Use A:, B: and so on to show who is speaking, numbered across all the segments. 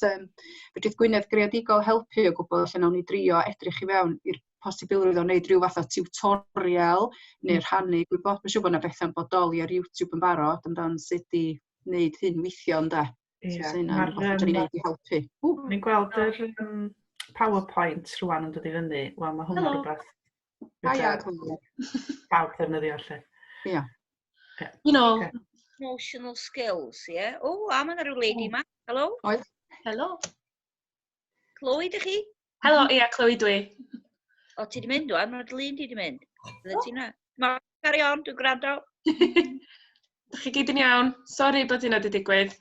A: fedrith Gwynedd Greadigol helpu o gwbl, lle nawn ni drio edrych i fewn i'r posibilrwydd o wneud rhyw fath o tiwtorial neu rhannu gwybod. Mae'n siŵr bod yna bethau'n bodoli ar YouTube yn barod amdan sut i wneud hyn weithio ynde.
B: Ie.
A: So, hynna'n
B: Ma'r,
A: rhywbeth fedrwn ni wneud i helpu. Ww.
B: Ni'n gweld yr PowerPoint rwan yn dod i fyny. Wel, mae hwnna
C: Helo.
B: rhywbeth
A: Haia,
B: fedra
A: Chloe.
B: pawb ddefnyddio lle.
A: Ia.
C: You know,
B: Ocê.
D: Emotional skills, ie? Yeah? O, a mae yna rhyw lady yma. Helo?
A: Oedd.
C: Helo.
D: Chloe, dych chi?
C: Helo, ia, Chloe dwi.
D: O, ti di mynd wan? Mae'r lun di di mynd. Fydde ti na? Ma, carry on, dwi'n gwrando.
C: Dych chi gyd yn iawn? Sori bod hynna wedi digwydd.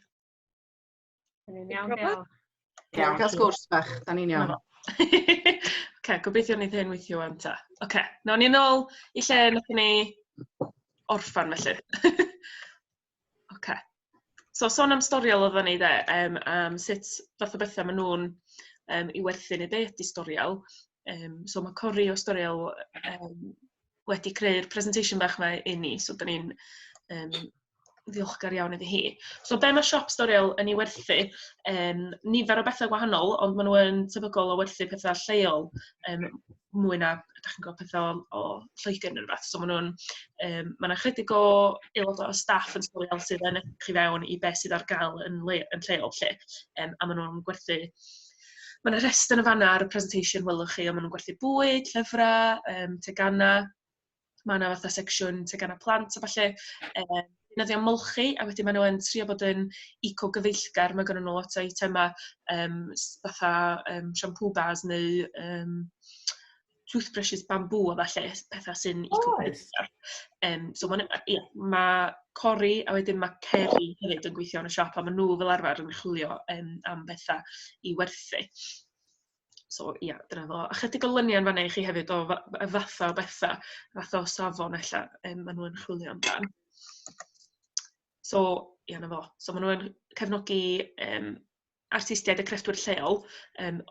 E: Yn iawn,
D: Problem?
E: diolch.
A: Iawn, cael sgwrs bach, da ni'n iawn.
C: Oce, gobeithio wneith hyn weithio wan ta. Oce, nawn ni nôl i lle nathon ni orffan felly. Oce. So sôn am Storiel oedden ni de, am sut fath o bethau maen nhw'n i werthu neu be ydy Storiel. So mae Cori o Storiel wedi creu'r presentation bach yma i ni, so dan ni'n ddiolchgar iawn iddi hi. So be mae siop Storiel yn ei werthu? Nifer o bethau gwahanol, ond maen nhw yn tebygol o werthu pethau lleol mwy na, dach chi'n gwybod, pethau o Lloegr neu rywbeth. So maen nhw'n, ma' 'na chydig o aelodau o staff yn Storiel sydd yn edrych i fewn i beth sydd ar gael yn lleol 'lly. A maen nhw'n gwerthu, ma' 'na rhestr yn fan'na ar y presentation welwch chi, ond maen nhw'n gwerthu bwyd, llyfrau, teganau. Mae 'na fatha secsiwn teganau plant a ballu. Deunyddiau molchi, a wedyn maen nhw yn trio bod yn eco-gyfeillgar. Mae gennyn nhw lot o eitemau fatha shampoo bars neu toothbrushes bamboo a ballu, pethau sy'n eco-gyfeillgar. So ma' ia, ma' Cori a wedyn ma' Ceri hefyd yn gweithio yn y siop, a maen nhw fel arfer yn chwilio am bethau i werthu. So ia, dyna fo. A chydig o luniau yn fan'na i chi hefyd o y fatha o bethau, fatha o safon ella, maen nhw yn chwilio amdan. So ia, 'na fo. So maen nhw yn cefnogi artistiaid a crefftwyr lleol.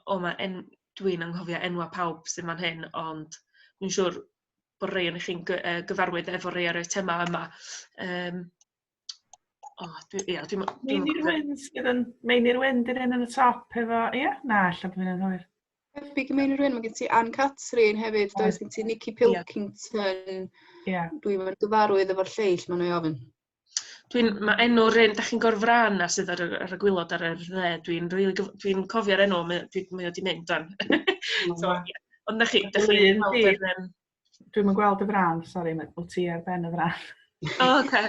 C: O, ma' dwi'n anghofio enwau pawb sydd fan hyn, ond dwi'n siŵr bod rhai ohonoch chi'n gyfarwydd efo rhai o'r eitemau yma. O, dwi, ia, dwi'n
B: Meinir
C: cofio.
B: Wyn sydd yn... Meinir Wyn, di'r un yn y top efo... Ie? Na, ella bod fi'n anghywir.
A: Tebyg i Meinir Wyn, mae gen ti Ann Catrin hefyd, does gen ti Nicky Pilkington. Dwi'n mynd gyfarwydd efo'r lleill, maen nhw i ofyn.
C: Dwi'n, mae enw'r un, dach chi'n gorfran na sydd ar y gwaelod ar yr dde, dwi'n rili dwi'n cofio'r enw, mae o 'di mynd wan. So, ie. Ond na chi, dach chi'n
B: Lun
C: gweld
B: di.
C: yr,
B: Dwi'm yn gweld y fran, sori, wyt ti ar ben y fran.
C: O, oce.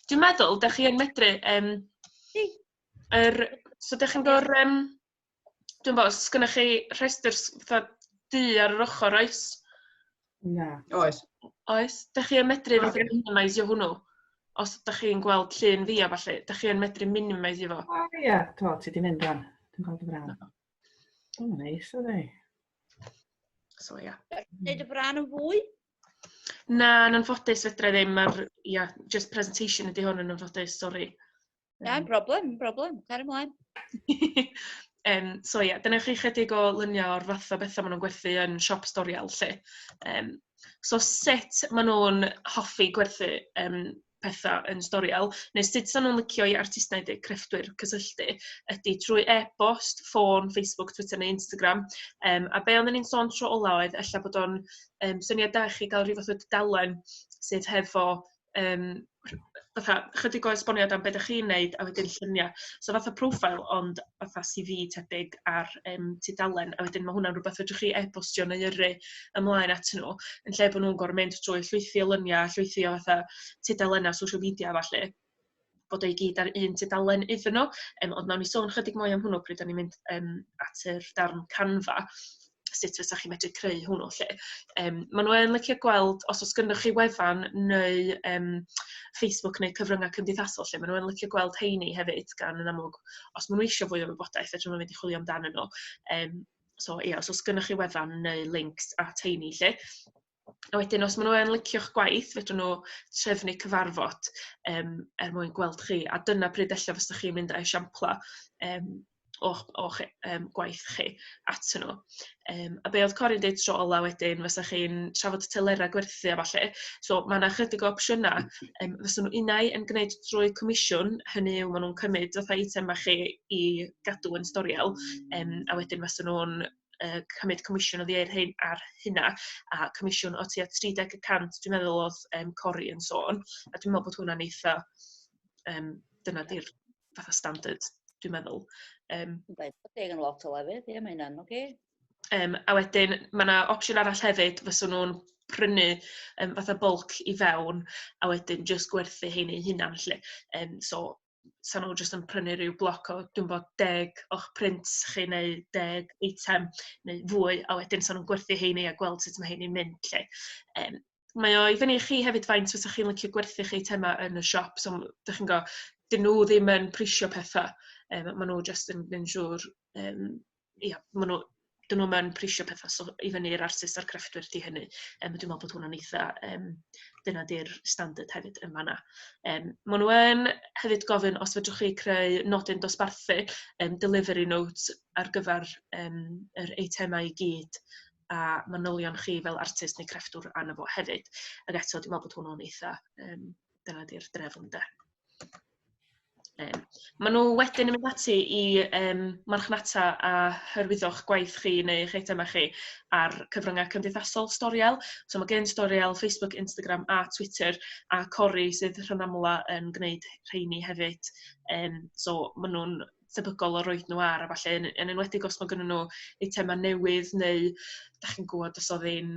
C: Dwi'n meddwl, dach chi yn medru, yr, so dach chi'n gweld, dwi'n gwybod, os gynnoch chi rhestr fatha du ar yr ochr, oes?
B: Na.
A: Oes.
C: Oes. Dach chi yn medru fatha minimeisio hwnnw? Os dach chi'n gweld llun fi a falle, dach chi yn medru minimeisio fo?
B: O ie, do, ti 'di mynd wan. Dwi'n gweld y fran. O, neis, ydi.
C: So, ia.
D: Wneud y fran yn fwy?
C: Na, yn anffodus fedra i ddim. Mae'r, ia, just presentation ydy hwn yn anffodus, sori.
D: Na, broblem, broblem. Car ymlaen.
C: So ia, dyna chi chydig o luniau o'r fath o bethau maen nhw'n gwerthu yn siop Storiel 'lly. So sut maen nhw'n hoffi gwerthu pethau yn Storiel, neu sut sa'n nhw'n licio i artistiaid neu crefftwyr cysylltu, ydy trwy e-bost, ffôn, Facebook, Twitter neu Instagram. A be oedden ni'n sôn tro ola oedd, ella bod o'n syniad da i chi gael rhyw fath o dudalen sydd hefo fatha chydig o esboniad am be dach chi'n neud a wedyn lluniau. So fatha profile, ond fatha CV tebyg ar tudalen, a wedyn ma' hwnna'n rhywbeth fedrwch chi e-bostio neu yrru ymlaen at nhw, yn lle bod nhw'n gorfod mynd trwy llwythi o luniau, llwythi o fatha tudalennau social media a ballu, bod o i gyd ar un tudalen iddyn nhw. Ond nawn ni sôn chydig mwy am hwnnw pryd 'dan ni'n mynd at yr darn Canva, sut fysa chi'n medru creu hwnnw 'lly. Maen nhw yn licio gweld os oes gynnoch chi wefan neu Facebook neu cyfryngau cymdeithasol 'lly, maen nhw yn licio gweld heini hefyd, gan yn amlwg os maen nhw eisiau fwy o wybodaeth, fedrwn nhw mynd i chwilio amdanyn nhw. So ia, os oes gynnoch chi wefan neu links at heini 'lly. A wedyn os maen nhw yn licio'ch gwaith, fedrwn nhw trefnu cyfarfod er mwyn gweld chi, a dyna pryd ella fysa chi'n mynd â esiamplau. o'ch gwaith chi atyn nhw. A be oedd Cori'n deud tro ola wedyn, fysa chi'n trafod telerau gwerthu a falle. So mae yna chydig o opsiynau. Fysa nhw unai yn gwneud drwy comisiwn, hynny yw maen nhw'n cymryd fatha eitemau chi i gadw yn Storiel, a wedyn fysa nhw'n cymryd comisiwn oddi ar hyn, ar hynna, a comisiwn o tua 30% dwi'n meddwl oedd Cori yn sôn, a dwi'n meddwl bod hwnna'n eitha, dyna di'r fatha standard, dwi'n meddwl.
D: 20 yn lot o lefydd, ie, mae hynna'n oce.
C: A wedyn, mae yna opsiwn arall hefyd, fysa nhw'n prynu fatha bulk i fewn, a wedyn just gwerthu heini eu hunan, 'lly. So, sa nhw jyst yn prynu rhyw bloc o, dwi'n bod, 10 o'ch prints chi neu 10 eitem neu fwy, a wedyn sa nhw'n gwerthu heini a gweld sut mae heini'n mynd, 'lly. Mae o i fyny i chi hefyd faint fysa chi'n licio gwerthu'ch eitemau yn y siop. So, dych chi'n gwybod, dyn nhw ddim yn prisio pethau. Maen nhw jyst yn mynd siŵr, ia, maen nhw, dyn nhw'm yn prisio pethau, so i fyny i'r artist a'r crefftwyr 'di hynny. Dwi'n meddwl bod hwnna'n eitha, dyna 'di'r standard hefyd yn fan'na. Maen nhw yn hefyd gofyn os fedrwch chi creu nodyn dosbarthu, delivery notes ar gyfer yr eitemau i gyd a manylion chi fel artist neu crefftwr arno fo hefyd. Ac eto, dwi'n meddwl bod hwnnw'n eitha, dyna 'di'r drefn de. Maen nhw wedyn yn mynd ati i marchnata a hyrwyddo'ch gwaith chi neu eich eitemau chi ar cyfryngau cymdeithasol Storiel. So mae gen Storiel Facebook, Instagram a Twitter, a Cori sydd rhan amla yn gwneud rheini hefyd. So maen nhw'n tebygol o roid nhw ar a falle, yn enwedig os mae gynnon nhw eitemau newydd neu dach chi'n gwybod os oedd hi'n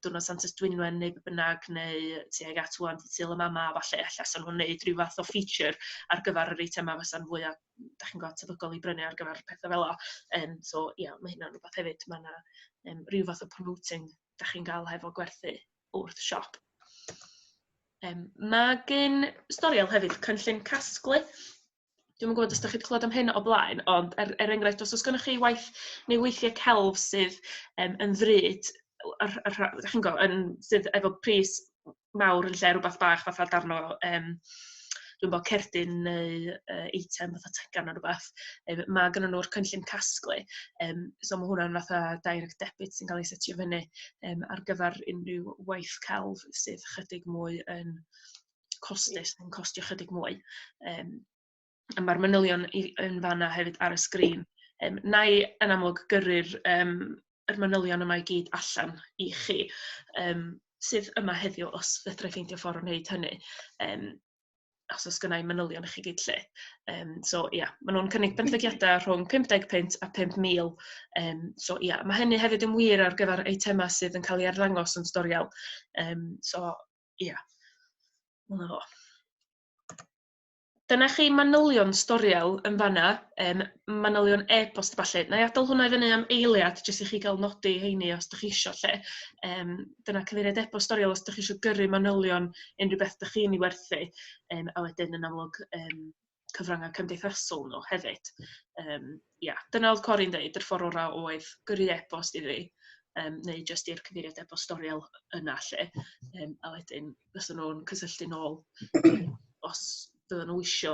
C: Diwrnod Santes Dwynwen neu be bynnag, neu tuag at ŵan dydd Sul y Mama a falle, ella 'sa nhw'n wneud rhyw fath o feature ar gyfer yr eitemau fysa'n fwya, dach chi'n gwybod, tebygol i brynu ar gyfer pethau fel 'na. So ia, mae hynna'n rhywbeth hefyd. Mae 'na rhyw fath o promoting dach chi'n gael hefo gwerthu wrth siop. Mae gen Storiel hefyd cynllun casglu. Dwi'm yn gwybod os ydych chi wedi clywed am hyn o blaen, ond er enghraifft, os oes gennych chi waith neu weithiau celf sydd yn ddrud, dach chi'n gwybod, sydd efo pris mawr yn lle rhywbeth bach fatha darn o, dwi'n bod, cerdyn neu eitem fatha tegan neu rhywbeth, mae gynnon nhw'r cynllun casglu. So mae hwnna'n fatha direct debit sy'n cael ei setio fyny ar gyfer unrhyw waith celf sydd chydig mwy yn costus, yn costio chydig mwy. A mae'r manylion yn fanna hefyd ar y sgrin. Na i yn amlwg gyrru'r yr manylion yma i gyd allan i chi, sydd yma heddiw os fedra i ffeindio ffordd o wneud hynny. Os oes gynna i manylion i chi gyd 'lly. So ia, maen nhw'n cynnig benthyciadau rhwng 50 punt a 5,000. So ia, mae hynny hefyd yn wir ar gyfer eitemau sydd yn cael ei arddangos yn Storiel. So ia, dyna fo. Dyna chi manylion Storiel yn fanna, manylion e-bost a ballu. Na i adael hwnna i fyny am eiliad, jyst i chi gael nodi heini os ydych chi isio lle. Dyna cyfeiriad e-bost Storiel os ydych chi isio gyrru manylion unrhyw beth ydych chi'n ei werthu. A wedyn yn amlwg cyfryngau cymdeithasol nhw hefyd. Ia, dyna oedd Cori'n dweud, yr ffordd orau oedd gyrru e-bost iddi, neu jyst i'r cyfeiriad e-bost Storiel yna lle. A wedyn fysa nhw'n cysylltu nôl os fydden nhw isio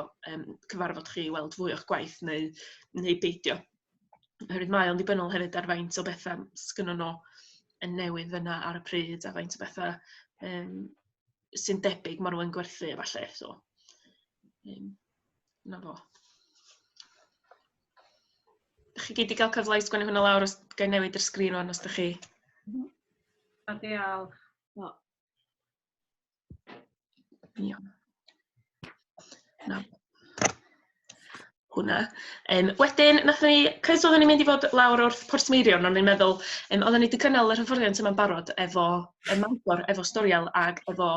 C: cyfarfod chi i weld fwy o'ch gwaith neu beidio. Oherwydd mae o'n ddibynnol hefyd ar faint o bethau sgynnon nhw yn newydd yna ar y pryd a faint o bethau sy'n debyg maen nhw yn gwerthu a falle. So, 'na fo. Dach chi gyd 'di gael cyfle i sgwennu hwnna lawr os ga i newid yr sgrin ŵan os dach chi?
E: A diolch.
C: Iawn. Na. Hwnna. Wedyn, nathon ni, cos oedden ni'n mynd i fod lawr wrth Portmeirion, o'n i'n meddwl, oedden ni wedi cynnal yr hyfforddiant yma'n barod efo Mangor, efo Storiel ag efo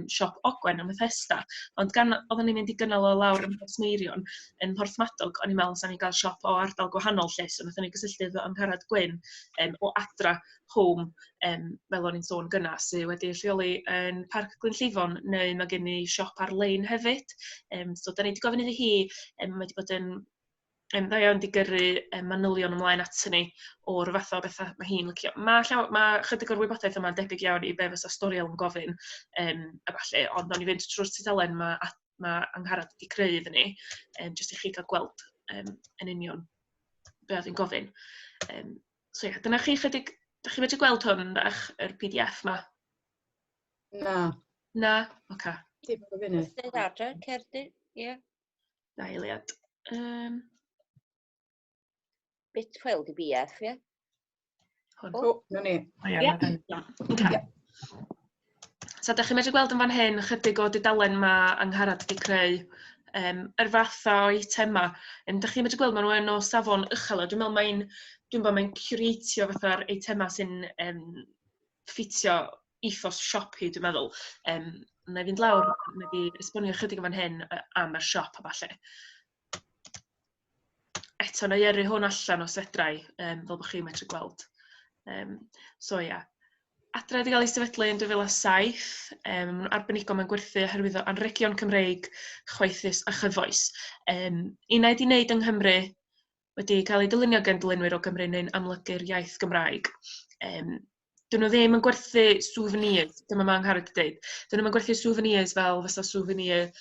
C: Siop Ogwen ym Methesda. Ond gan oedden ni'n mynd i gynnal o lawr yn Portmeirion, yn Porthmadog, o'n i'n meddwl sa'n ni'n gael siop o ardal gwahanol lle, so nathon ni gysylltu efo Angharad Gwyn o Adra Home, fel o'n i'n sôn gynna, sydd wedi lleoli yn Parc Glynllifon, neu mae gen i siop ar-lein hefyd. So, da ni wedi gofyn iddi hi, mae wedi bod yn dda iawn 'di gyrru manylion ymlaen ato ni o'r fath o bethau mae hi'n licio. Mae chydig o'r wybodaeth yma'n debyg iawn i be fysa Storiel yn gofyn, a falle, ond nawn ni fynd trwy'r tudalen mae Angharad wedi creu iddyn ni, jyst i chi gael gweld yn union be oedd hi'n gofyn. So ie, yeah, dyna chi chydig, da chi medru gweld hwn bach, yr PDF ma?
A: Na.
C: Na? Oce. Okay.
A: Dim ar y funud.
D: Dweud adre, cerdyn, ie. Yeah.
C: Na, eiliad.
D: Bit fel di BF, ie?
C: Hwn.
A: O, na ni.
B: O ie,
C: Ie.
B: ma' fe'n-
C: Okay.
A: Ie.
C: So, da chi'n medru gweld yn fan hyn chydig o dudalen mae Angharad wedi creu yr fatha o eitema. Da chi'n medru gweld maen nhw yn o safon uchel, a dwi'n meddwl mae'n dwi'n meddwl mae'n curatio fatha'r eitema sy'n ffitio ethos siop hi, dwi'n meddwl. Na i fynd lawr, na i esbonio chydig yn fan hyn am y siop a falle. Eto, na i yrru hwn allan os fedrai, fel bod chi'n medru gweld. So ia. Adra wedi cael ei sefydlu yn 2007, maen nhw'n arbenigo mewn gwerthu a hyrwyddo anrhegion Cymreig, chwaethus a chyfoes. Unai 'di wneud yng Nghymru, wedi cael ei dylunio gan dylunwyr o Gymru neu'n amlygu'r iaith Gymraeg. Dyn nhw ddim yn gwerthu souvenirs, dyma ma' Angharad 'di deud. Dyn nhw'm yn gwerthu souvenirs fel fysa souvenir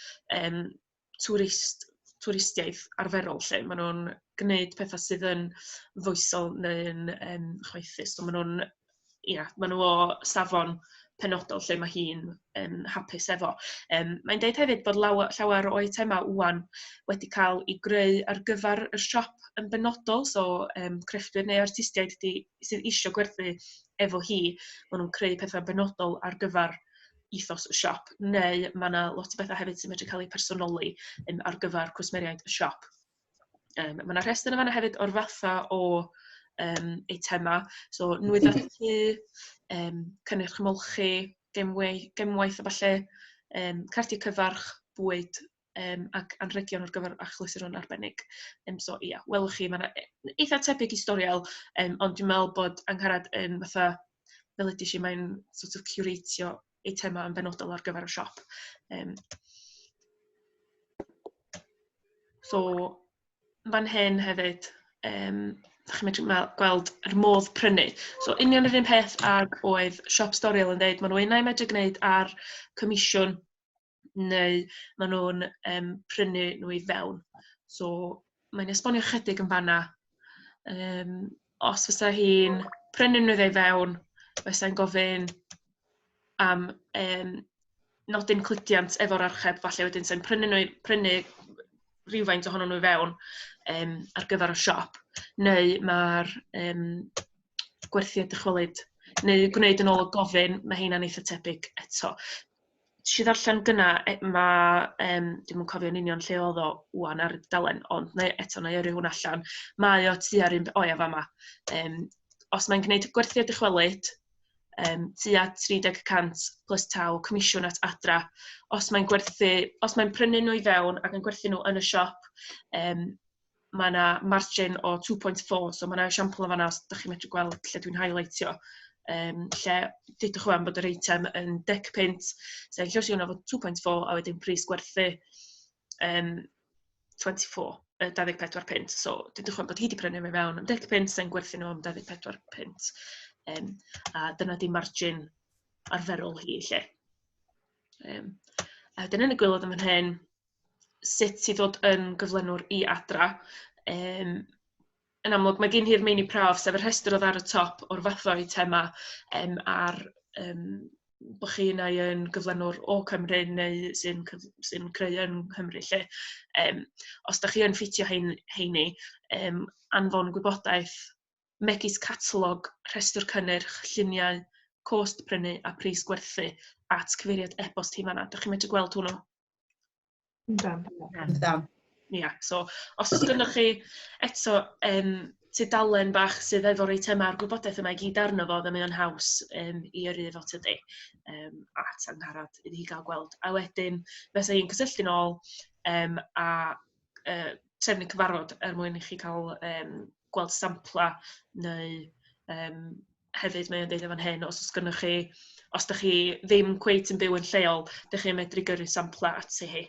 C: twristiaeth arferol 'lly. Maen nhw'n gwneud pethau sydd yn foesol neu'n chwaethus. So maen nhw'n, ia, maen nhw o safon penodol lle mae hi'n hapus efo. Mae'n deud hefyd bod llawer o eitemau ŵan wedi cael eu greu ar gyfer y siop yn benodol, so crefftwyr neu artistiaid sydd isio gwerthu efo hi, maen nhw'n creu pethau benodol ar gyfer ethos y siop, neu mae yna lot o bethau hefyd sy'n medru cael eu personoli ar gyfer cwsmeriaid y siop. Mae yna rhestr yn fan'na hefyd o'r fatha o eitema, so nwyddau tŷ, cynnyrch ymolchi, gemwaith a ballu, cardiau cyfarch, bwyd, ac anrhegion ar gyfer achlysuron arbennig. So ia, welwch chi, ma' 'na eitha tebyg i Storiel, ond dwi'n meddwl bod Angharad yn fatha, fel ydy si, mae'n sort of curatio eitema yn benodol ar gyfer y siop. So, fan hyn hefyd, dach chi'n medru gweld yr modd prynu. So, union yr un peth ag oedd siop Storiel yn dweud, maen nhw unai medru gwneud ar comisiwn neu maen nhw'n prynu nhw i fewn. So, mae'n esbonio chydig yn fanna. Os fysa hi'n prynu nhw i fewn, fysa'n gofyn am nodyn cludiant efo'r archeb, falle wedyn sa'n prynu rhywfaint ohonyn nhw i fewn ar gyfer y siop, neu mae'r gwerthiad dychwelyd, neu gwneud yn ôl y gofyn, mae heina'n eitha tebyg eto. Nes i ddarllen gynna, ma', dwi'm yn cofio'n union lle oedd o ŵan ar y dudalen, ond eto na i yrru hwn allan. Mae o tua'r un, o ia, fama. Os mae'n gwneud gwerthiad dychwelyd, tua 30% plus taw comisiwn at Adra. Os mae'n gwerthu, os mae'n prynu nhw i fewn ac yn gwerthu nhw yn y siop, mae yna margin o 2.4, so mae yna esiampl yn fan'na os dach chi'n medru gweld lle dwi'n highlightio, lle dudwch ŵan bod yr eitem yn 10 punt, so lluosi hwnna fo 2.4 a wedyn pris gwerthu 24, 24 punt. So dudwch ŵan bod hi 'di prynu nhw i fewn am 10 punt, sa'n gwerthu nhw am 24 punt. A dyna di margin arferol hi lle. A wedyn yn y gwaelod yn fan hyn, sut i ddod yn gyflenwr i Adra. Yn amlwg, mae gen hi'r meini prawf, sef y rhestr oedd ar y top o'r fath o eitema, a'r bod chi unai yn gyflenwr o Cymru neu sy'n creu yn Nghymru lle. Os da chi yn ffitio heini, anfon gwybodaeth megis catalog, rhestr cynnyrch, lluniau, cost prynu a pris gwerthu at cyfeiriad e-bost hi fan'na. Dach chi'n medru gweld hwnnw?
B: Yndan.
A: Yndan.
C: Ia, so os oes gynnoch chi eto tudalen bach sydd efo'r eitemau a'r gwybodaeth yma i gyd arno fo, then mae o'n haws i yrru efo tydi, at Angharad iddi hi gael gweld. A wedyn, fysa hi'n cysylltu nôl a trefnu cyfarfod er mwyn i chi cael gweld sampla neu hefyd mae o'n deud yn fan hyn, os oes gynnoch chi, os dach chi ddim cweit yn byw yn lleol, dach chi'n medru gyrru sampla ati hi.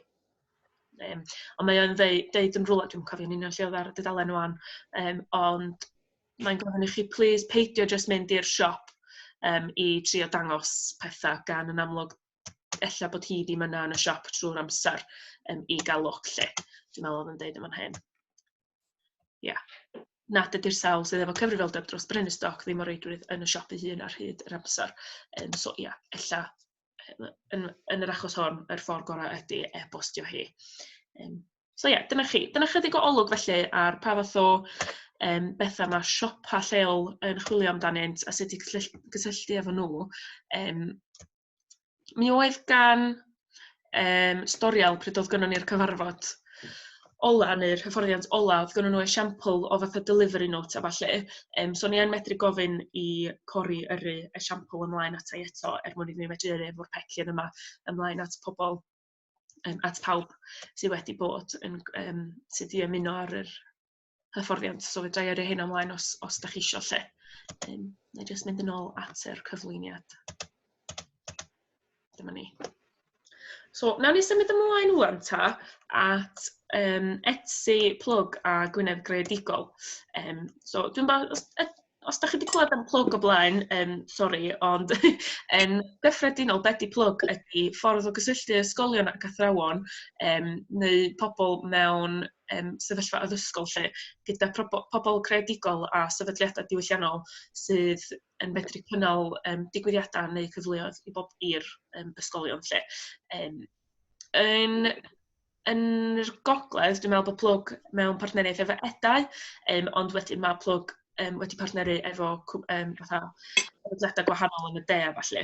C: Ond mae o'n deud yn rhywle, dwi'm yn cofio'n union lle oedd ar y dudalen ŵan, ond mae'n gofyn i chi please peidio jyst mynd i'r siop i trio dangos pethau, gan yn amlwg ella bod hi ddim yna yn y siop trwy'r amser i gael look lle. Dwi'n meddwl oedd yn deud yn fan hyn. Ia. Nad ydy'r sawl sydd efo cyfrifoldeb dros brynu stoc ddim o reidrwydd yn y siop ei hun ar hyd yr amser. So ia, ella yn yr achos hon, yr ffordd gorau ydy e-bostio hi. So ia, dyna chi. Dyna chydig o olwg felly ar pa fath o bethau mae siopa lleol yn chwilio amdanynt a sut i gysylltu efo nhw. Mi oedd gan Storiel, pryd oedd gynnon ni'r cyfarfod ola neu'r hyfforddiant ola, oedd gynnon nhw esiampl o fatha delivery note a ballu. So ni yn medru gofyn i Cori yrru esiampl ymlaen ata i eto er mwyn iddyn ni medru yrru efo'r pecyn yma ymlaen at pobl, at pawb sydd wedi bod yn, sydd wedi ymuno ar yr hyfforddiant. So fedra i yrru hyn ymlaen os da chi isio lle. Neu jyst mynd yn ôl at yr cyflwyniad. Dyma ni. So, nawn ni symud ymlaen ŵan ta at Etsy, Plwg a Gwynedd Greadigol. So, dwi'n ba, os da chi wedi clywed am Plwg o blaen, sori, ond yn gyffredinol, be 'di Plwg ydy ffordd o gysylltu ysgolion ac athrawon neu pobl mewn sefyllfa addysgol lle, gyda pobl creadigol a sefydliadau diwylliannol sydd yn medru cynnal digwyddiadau neu cyfleoedd i bob i'r ysgolion lle. Yn yr gogledd, dwi'n meddwl bod Plwg mewn partneriaeth efo EDAU, ond wedyn mae Plwg wedi partneru efo fatha sefydliadau gwahanol yn y de a falle.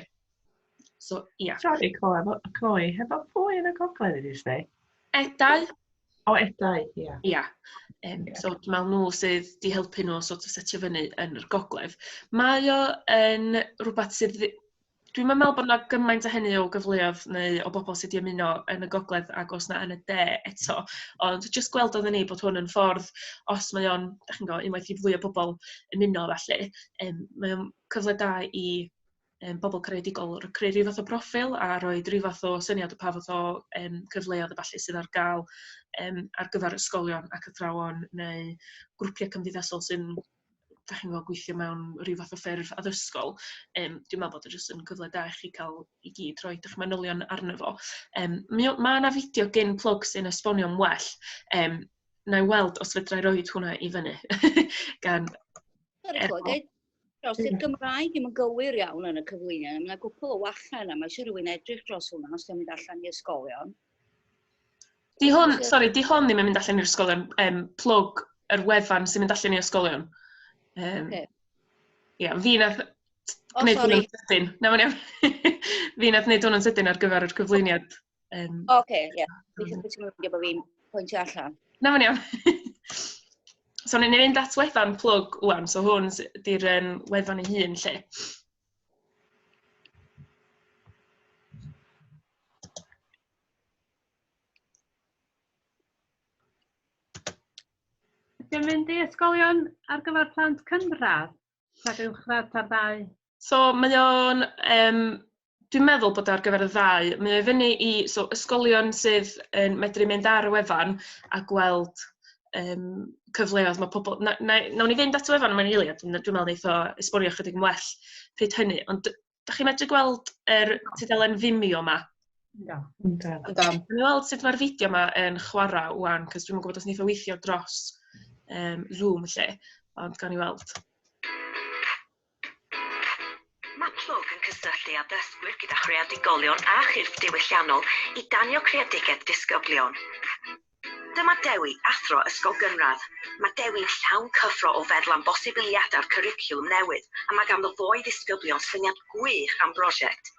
C: So, ia.
B: Sori, Chloe, Chloe, hefo pwy yn y gogledd ydy ti?
C: EDAU.
B: O, EDAU, ia.
C: Ia. So dwi'n meddwl nhw sydd 'di helpu nhw sort of setio fyny yn yr gogledd. Mae o yn rhywbeth sydd... Dwi'm yn meddwl bod 'na gymaint o hynny o gyfleoedd neu o bobl sydd wedi ymuno yn y gogledd ag os na yn y de eto. Ond jyst gweld oedden ni bod hwn yn ffordd, os mae o'n, dach chi'n gwybod, unwaith i fwy o bobl ymuno felly, mae o'n cyfle da i bobl creadigol creu rhyw fath o proffil a rhoi rhyw fath o syniad o pa fath o cyfleoedd a ballu sydd ar gael ar gyfer ysgolion ac athrawon neu grwpiau cymdeithasol sy'n, dach chi'n gwybod, gweithio mewn rhyw fath o ffurf addysgol. Dwi'n meddwl bod o jyst yn cyfle da i chi cael i gyd rhoi eich manylion arno fo. Mae yna fideo gyn Plwg sy'n esbonio'n well. Na i weld os fedra i roid hwnna i fyny. Gan...
D: Sorry, Chloe, dros i'r Gymraeg ddim yn gywir iawn yn y cyflwyniad. Mae yna gwpl o wallau yna. Mae eisiau rhywun edrych dros hwnna os di'n mynd allan i ysgolion.
C: Di hwn, sori, di hwn ddim yn mynd allan i'r ysgolion. Plwg yr wefan sy'n mynd allan i ysgolion.
D: Okay.
C: Ia, fi nath gwneud hwnna'n sydyn. Na, mae'n iawn. Fi nath wneud hwnna'n sydyn ar gyfer yr cyflwyniad.
D: Oce, ie. Dwi'n meddwl bod fi'n pwyntio allan.
C: Na, mae'n iawn. So, ni'n mynd at wefan Plwg ŵan. So, hwn di'r wefan ei hun, lle.
E: Ydy o'n mynd i ysgolion ar gyfer plant cynradd? Rhag uwchradd ta'r ddau?
C: So, mae o'n, dwi'n meddwl bod o ar gyfer y ddau. Mae o i fyny i so, ysgolion sydd yn medru mynd ar y wefan a gweld cyfleoedd. Mae pobl... Nawn ni fynd at y wefan mewn eiliad, dwi'n meddwl wneith o esbonio chydig yn well pryd hynny. Ond dach chi'n medru gweld yr tudalen Vimeo yma?
E: Yndw.
B: Yndw.
A: Yndw.
C: Dwi'n weld sut mae'r fideo yma yn chwarae ŵan, cos dwi'm yn gwybod os wneith o weithio dros Zoom lle, ond gawn ni weld.
F: Mae Plwg yn cysylltu addysgwyr gyda chreadigolion a chyrff diwylliannol i danio creadigedd disgyblion. Dyma Dewi, athro ysgol gynradd. Mae Dewi'n llawn cyffro o feddwl am bosibiliadau'r cwricwlwm newydd, a mae ganddo fo i ddisgyblion syniad gwych am brosiect.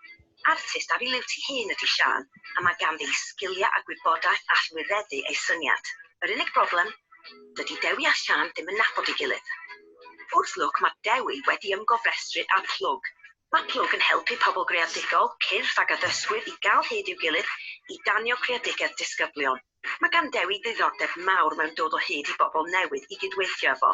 F: Artist ar ei liwt ei hun ydy Siân, a mae ganddi sgiliau a gwybodaeth all wireddu ei syniad. Yr unig broblem, dydy Dewi a Siân ddim yn nabod ei gilydd. Wrth lwc mae Dewi wedi ymgofrestru â Plwg. Mae Plwg yn helpu pobl greadigol, cyrff ac addysgwyr i gael hyd i'w gilydd i danio creadigedd disgyblion. Mae gan Dewi ddiddordeb mawr mewn dod o hyd i bobl newydd i gydweithio efo.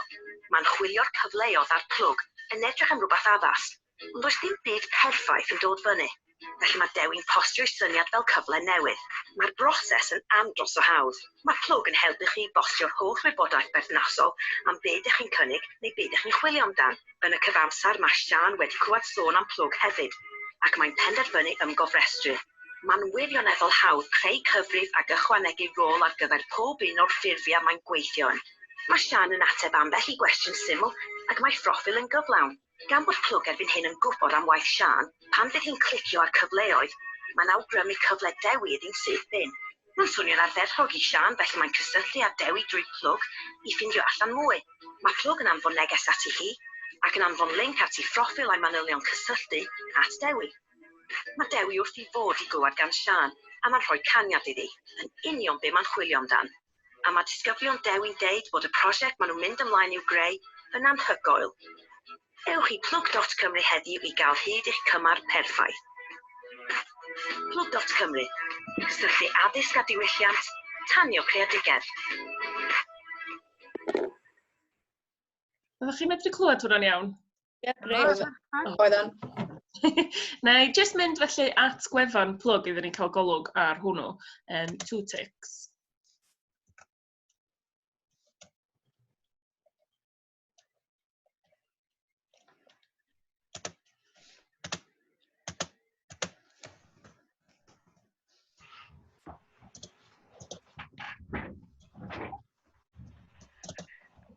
F: Mae'n chwilio'r cyfleoedd ar Plwg yn edrych am rhywbeth addas, ond does dim byd perffaith yn dod fyny. Felly mae Dewi'n postio'i syniad fel cyfle newydd. Mae'r broses yn andros o hawdd. Mae Plwg yn helpu chi bostio'r holl wybodaeth berthnasol am be ydych chi'n cynnig neu be ydych chi'n chwilio amdan. Yn y cyfamser, mae Siân wedi clywed sôn am Plwg hefyd, ac mae'n penderfynu ymgofrestru. Mae'n wirioneddol hawdd creu cyfrif ac ychwanegu rôl ar gyfer pob un o'r ffurfiau mae'n gweithio yn. Mae Siân yn ateb ambell i gwestiwn syml ac mae phroffil yn gyflawn. Gan bod Plwg erbyn hyn yn gwybod am waith Siân, pan fydd hi'n clicio ar cyfleoedd, mae'n awgrymu cyfle Dewi iddi'n syth bin. Mae'n swnio'n ardderchog i Siân felly mae'n cysylltu â Dewi drwy Plwg i ffindio allan mwy. Mae Plwg yn anfon neges ati hi, ac yn anfon linc at ei phroffil a'i manylion cysylltu at Dewi. Mae Dewi wrth ei fodd i glywed gan Siân, a mae'n rhoi caniad iddi, yn union be mae'n chwilio amdan. A mae disgyblion Dewi'n deud bod y prosiect maen nhw'n mynd ymlaen i'w greu yn anhygoel. Ewch i plwg.cymru heddiw i gael hyd i'ch cymar perffaith. Plwg.cymru. Cysylltu addysg a diwylliant, tanio creadigedd.
C: Oeddech chi'n medru clywed hwnna'n iawn?
D: Ie, grêt.
A: Oedden.
C: Na i jyst mynd felly at gwefan plwg iddyn ni cael golwg ar hwnnw. 2 ticks.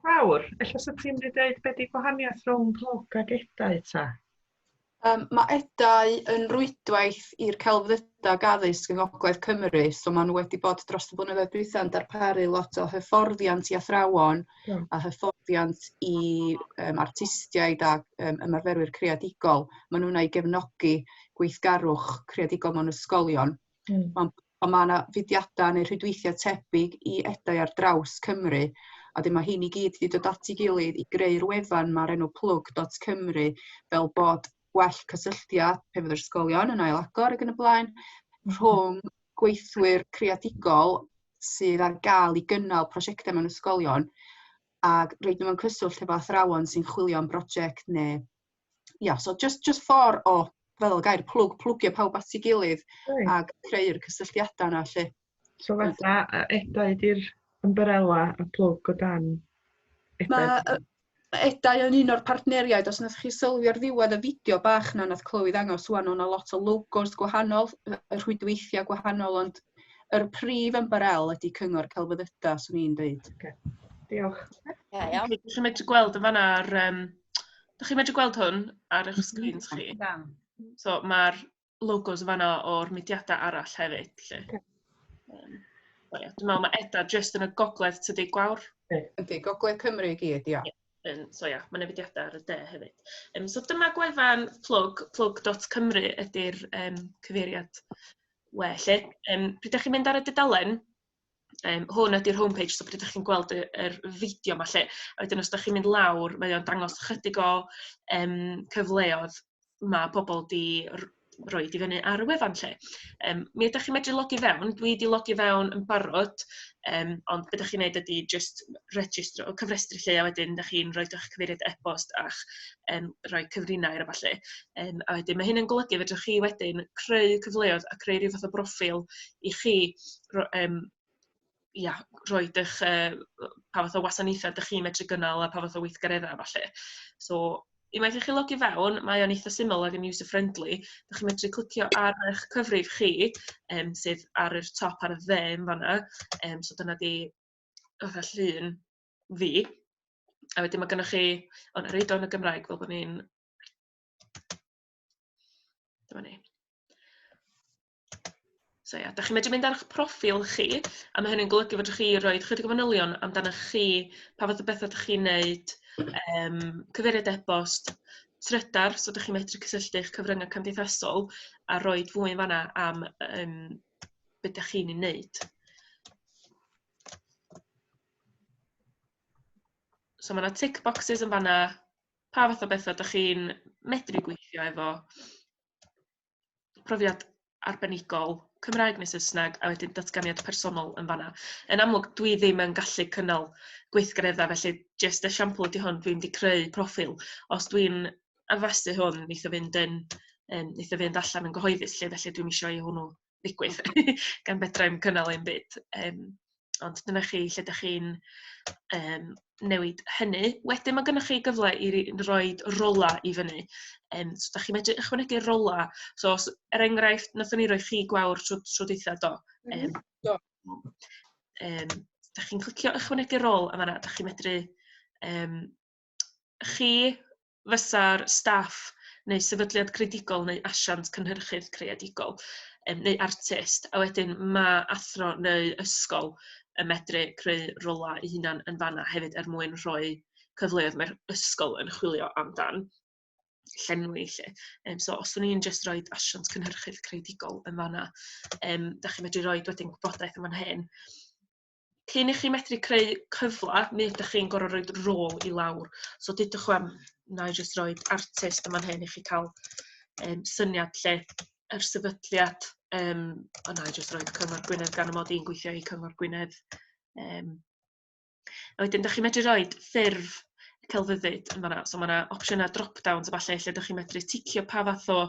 B: Fawr, ella 'sa ti'n mynd i ddeud be' 'di gwahaniaeth rhwng plwg ag edau ta?
A: Mae Edau yn rwydwaith i'r celfyddydau ac addysg yng Ngogledd Cymru, so maen nhw wedi bod dros y blynyddoedd dwytha yn darparu lot o hyfforddiant i athrawon a hyfforddiant i artistiaid a ymarferwyr creadigol. Maen nhw yna i gefnogi gweithgarwch creadigol mewn ysgolion. Ond mae yna fudiadau neu rhwydweithiau tebyg i Edau ar draws Cymru, a wedyn mae rheini i gyd wedi dod at ei gilydd i greu'r wefan 'ma o'r enw plwg.cymru, fel bod gwell cysylltiad pe fydd yr ysgolion yn ail-agor ac yn y blaen, rhwng gweithwyr creadigol sydd ar gael i gynnal prosiectau mewn ysgolion, ac roid nhw mewn cyswllt efo athrawon sy'n chwilio am brosiect neu... Ia, so jyst ffordd o, fel y gair plwg, plwgio pawb at ei gilydd ac creu'r cysylltiadau yna 'lly.
B: So fatha Edau 'di'r ymbarela a plwg o dan Edau?
A: Mae Edau yn un o'r partneriaid. Os wnaethoch chi sylwi ar ddiwedd y fideo bach 'na nath Chloe ddangos ŵan, o' 'na lot o logos gwahanol, y rhwydweithiau gwahanol, ond yr prif ymbarel ydy Cyngor Celfyddydau, swn i'n dweud.
B: Okay. Diolch.
D: Ia, iawn.
C: Dych chi'n medru gweld yn fan'na ar... Dych chi'n medru gweld hwn ar eich sgrins chi?
E: Na.
C: So mae'r logos yn fan'na o'r mudiadau arall hefyd, 'lly. So, ia, dwi'n meddwl mae EDA jyst yn y gogledd, tydi, Gwawr?
A: Yndi, Gogledd Cymru i gyd, ia.
C: So ia, mae 'na fudiadau ar y de hefyd. So dyma gwefan Plwg, plwg.cymru ydy'r cyfeiriad we, 'lly. Pryd ydych chi'n mynd ar y dudalen, hwn ydy'r homepage, so pryd ydych chi'n gweld yr fideo 'ma, 'lly. A wedyn os ydych chi'n mynd lawr, mae o'n dangos chydig o cyfleoedd ma' pobl 'di roid i fyny ar y wefan, 'lly. Mi ydych chi'n medru logi fewn, dwi 'di logi fewn yn barod, ond be dach chi'n neud ydy jyst registro, cyfrestru lle, a wedyn dach chi'n rhoi eich cyfeiriad e-bost a'ch rhoi cyfrinair a ballu. A wedyn mae hyn yn golygu fedrwch chi wedyn creu cyfleoedd a creu rhyw fath o broffil i chi ia, roid eich pa fath o wasanaethau dych chi'n medru gynnal a pa fath o weithgareddau a ballu. So, unwaith i chi logi fewn, mae o'n eitha syml ac yn user-friendly. Dych chi'n medru clicio ar eich cyfrif chi, sydd ar yr top ar y dde yn fan'na. So dyna di fatha llun fi. A wedyn mae gennych chi... O, na, reid o yn y Gymraeg fel bod ni'n... Dyma ni. So ia, dach chi'n medru mynd ar eich proffil chi, a mae hynny'n golygu fedrwch chi roi chydig o fanylion amdano chi, pa fath o bethau dach chi'n neud, cyfeiriad e-bost, trydar, so dach chi'n medru cysylltu eich cyfryngau cymdeithasol a roid fwy yn fan'na am be dach chi'n ei wneud. So mae 'na tick boxes yn fan'na, pa fath o bethau dach chi'n medru gweithio efo, profiad arbenigol, Cymraeg neu Saesneg, a wedyn datganiad personol yn fan'na. Yn amlwg, dwi ddim yn gallu cynnal gweithgareddau, felly jyst esiampl ydy hwn, dwi'n di creu proffil. Os dwi'n addasu hwn, neith o fynd yn neith o fynd allan yn gyhoeddus, lle, felly dwi'm isio i hwnnw ddigwydd, gan fedra i'm cynnal ein byd. Ond dyna chi lle dach chi'n newid hynny. Wedyn mae gennych chi gyfle i roid rola i fyny. So dach chi'n medru ychwanegu rola. So os, er enghraifft, nathon ni roi chi Gwawr tro dwytha, do?
A: Do.
C: Da chi'n clicio ychwanegu rôl a fan'na dach chi'n medru yym chi fysa'r staff neu sefydliad creadigol neu asiant cynhyrchydd creadigol yym neu artist, a wedyn ma' athro neu ysgol yn medru creu rolau eu hunain yn fan'na hefyd er mwyn rhoi cyfleoedd mae'r ysgol yn chwilio amdan llenwi 'lly. So os o'n i'n jyst rhoid asiant cynhyrchydd creadigol yn fan'na, dach chi'n medru roid wedyn gwybodaeth yn fan hyn. Cyn i chi medru creu cyfle, mi ydych chi'n gorfod rhoid rôl i lawr. So dudwch 'wan, wna i jyst roid artist yn fan hyn i chi cael syniad lle yr sefydliad. O wna i jyst roid Cyngor Gwynedd gan y mod i'n gweithio i Cyngor Gwynedd. A wedyn, dach chi'n medru roid ffurf celfyddyd yn fan'na. So ma' 'na opsiynau drop-downs a ballu lle dach chi'n medru ticio pa fath o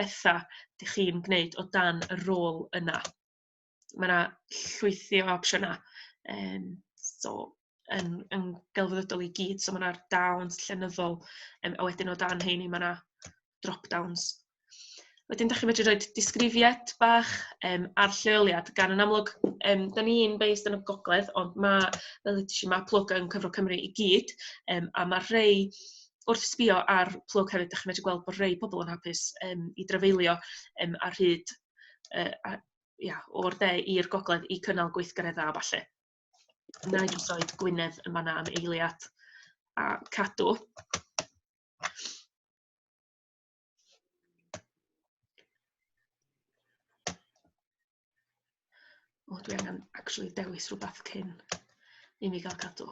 C: bethau dych chi'n gwneud o dan y rôl yna. Mae 'na llwythi o opsiynau, so yn gelfyddydol i gyd. So mae 'na'r dawns llenyddol, a wedyn o dan heini mae 'na drop-downs. Wedyn dach chi'n medru rhoi disgrifiad bach ar lleoliad, gan yn amlwg, da ni'n based yn y gogledd, ond ma', fel ddeudais i, ma' Plwg yn cyfro Cymru i gyd, a ma' rhei, wrth sbïo ar Plwg hefyd, dach chi'n medru gweld bod rhei pobl yn hapus i drafeilio ar hyd, a, ia, o'r de i'r gogledd i cynnal gweithgareddau a ballu. Na i jyst roed Gwynedd yn fan'na am eiliad a cadw. O, dwi angen actually dewis rhywbeth cyn i mi gael cadw.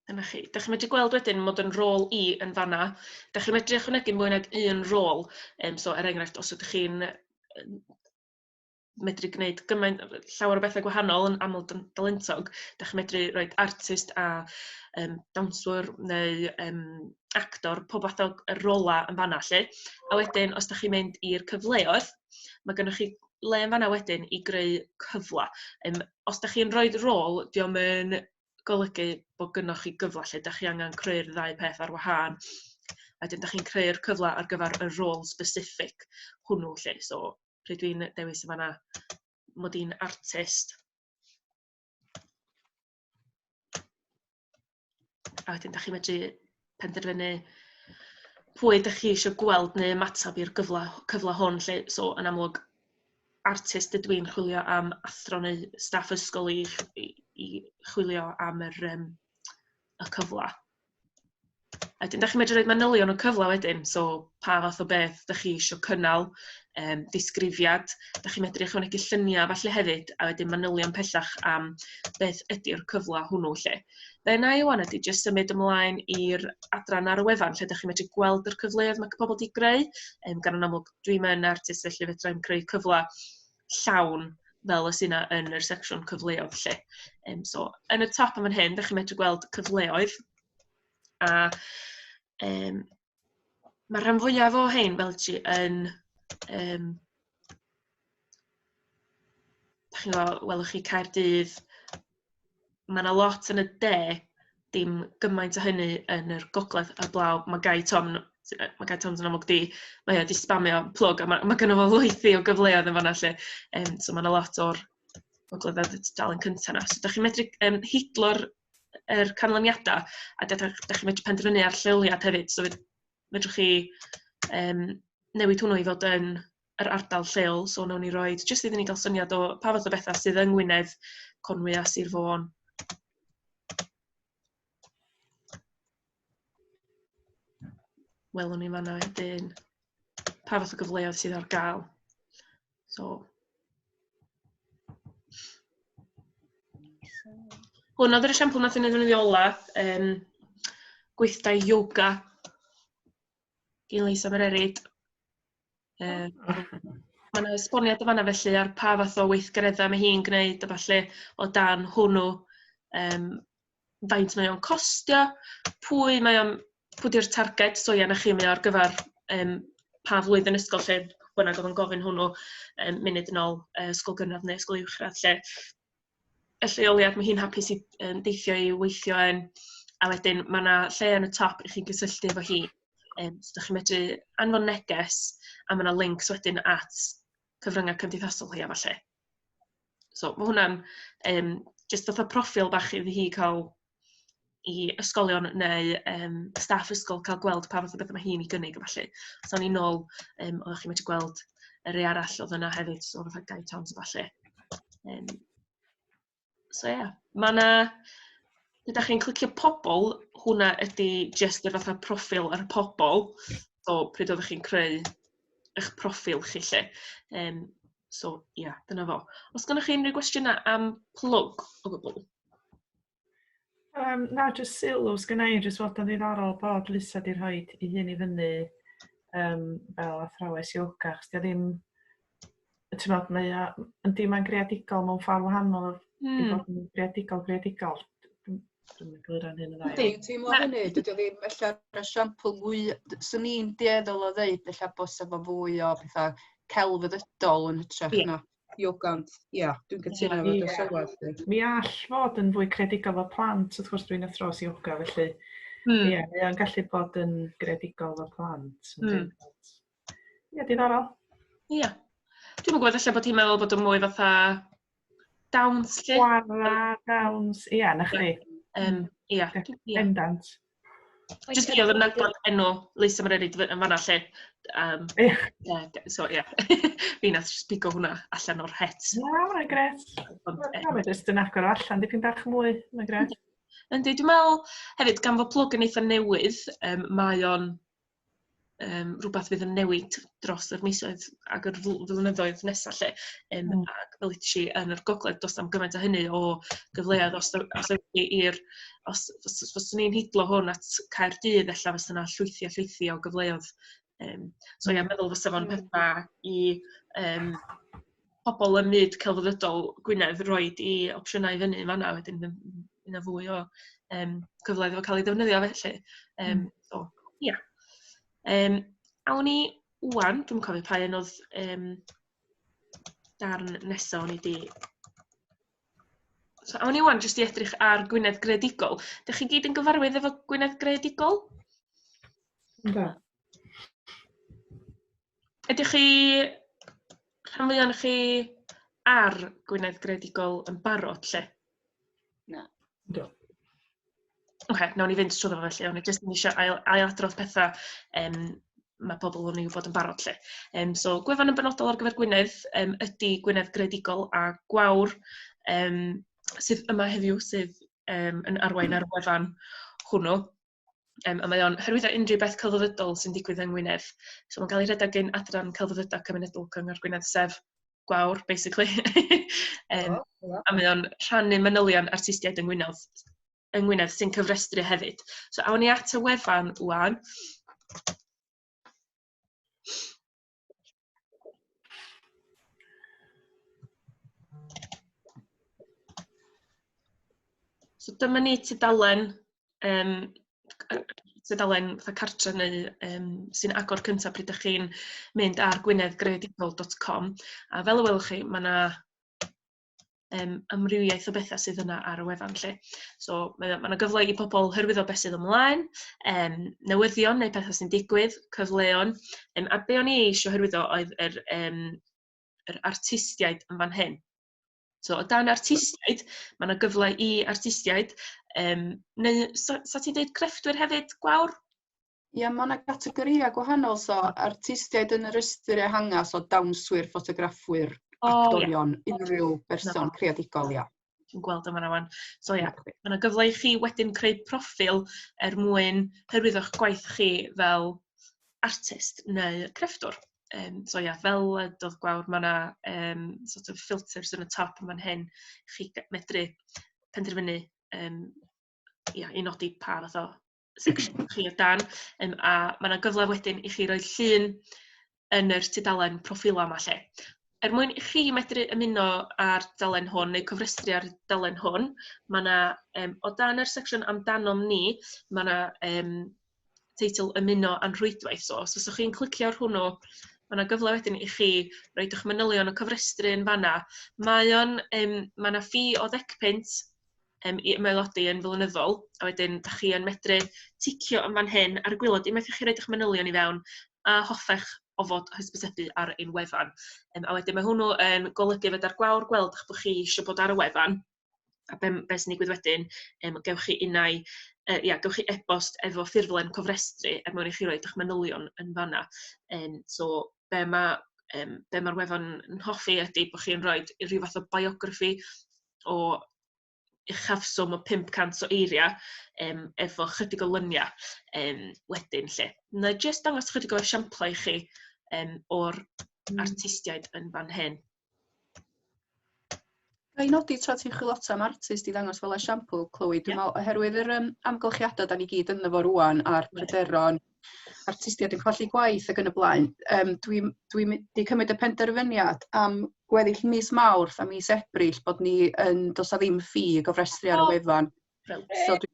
C: Dyna chi. Dach chi'n medru gweld wedyn mod yn rôl i yn fan'na. Dach chi'n medru ychwanegu mwy nag un rôl. So er enghraifft, os ydych chi'n medru gwneud gymaint, llawer o bethau gwahanol yn aml dalentog, dach chi'n medru rhoi artist a dawnswr neu actor, pob fath o rolau yn fan'na 'lly. A wedyn, os dach chi'n mynd i'r cyfleoedd, mae gennych chi le yn fan'na wedyn i greu cyfle. Os dach chi'n rhoi rôl, dio'm yn golygu bod gynnoch chi gyfle lle dach chi angen creu'r ddau peth ar wahân. A wedyn dach chi'n creu'r cyfle ar gyfer y rôl specific hwnnw 'lly. So pryd dwi'n dewis yn fan'na mod i'n artist. A wedyn dach chi'n medru penderfynu pwy ydych chi eisiau gweld neu ymateb i'r cyfle hwn 'lly. So yn amlwg artist ydw i'n chwilio am athro neu staff ysgol i chwilio am y cyfle. A wedyn, dach chi'n medru rhoi manylion y cyfle wedyn, so pa fath o beth dach chi isio cynnal, disgrifiad, dach chi'n medru ychwanegu lluniau falle hefyd, a wedyn manylion pellach am beth ydy'r cyfle hwnnw 'lly. Be wna i ŵan ydy jyst symud ymlaen i'r adran ar y wefan lle dach chi'n medru gweld yr cyfleoedd mae pobl 'di greu, gan yn amlwg dwi'm yn artist felly fedra i'm creu cyfle llawn fel y sy 'na yn yr secsiwn cyfleoedd 'lly. So yn y top yn fan hyn, dach chi'n medru gweld cyfleoedd, a mae'r rhan fwyaf o hein fel ti yn, dach chi'n gweld, welwch chi Caerdydd, mae 'na lot yn y de, dim gymaint o hynny yn yr gogledd a blaw. Mae Guy Tom, mae Guy Toms yn amlwg di, mae o 'di spamio Plwg a ma' gynno fo lwythi o gyfleoedd yn fan'na 'lly. So ma' 'na lot o'r gogledd ar y tudalen cynta 'na. So dach chi'n medru hidlo'r yr canlyniadau a dach chi'n medru penderfynu ar lleoliad hefyd. So fedrwch chi newid hwnnw i fod yn yr ardal lleol. So wnawn ni roid, jyst iddyn ni gael syniad o pa fath o bethau sydd yng Ngwynedd, Conwy a Sir Fôn. Welwn ni fan'na wedyn pa fath o gyfleoedd sydd ar gael. So hwn oedd yr esiampl nath ni ddefnyddio ola, gweithdai yoga gin Lisa Mererid. Mae yna esboniad yn fan'na felly ar pa fath o weithgareddau mae hi'n gwneud a falle o dan hwnnw, faint mae o'n costio, pwy mae o'n, pwy di'r targed, so ie, na chi, mae o ar gyfer pa flwyddyn ysgol lle bynnag oedd yn gofyn hwnnw munud yn ôl, ysgol gynradd neu ysgol uwchradd lle. Y lleoliad mae hi'n hapus i deithio i weithio yn, a wedyn mae yna lle yn y top i chi gysylltu efo hi. So ydych chi'n medru anfon neges a mae yna links wedyn at cyfryngau cymdeithasol hi a falle. So mae hwnna'n jyst fatha proffil bach iddi hi cael i ysgolion neu staff ysgol cael gweld pa fath o bethau mae hi'n ei gynnig a ballu. So o'n i'n nôl, oeddech chi'n medru gweld y rei arall oedd yna hefyd, so fatha Guy Toms a ballu. So ie, yeah, mae yna... Ydych chi'n clicio pobl, hwnna ydy jyst yr fatha proffil ar y pobl. So pryd oeddech chi'n creu eich proffil chi lle. So ie, yeah, dyna fo. Os gennych chi unrhyw gwestiynau am Plwg o gwbl?
B: Na, jyst sylw sgynna i, jyst fod yn ddiddorol bod Lisa 'di rhoi ei hun i fyny fel athrawes yoga, achos 'di o ddim, ti'n meddwl, mae o, yndi, mae'n greadigol mewn ffordd wahanol i fod yn greadigol, greadigol. Dwi'm yn egluro'n hyn yn dda
A: Yndi,
B: iawn.
A: teimlo hynny, dydy o ddim ella'r esiampl mwy, swn i'n dueddol o ddeud ella bod efo fwy o pethau celfyddydol yn hytrach na yoga, ond ia, dwi'n cytuno efo dy sylwad di.
B: Mi all fod yn fwy creadigol efo plant, wrth gwrs dwi'n athrawes yoga, felly ie, mae o'n gallu bod yn greadigol efo plant. Ie, diddorol.
C: Ie. Dwi'm yn gwybod, ella bod hi'n meddwl bod o'n mwy fatha dawns lle.
B: Chwarae, dawns, ie, na chdi.
C: Ie.
B: Bendant.
C: Jyst fi oedd yn nabod enw Lisa Mererid yn fanna lle. So ie. Fi nath jyst pigo hwnna allan o'r het.
B: Na, mae'n gret. Na, mae jyst yn agor o allan dipyn bach mwy. Mae'n gret.
C: Yndi, dwi'n meddwl hefyd, gan fod Plwg yn eitha newydd, mae o'n rhywbeth fydd yn newid dros yr misoedd ac yr flynyddoedd nesaf lle. Ac fel i yn yr gogledd, does na'm gymaint o hynny o gyfleoedd os os ewch chi i'r... Os fyswn i'n hidlo hwn at Caerdydd, ella fysa 'na llwythi a llwythi o gyfleoedd. So ie, meddwl fysa fo'n peth da i pobl ym myd celfyddydol Gwynedd roid i opsiynau i fyny yn fan'na, wedyn fydd 'na fwy o cyfle iddo fo cael ei ddefnyddio felly. So ie. Awn ni ŵan, dwi'm yn cofio pa un oedd darn nesaf o'n i 'di... So awn ni ŵan jyst i edrych ar Gwynedd Greadigol. Dach chi gyd yn gyfarwydd efo Gwynedd Greadigol?
B: Yndw.
C: Ydych chi, rhan fwya ohonoch chi ar Gwynedd Greadigol yn barod lle?
D: Na.
B: Yndw.
C: Oce, nawn ni fynd trwyddo fo felly. O'n i jyst yn eisiau ailadrodd pethau mae pobl yn ei wybod yn barod lle. So, gwefan yn benodol ar gyfer Gwynedd ydy Gwynedd Greadigol a Gwawr, sydd yma heddiw, sydd yn arwain ar wefan hwnnw. A mae o'n hyrwyddo unrhyw beth celfyddydol sy'n digwydd yng Ngwynedd. So mae'n cael ei rhedeg gan Adran Celfyddydau Cymunedol Cyngor Gwynedd, sef Gwawr, basically. A mae o'n rhannu manylion artistiaid yng Ngwynedd sy'n cyfrestru hefyd. So awn ni at y wefan ŵan. So dyma ni tudalen, tudalen fatha cartre neu sy'n agor cyntaf pryd ydych chi'n mynd ar gwyneddgreadigol.com. A fel y welwch chi, mae yna amrywiaeth o bethau sydd yna ar y wefan lle. So mae 'na gyfle i pobl hyrwyddo beth sydd ymlaen, newyddion neu pethau sy'n digwydd, cyfleon. A be o'n i eisiau hyrwyddo oedd yr artistiaid yn fan hyn. So o dan artistiaid, mae yna gyfle i artistiaid, neu sa ti'n deud crefftwyr hefyd, Gwawr?
A: Ie, mae yna gategorïau gwahanol, so artistiaid yn yr ystyr ehanga, so dawnswyr, ffotograffwyr, actorion, unrhyw berson creadigol, ia.
C: Dwi'n gweld yma rwan. So ia, mae yna gyfle i chi wedyn creu proffil er mwyn hyrwyddo'ch gwaith chi fel artist neu crefftwr. So ia, fel wedodd Gwawr, mae yna sort of filters yn y top yn fan hyn, chi medru penderfynu ia, i nodi pa fath o section chi o dan. A mae yna gyfle wedyn i chi roi llun yn yr tudalen proffila yma lle. Er mwyn i chi medru ymuno â'r dalen hwn neu cyfrestru ar dalen hwn, mae yna, o dan yr section amdanom ni, mae yna teitl ymuno â'n rhwydwaith. So os fyswch chi'n clicio ar hwnnw, mae yna gyfle wedyn i chi roid eich manylion o cyfrestru yn fanna. Mae o'n, mae yna ffi o 10 punt. i ymaelodi yn flynyddol, a wedyn dach chi yn medru ticio yn fan hyn ar y gwaelod unwaith i chi roid eich manylion i fewn a hoffech o fod hysbysebu ar ein wefan. A wedyn mae hwnnw yn golygu fod ar gwawr gweld eich bod chi eisiau bod ar y wefan, a be, be sy'n digwydd wedyn, gewch chi unai, ia, gewch chi e-bost efo ffurflen cofrestru er mwyn i chi roid eich manylion yn fanna. So be ma' be ma'r wefan yn hoffi ydy bod chi'n rhoi rhyw fath o biography o uchafswm o 500 o eiriau efo chydig o luniau wedyn 'lly. Wna i jyst dangos chydig o esiamplau i chi o'r artistiaid yn fan hyn.
A: Ga i nodi tra ti'n chwilota am artist i ddangos fel esiampl, Chloe, dwi'n meddwl oherwydd yr amgylchiadau da ni gyd ynddo fo rŵan a'r pryderon, artistiaid yn colli gwaith ac yn y blaen, dwi, dwi 'di cymryd y penderfyniad am gweddill mis Mawrth a mis Ebrill bod ni yn, does 'na ddim ffi i gofrestru ar y wefan. So, dwi,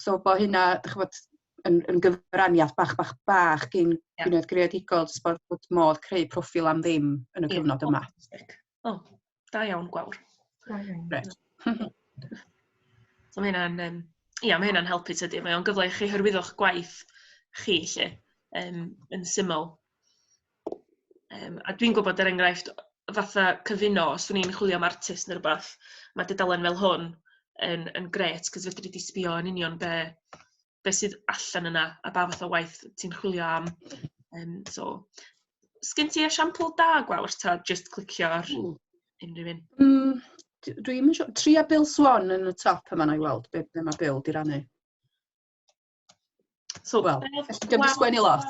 A: so bod hynna, dych ch'bod, yn gyfraniad bach, bach, bach gin Gwynedd Greadigol, jyst bod modd creu proffil am ddim yn y cyfnod yma.
C: O, da iawn, Gwawr.
B: Da iawn.
A: Reit.
C: So mae hynna'n, ia, mae hynna'n helpu tydi. Mae o'n gyfle i chi hyrwyddo'ch gwaith chi, 'lly, yn syml. A dwi'n gwybod, er enghraifft, fatha cyfuno, os o'n i'n chwilio am artist neu rywbeth, mae dudalen fel hwn yn grêt, cos fedri di sbio yn union be sydd allan yna a ba fath o waith ti'n chwilio am. So, sgyn ti esiampl da, Gwawr, ta jyst clicio ar unrhyw un?
A: Dwi'm yn siŵr. Tria Bill Swan yn y top yma na i weld be mae Bill di rannu.
C: So,
A: Wel,
C: be oedd
A: felly dio'm 'di
C: Gwawr-
A: sgwennu lot.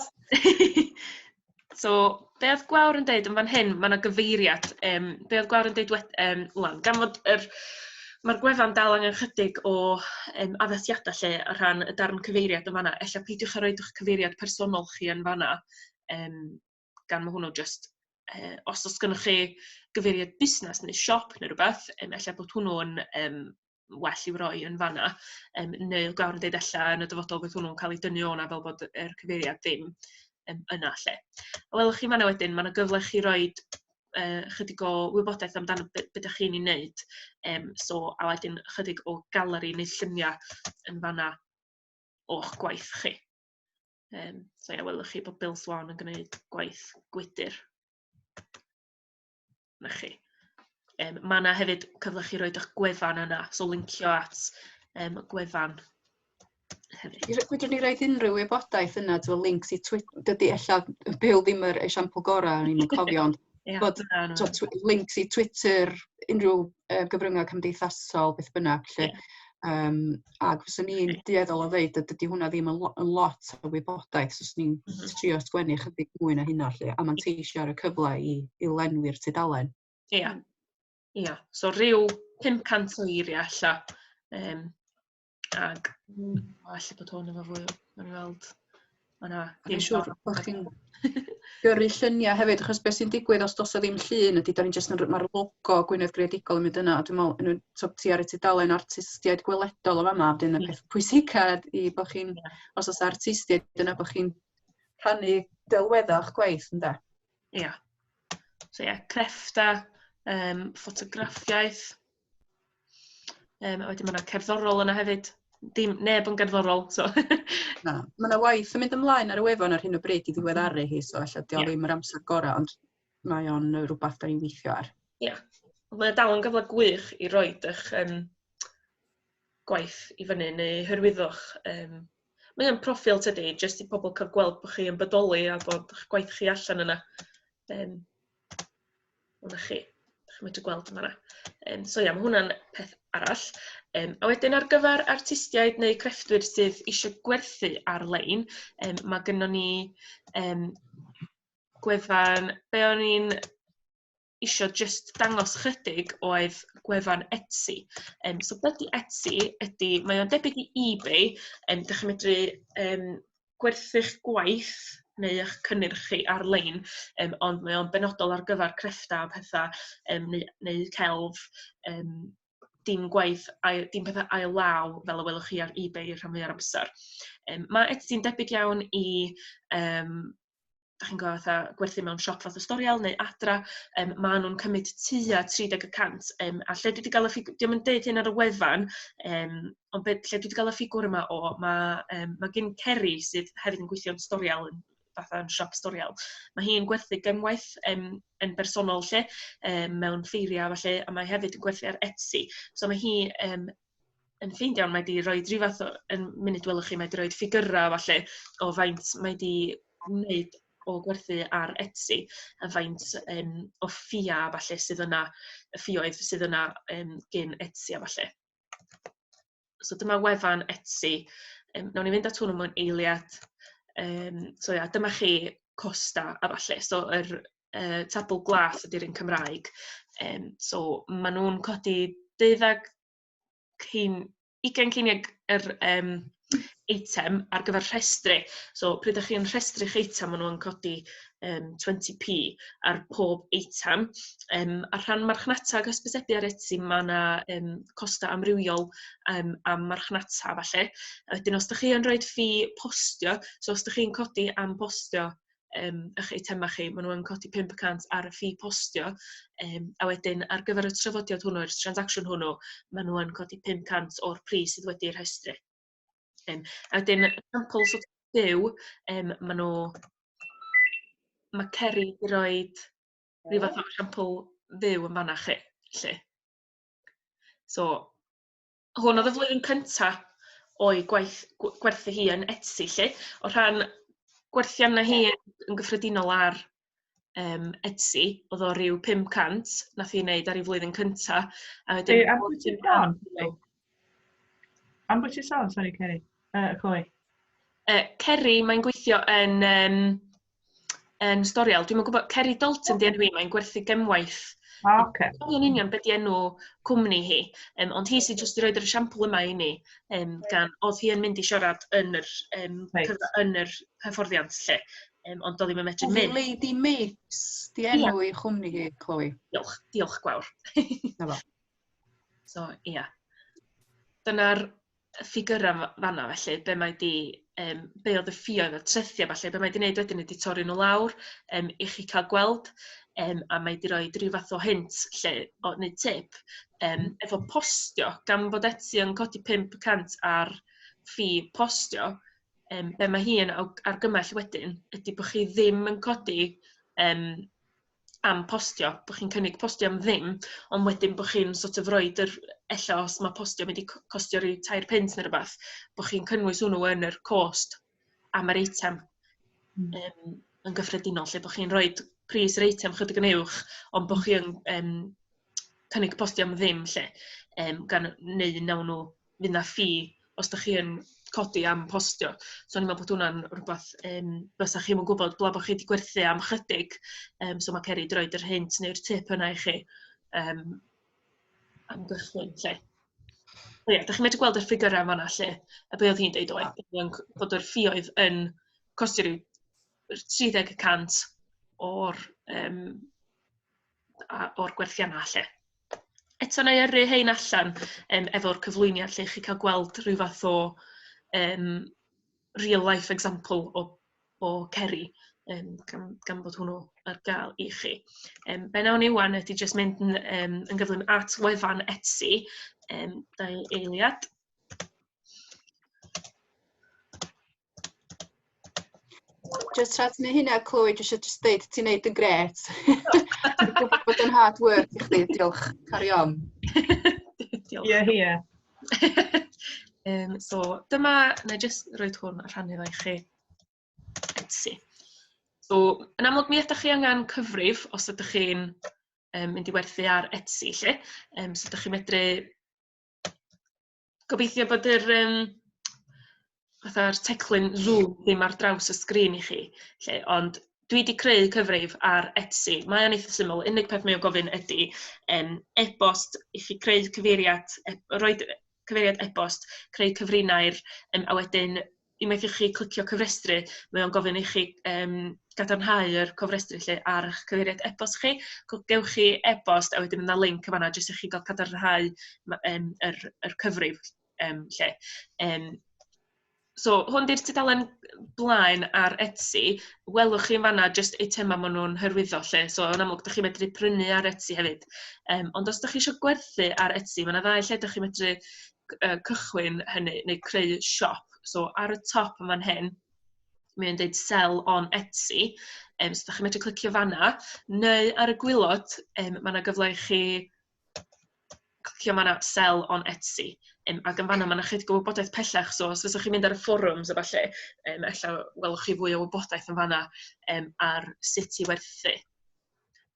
C: So, be oedd Gwawr yn deud yn fan hyn, mae yna gyfeiriad. Be oedd Gwawr yn deud wan, gan fod mae'r gwefan dal angen chydig o addasiadau lle o rhan y darn cyfeiriad yn fanna. Ella peidiwch â roid eich cyfeiriad personol chi yn fanna, gan mae hwnnw jyst, os oes gennych chi gyfeiriad busnes neu siop neu rhywbeth, ella bod hwnnw'n well i'w roi yn fanna. Neu Gwawr yn deud ella yn y dyfodol bydd hwnnw'n cael ei dynnu o'na fel bod yr cyfeiriad ddim yna lle. A welwch chi fanna wedyn, mae yna gyfle chi roid chydig o wybodaeth amdano be dach chi'n ei wneud. So, a wedyn chydig o galeri neu lluniau yn fanna o'ch gwaith chi. So ia, welwch chi bod Bill Swan yn gwneud gwaith gwydr. Na chi. Mae yna hefyd cyfle chi roid eich gwefan yna, so lincio at gwefan hefyd.
A: Fedrwn ni roid unrhyw wybodaeth yna, ti'n gwbod, links i Twitter, dydy ella Bill ddim yr esiampl gorau, o'n i'm yn cofio, ond bod
C: Na, na.
A: Links i Twitter, unrhyw gyfryngau cymdeithasol, beth bynnag, lle. Ac fyswn i'n dueddol o ddeud dydy hwnna ddim yn lot o wybodaeth, so swn i'n trio sgwennu chydig mwy na hynna, lle, a manteisio ar y cyfle i lenwi'r tudalen.
C: Ia, ia. So rhyw 500 o eiriau ella. Ag o, ella bod hwn efo fwy, ma'n i weld. Ma' 'na
A: Dwi'n
C: ddim
A: siŵr
C: ffordd
A: bod chi'n gyrru lluniau hefyd, achos beth sy'n digwydd os does 'na ddim llun ydy, da ni'n jyst yn mae'r logo Gwynedd Greadigol yn mynd yna, a dwi'n meddwl, so ti ar y tudalen artistiaid gweledol o fama, wedyn y peth pwysica ydy bod chi'n, os oes artistiaid yna, bod chi'n rhannu delweddau o'ch gwaith, ynde?
C: Ia. So ie, creffta, ffotograffiaeth. A wedyn ma' 'na cerddorol yna hefyd. Dim, neb yn gerddorol, so.
A: Na, ma' 'na waith yn mynd ymlaen ar y wefan ar hyn o bryd i ddiweddaru hi, so ella 'di o ddim yr amser gorau, ond mae o'n rywbeth da ni'n weithio ar.
C: Ia, ond mae o dal yn gyfle gwych i roid eich gwaith i fyny neu hyrwyddo'ch... Mae o'n proffil tydi, jyst i pobl cael gweld bod chi yn bodoli a bod eich gwaith chi allan yna. Yna chi, dach chi'n medru gweld yn fan'na. So ia, ma' hwnna'n peth arall. A wedyn ar gyfer artistiaid neu crefftwyr sydd eisiau gwerthu ar-lein, ma' gynnon ni gwefan, be o'n i'n isio jyst dangos chydig oedd gwefan Etsy. So be 'di Etsy ydy, mae o'n debyg i eBay, dach chi'n medru gwerthu'ch gwaith neu eich cynnyrch chi ar-lein, ond mae o'n benodol ar gyfer crefftau a pethau, neu celf, dim gwaith, dim pethau ail law fel y welwch chi ar eBay rhan fwya'r amser. Mae Etsy'n debyg iawn i da chi'n gwybod, fatha gwerthu mewn siop fath o Storiel neu adra, maen nhw'n cymryd tua 30%. A lle dwi wedi cael y ffigwr, diolch yn deud hyn ar y wefan, ond be, lle dwi wedi cael y ffigwr yma o, mae gen Ceri sydd hefyd yn gweithio yn Storiel, yn fatha yn siop Storiel, mae hi'n gwerthu gemwaith yn bersonol lle, mewn ffeiriau falle, a mae hefyd yn gwerthu ar Etsy. So mae hi yn ffeindio, mae wedi rhoi rhyw fath o, yn munud welwch chi, mae wedi rhoi ffigurau falle o faint mae wedi wneud o gwerthu ar Etsy, a faint o ffia falle sydd yna, y ffioedd sydd yna gyn Etsy a falle. So dyma wefan Etsy. Nawn ni fynd at hwnnw mewn eiliad. So ia, dyma chi costa a falle. So yr tabl glas ydy'r un Cymraeg. So maen nhw'n codi 12 cyn, 20 ceiniog yr eitem ar gyfer rhestru. So pryd ydych chi'n rhestru'ch eitem, maen nhw'n codi 20p ar pob eitem. A rhan marchnata ac hysbysebu ar Etsy, mae yna costau amrywiol am marchnata falle. A wedyn os ydych chi yn rhoi ffi postio, so os ydych chi'n codi am postio eich eitemau chi, maen nhw'n codi 5% ar y ffi postio. A wedyn ar gyfer y trafodiad hwnnw, yr transaction hwnnw, maen nhw'n codi 500 o'r pris sydd wedi'i rhestru. A wedyn, example sort of byw, maen nhw... Mae Ceri wedi rhoi rhyw fath o esiampl fyw yn fanna chi. Lle. So, hwn oedd y flwyddyn cynta o'i gwaith gwerthu hi yn Etsy, lle. O rhan gwerthiannau hi yn gyffredinol ar Etsy, oedd o ryw 500 nath hi wneud ar ei flwyddyn cynta. A wedyn...
B: Hey, am bwy ti'n sôn? Am bwy ti'n sôn, sorry, Ceri? Chloe.
C: Ceri, mae'n gweithio yn Storiel. Dwi'm yn gwybod, Ceri Dalton di enw hi, mae'n gwerthu gemwaith.
B: Ah, oce.
C: Dwi'n cofio'n union be di enw cwmni hi, ond hi sydd jyst wedi rhoi'r esiampl yma i ni, gan oedd hi yn mynd i siarad yn yr, yn yr hyfforddiant lle, ond doedd ddim yn medru mynd.
A: Lady Makes di enw i chwmni hi, Chloe.
C: Diolch, diolch Gwawr.
A: Na fo.
C: So, ia. Dyna'r ffigurau fanna felly, be mae di, be oedd y ffioedd y trethiau falle, be mae di wneud wedyn ydi torri nhw lawr i chi cael gweld, a mae di roi rhyw fath o hint lle, o, neu tip, efo postio, gan fod Etsy yn codi 5% ar ffi postio, be mae hi yn argymell wedyn ydy bod chi ddim yn codi am postio, bod chi'n cynnig postio am ddim, ond wedyn bod chi'n sort of roid yr, ella os mae postio mynd i costio rhyw 3 punt neu rhywbeth, bod chi'n cynnwys hwnnw yn yr cost am yr eitem yn gyffredinol, lle bod chi'n rhoi pris yr eitem chydig yn uwch, ond bod chi yn cynnig postio am ddim lle, gan neu nawn nhw fydd na ffi os ydych chi yn codi am postio. So o'n i'n meddwl bod hwnna'n rhywbeth fysa chi'm yn gwybod bla bod chi wedi gwerthu am chydig. So mae Ceri wedi rhoid yr hint neu'r tip yna i chi am gychwyn lle. So, ie, da chi'n medru gweld y ffigurau fan'na lle. A be oedd hi'n deud oedd bod yr ffioedd yn costio rhyw 30% o'r o'r gwerthiannau lle. Eto na i yrru hein allan efo'r cyflwyniad lle chi cael gweld rhyw fath o real life example o Ceri, gan bod hwnnw ar gael i chi. Be nawn ni wan ydy jyst mynd yn gyflym at wefan Etsy, 2 eiliad.
A: Just tra ti'n neud hynna, Chloe, dwi eisiau just deud ti'n neud yn grêt. Dwi'n gwybod bod yn hard work i chdi, diolch. Carry on.
C: Diolch.
B: Ie, ie.
C: So dyma, na i jyst roid hwn a rhannu fo i chi. Etsy. So, yn amlwg mi ydych chi angen cyfrif os ydych chi'n mynd i werthu ar Etsy lle. So ydych chi'n medru gobeithio bod yr fatha'r teclyn Zoom ddim ar draws y sgrin i chi lle, ond dwi wedi creu cyfrif ar Etsy. Mae o'n eitha syml. Unig peth mae o'n gofyn ydy e-bost i chi creu cyfeiriad, roid cyfeiriad e-bost, creu cyfrinair, a wedyn unwaith i chi clicio cyfrestru, mae o'n gofyn i chi gadarnhau yr cofrestru lle ar eich cyfeiriad e-bost chi. Gewch chi e-bost a wedyn ma' 'na link yn fan'na jyst i chi gael cadarnhau yr cyfrif lle. So, hwn 'di'r tudalen blaen ar Etsy. Welwch chi yn fanna jyst eitemau maen nhw'n hyrwyddo 'lly. So, yn amlwg, dach chi'n medru prynu ar Etsy hefyd. Ond os dach chi isio gwerthu ar Etsy, ma' 'na ddau lle dach chi'n medru cychwyn hynny, neu creu siop. So, ar y top yn fan hyn, mae'n deud sell on Etsy. So, dach chi'n medru clicio fanna. Neu ar y gwaelod, ma' 'na gyfle i chi clicio fanna sell on Etsy. Ac yn fanna ma' 'na chydig o wybodaeth pellach, so os fyswch chi'n mynd ar y forums a ballu, ella welwch chi fwy o wybodaeth yn fanna ar sut i werthu.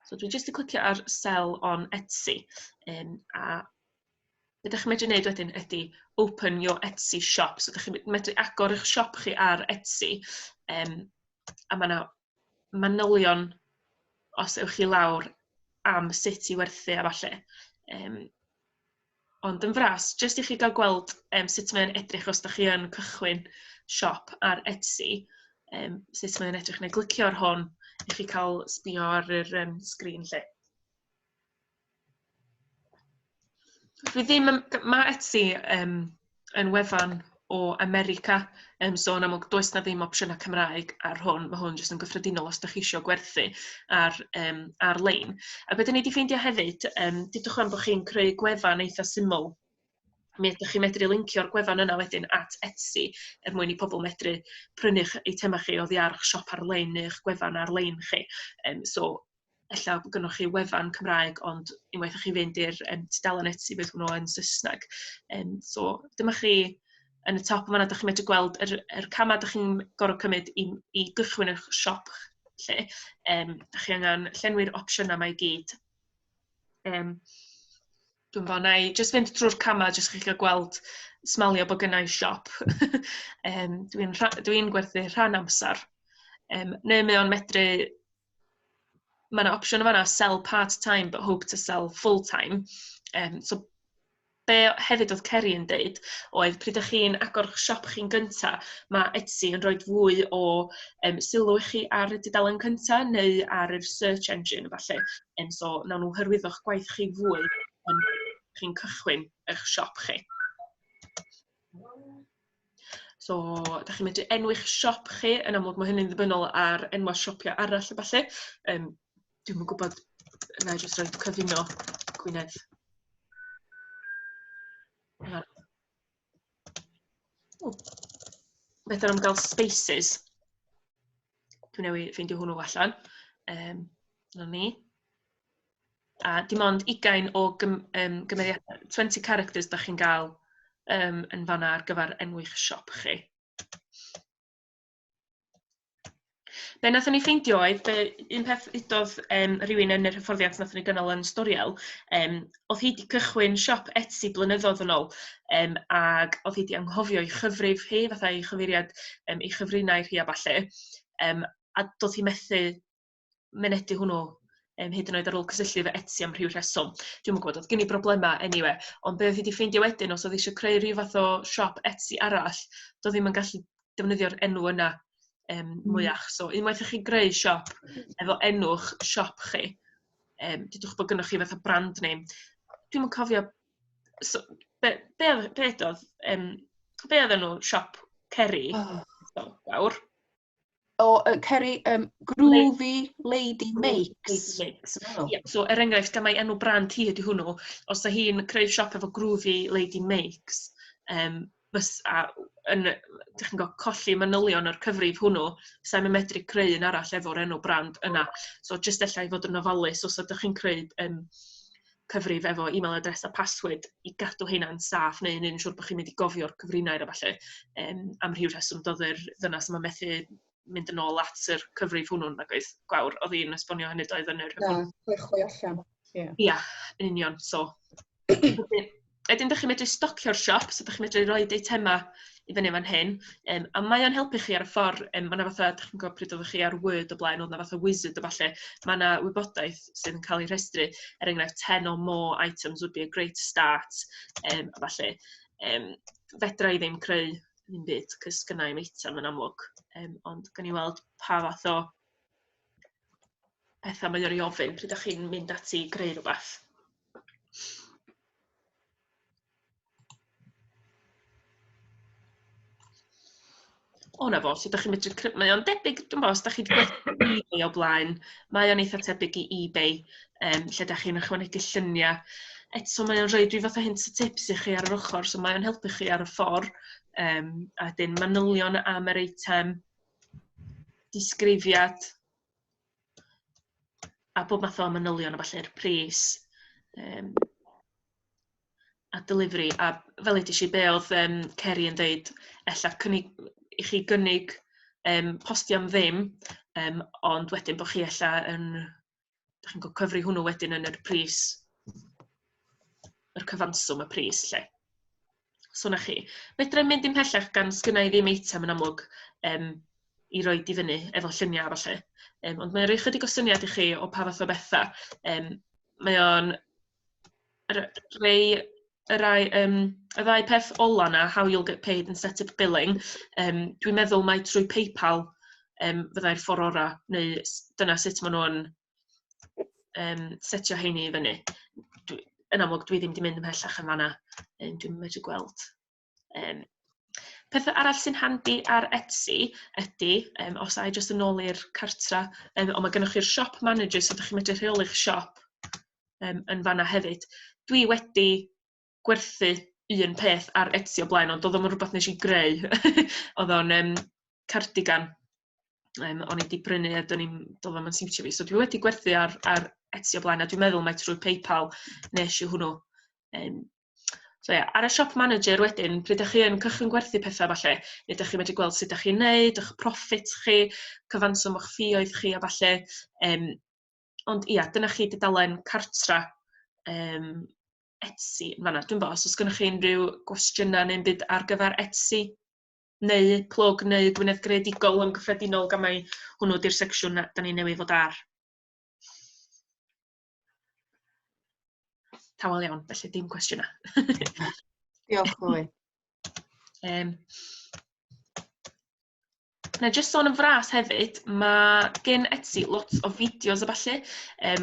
C: So dwi jyst yn clicio ar sell on Etsy, a be dach chi'n medru wneud wedyn ydy open your Etsy shop. So dach chi'n medru agor eich siop chi ar Etsy, a ma' 'na manylion os ewch chi lawr am sut i werthu a ballu. Ond yn fras, jyst i chi gael gweld sut mae'n edrych os dach chi yn cychwyn siop ar Etsy, sut mae'n edrych, neu glicio ar hwn i chi cael sbio ar yr sgrin lle. Dwi ddim yn, mae Etsy yn wefan o America, so yn amlwg does 'na ddim opsiynau Cymraeg ar hwn, mae hwn jyst yn gyffredinol os dach chi isio gwerthu ar-lein. A be dan ni 'di ffeindio hefyd, dudwch wan bod chi'n creu gwefan eitha syml, mi ydych chi'n medru lincio'r gwefan yna wedyn at Etsy er mwyn i pobl medru prynu'ch eitemau chi oddi ar eich siop ar-lein neu eich gwefan ar-lein chi. So ella bod gynnoch chi wefan Cymraeg, ond unwaith i chi fynd i'r tudalen Etsy, bydd hwnnw yn Saesneg. So dyma chi yn y top yma, dach chi'n medru gweld yr camau dach chi'n gorfod cymryd i gychwyn eich siop lle. Dach chi angen llenwi'r opsiynau yma i gyd. Dwi'n fawr, na i jyst fynd drwy'r camau jyst chi gael gweld smalio bod gynna i siop. Dwi gwerthu rhan amser. Neu mae o'n medru... Mae yna opsiwn yn fan'na, sell part-time but hope to sell full-time. So be hefyd oedd Kerry yn deud oedd pryd ydych chi'n agor siop chi'n gynta, mae Etsy yn rhoi fwy o sylw i chi ar y dudalen cynta neu ar yr search engine falle. So nawn nhw hyrwyddo'ch gwaith chi fwy yn chi'n cychwyn eich siop chi. So, dach chi'n medru enwi'ch siop chi, yn amlwg mae hynny'n ddibynnol ar enwau siopia arall a ballu. Dwi'm yn gwybod, na i jyst rhoi cyfuno Gwynedd. Fedra nhw'm gael spaces. Dwi newydd ffeindio hwnnw allan. 'Na ni. A dim ond 20 o gymeriadau, 20 characters dach chi'n gael yn fan'na ar gyfer enwi'ch siop chi. Be wnaethon ni ffeindio oedd, be, un peth udodd rhywun yn yr hyfforddiant wnaethon ni gynnal yn Storiel, oedd hi 'di cychwyn siop Etsy blynyddoedd yn ôl, ac oedd hi 'di anghofio ei chyfrif hi, fatha ei chyfeiriad, ei chyfrinair hi a ballu, a doedd hi methu mynedu hwnnw hyd yn oed ar ôl cysylltu efo Etsy am rhyw rheswm. Dwi'm yn gwybod, oedd gen i broblemau anyway, ond be oedd hi 'di ffeindio wedyn, os oedd eisiau creu rhyw fath o siop Etsy arall, doedd ddim yn gallu defnyddio'r enw yna mwyach. So unwaith i chi greu siop efo enw'ch siop chi, dudwch bod gynnoch chi fatha brand name. Dwi'm yn cofio, so, be oedd enw siop Kerry?
A: Oh.
C: So, Gwawr.
A: O, Kerry, Groovy Lady Makes.
C: Lady Makes. Yeah, so er enghraifft, gan mai enw brand hi ydy hwnnw, os da hi'n creu siop efo Groovy Lady Makes, fys, a, yn, dych chi'n gwybod, colli manylion o'r cyfrif hwnnw, sa'n mynd medru creu un arall efo'r enw brand yna. So jyst ella i fod yn ofalus os ydych chi'n creu cyfrif efo email address a password i gadw heina'n saff neu yn siŵr bod chi'n mynd i gofio'r cyfrinair a falle am rhyw rheswm doedd yr ddynas yma methu mynd yn ôl at yr cyfrif hwnnw nag oedd Gwawr, oedd hi'n esbonio hynny doedd yn yr
A: Na, chwe allan.
C: Ie, yeah, yn union. So, wedyn dych chi'n medru stocio'r siop, so dych chi'n medru rhoi eitema i fyny fan hyn, a mae o'n helpu chi ar y ffordd, mae yna fatha, dych chi'n gwybod pryd oeddech chi ar Word o blaen, oedd yna fatha wizard o falle, mae yna wybodaeth sydd yn cael ei rhestru, er enghraifft 10 or more items would be a great start, a falle. Fedra i ddim creu ddim byd, cos gynna i'm eitem yn amlwg, ond gawn ni weld pa fath o pethau mae o'n ei ofyn pryd ydych chi'n mynd ati i greu rhywbeth. O na fo, lle da chi'n medru... Mae o'n debyg, dwi'n bo, os da chi wedi gwerthu eBay o blaen, mae o'n eitha tebyg i eBay, lle da chi'n ychwanegu lluniau. Eto, mae o'n rhoi rhyw fath o hints a tips i chi ar yr ochr, so mae o'n helpu chi ar y ffordd. A wedyn manylion am yr eitem, disgrifiad, a bob math o manylion a falle'r pris. A delivery. A fel edes i, be oedd Ceri yn deud, ella cynnig, i chi gynnig postio am ddim, ond wedyn bod chi ella yn, da chi'n cyfri hwnnw wedyn yn yr pris, yr cyfanswm y pris lle. So na chi. Fedra i mynd ymhellach gan sgynna i ddim eitem yn amlwg i roid i fyny efo lluniau a falle. Ond mae'n rhoi chydig o syniad i chi o pa fath o bethau. Mae o'n rei y rai, y ddau peth ola na, how you'll get paid and set up billing, dwi'n meddwl mai trwy PayPal fyddai'r ffordd orau, neu dyna sut maen nhw'n setio heini i fyny. Yn amlwg, dwi ddim wedi mynd ymhellach yn fanna, dwi'n medru gweld. Pethau arall sy'n handi ar Etsy ydy, os ai jyst yn ôl i'r cartra, ond mae gennych chi'r shop manager, so ydych chi'n medru rheoli'ch siop yn fanna hefyd. Dwi wedi gwerthu un peth ar Etsy o blaen, ond oedd o'm yn rhywbeth nes i greu. Oedd o'n cardigan o'n i wedi prynu a do'n i'm, doedd o'm yn siwtio fi. So dwi wedi gwerthu ar Etsy o blaen, a dwi'n meddwl mai trwy PayPal nes i hwnnw. So ia, ar y shop manager wedyn, pryd ydych chi yn cychwyn gwerthu pethau falle, neu ydych chi'n medru gweld sut ydych chi'n neud, eich profit chi, cyfanswm o'ch ffioedd chi a falle. Ond ia, dyna chi dudalen cartra Etsy yn fanna. Dwi'n bo, os oes gennych chi unrhyw gwestiynau neu'n byd ar gyfer Etsy, neu Plwg, neu Gwynedd Greadigol yn gyffredinol, gan mai hwnnw di'r secsiwn da ni newydd fod ar. Tawel iawn, felly dim cwestiynau.
A: Diolch, Chloe.
C: Na, jyst sôn yn fras hefyd, mae gen Etsy lot o fideos a ballu.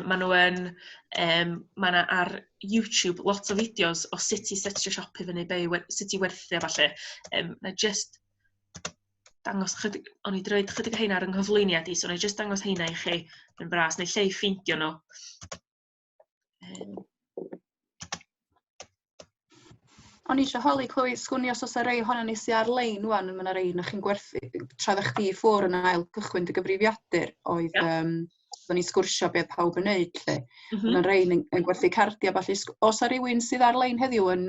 C: Maen nhw yn, mae yna ar YouTube lot o fideos o sut i setio siop i fyny, be, sut i werthu a ballu. Na jyst dangos chydig, o'n i wedi rhoi chydig o heina ar yng nghyflwyniad i, so na i jyst dangos heina i chi yn fras, neu lle i ffeindio nhw.
A: O'n i eisiau holi, Chloe, sgwn i os oes 'na rei ohono ni sy ar-lein ŵan, mae yna rei na chi'n gwerthu, tra oeddech chdi i ffwr yn ail cychwyn dy gyfrifiadur, oedd, o'n i'n sgwrsio beth pawb yn neud, lle. Oedd yna rei yn gwerthu cardiau, falle. Oes 'na rywun sydd ar-lein heddiw yn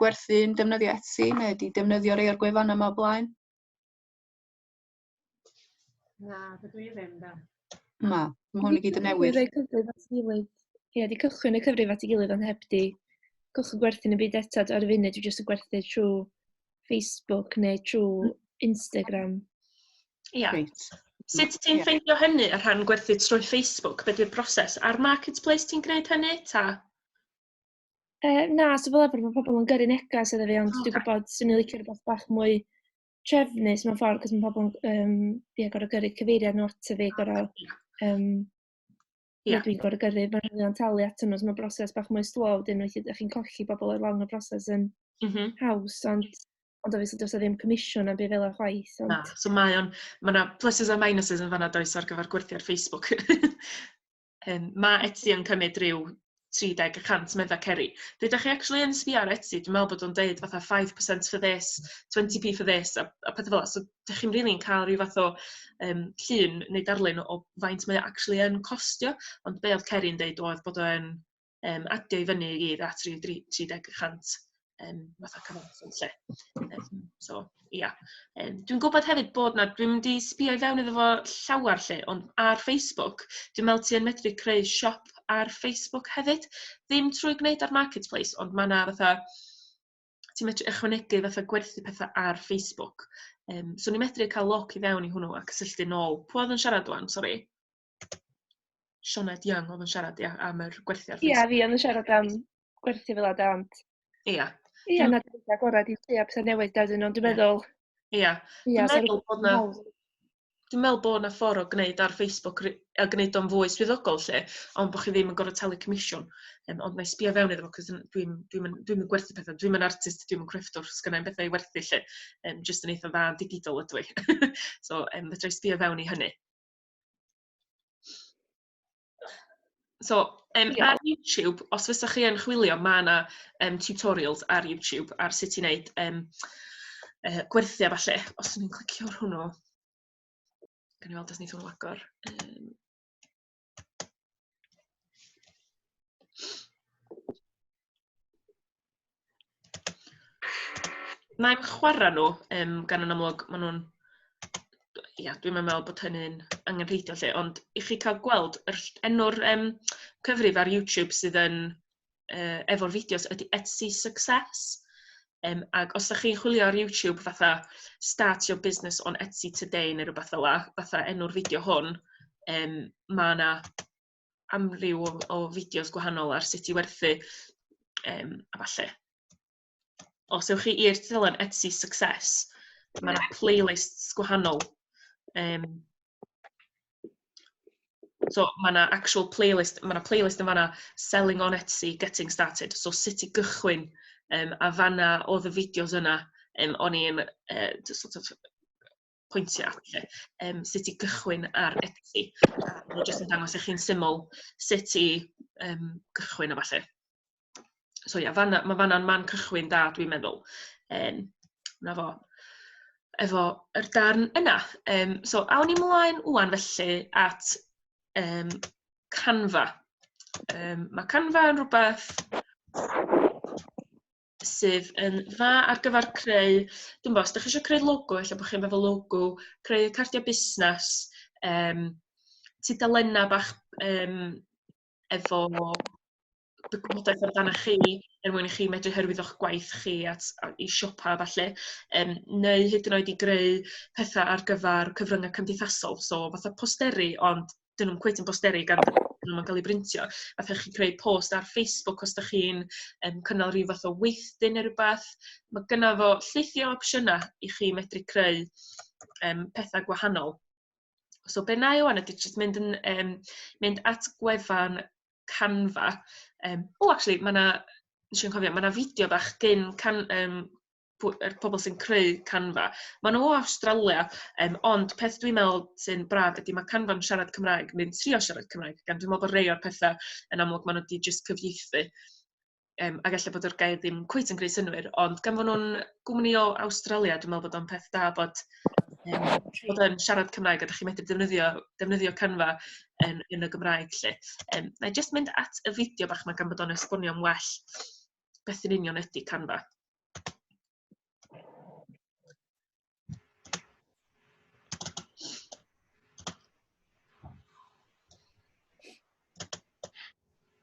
A: gwerthu, yn defnyddio Etsy, neu di defnyddio rei o'r gwefannau yma o blaen?
E: Na, dydw i ddim, da.
A: Na, mae hwn i gyd yn newydd.
G: Rhoi cyfrif at ei gilydd. Ie, di cychwyn y cyfrif at ei gilydd, ond heb di cychwyn gwerthu yn y byd eto. Ar y funud, dwi jyst yn gwerthu trwy Facebook neu trwy Instagram.
C: Ia.
A: Reit.
C: Sut ti'n ffeindio hynny ar rhan gwerthu trwy Facebook? Be di'r broses? Ar Marketplace ti'n gwneud hynny, ta?
G: Na, so fel arfer mae pobl yn gyrru negas iddo fi, ond dwi'n gwybod, swn i'n licio rhywbeth bach mwy trefnus mewn ffordd, cos mae pobl yn ie, gorfod gyrru cyfeiriad nhw ato fi, gorfod, dwi'n gorfod gyrru, mae'n rhywun yn talu ato nhw, so mae'n broses bach mwy slow, wedyn weithiau ydych chi'n colli bobl ar lawr y broses yn haws, ond obviously does 'na ddim comisiwn am byd fel yna chwaith. Ond
C: Na, so mae yna pluses a minuses yn fanna does ar gyfer gwerthu ar Facebook. Mae Etsy yn cymryd rhyw 30% medda Ceri. Pryd ydych chi actually yn sbio ar Etsy, dwi'n meddwl bod o'n deud fatha 5% for this, 20p for this, a pethau fel 'na. So, ydych chi'n really'n cael rhyw fath o llun neu darlun o faint mae o actually yn costio. Ond be oedd Ceri'n deud oedd bod o'n adio i fyny i gyd at rhyw 30% fatha cyfanswm lle. So, ia. Dwi'n gwybod hefyd bod na, dwi'n mynd i sbio i fewn iddo fo llawer lle, ond ar Facebook, dwi'n meddwl ti yn medru creu siop ar Facebook hefyd. Ddim trwy gwneud ar Marketplace, ond mae yna fatha, ti'n medru ychwanegu fatha gwerthu pethau ar Facebook. So ni'n medru cael look i fewn i hwnnw a cysylltu nôl. Pwy oedd yn siarad wan, sori? Sioned Young oedd yn siarad, ia, am yr gwerthu ar
G: Ie,
C: Facebook.
G: fi oedd yn siarad am gwerthu fel 'na, ond Ie, na, dwi'n agored i trio pethau newydd wedyn, ond dwi'n meddwl
C: Dwi'n
G: so
C: meddwl bod 'na
G: hawdd.
C: Dwi'n meddwl bod 'na ffordd o gwneud ar Facebook a gwneud o'n fwy swyddogol 'lly, ond bod chi ddim yn gorfod talu comisiwn. Ond wna i sbio fewn iddo fo, 'cos dwi'm yn gwerthu pethau. Dwi'm yn artist, dwi'm yn crefftwr, sgynna i'm bethau i werthu 'lly. Jyst yn eitha dda yn digidol ydw i. So fedra i sbio fewn i hynny. So ar YouTube, os fysa chi yn chwilio, mae yna tutorials ar YouTube ar sut i wneud gwerthu a ballu. Os ydyn ni'n clicio ar hwnnw, gawn ni weld os wneith hwnnw agor. Na'i'm chwarae nhw, gan yn amlwg maen nhw'n... Ia, dwi'm yn meddwl bod hynny'n angenrheidiol 'lly, ond i chi cael gweld yr enw'r cyfrif ar YouTube sydd yn efo'r fideos ydy Etsy Success. Ac os ydych chi'n chwilio ar YouTube fatha "Start your business on Etsy today" neu rhywbeth fel 'na, fatha enw'r fideo hwn, mae 'na amryw o fideos gwahanol ar sut i werthu a ballu. Os ewch chi i'r tudalen Etsy Success, mae 'na playlists gwahanol. So mae 'na actual playlist, mae 'na playlist yn fan'na, "Selling on Etsy, Getting Started". So sut i gychwyn, a fan'na oedd y fideos yna, o'n i'n sort of pwyntio at 'lly, sut i gychwyn ar Etsy. A maen nhw jyst yn dangos i chi'n syml sut i gychwyn a ballu. So ia, fan'na, ma' fan'na'n man cychwyn da, dwi'n meddwl. 'Na fo. Efo yr darn yna. So awn ni mlaen ŵan felly at Canva. Mae Canva yn rhywbeth sydd yn dda ar gyfer creu, dwi'm bo, os dach chi isio creu logo, ella bod chi'n meddwl logo, creu cardiau busnes, tudalennau bach efo gwybodaeth amdanoch chi, er mwyn i chi medru hyrwyddo'ch gwaith chi at i siopa a ballu, neu hyd yn oed i greu pethau ar gyfer cyfryngau cymdeithasol, so fatha posteri, ond dyn nhw'm cweit yn posteri gan dyn nhw'm yn cael eu brintio. Fatha chi creu post ar Facebook os dach chi'n cynnal rhyw fath o weithdy neu rywbeth. Mae gynna fo llwythi o opsiynau i chi medru creu pethau gwahanol. So be wna i ŵan ydy jyst mynd at gwefan Canva. O, actually, mae 'na, nes i'm cofio, mae 'na fideo bach gyn can, yr pobl sy'n creu Canva. Maen nhw o Awstralia, ond peth dwi'n meddwl sy'n braf ydy mae Canva'n siarad Cymraeg, neu'n trio siarad Cymraeg, gan dwi'n meddwl bod rhai o'r pethau yn amlwg maen nhw wedi jyst cyfieithu. Ac ella bod yr gair ddim cweit yn gwneud synnwyr, ond gan fod nhw'n gwmni o Awstralia, dwi'n meddwl bod o'n peth da bod yn siarad Cymraeg a dach chi'n medru defnyddio Canva yn y Gymraeg 'lly. Na i jyst mynd at y fideo bach 'ma gan bod o'n esbonio'n well beth yn union ydy Canva.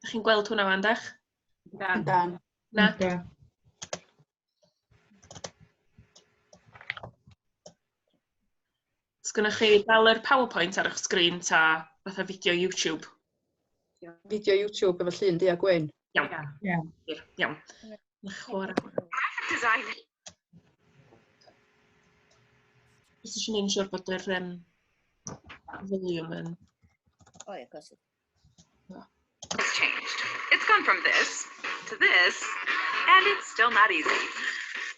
C: Dach chi'n gweld hwnna fan, dach?
A: Dan. Dan.
C: Na?
B: Dan.
C: Sgynnoch chi dal yr PowerPoint ar eich sgrin ta fatha fideo YouTube?
A: Fideo YouTube efo llun du a gwyn.
C: Iawn.
B: Ie.
C: Iawn. Chwarae.
F: Graphic design.
C: Jyst eisiau gwneud yn siŵr bod yr volume yn...
D: O ie, gos.
F: It's changed. It's gone from this to this, and it's still not easy.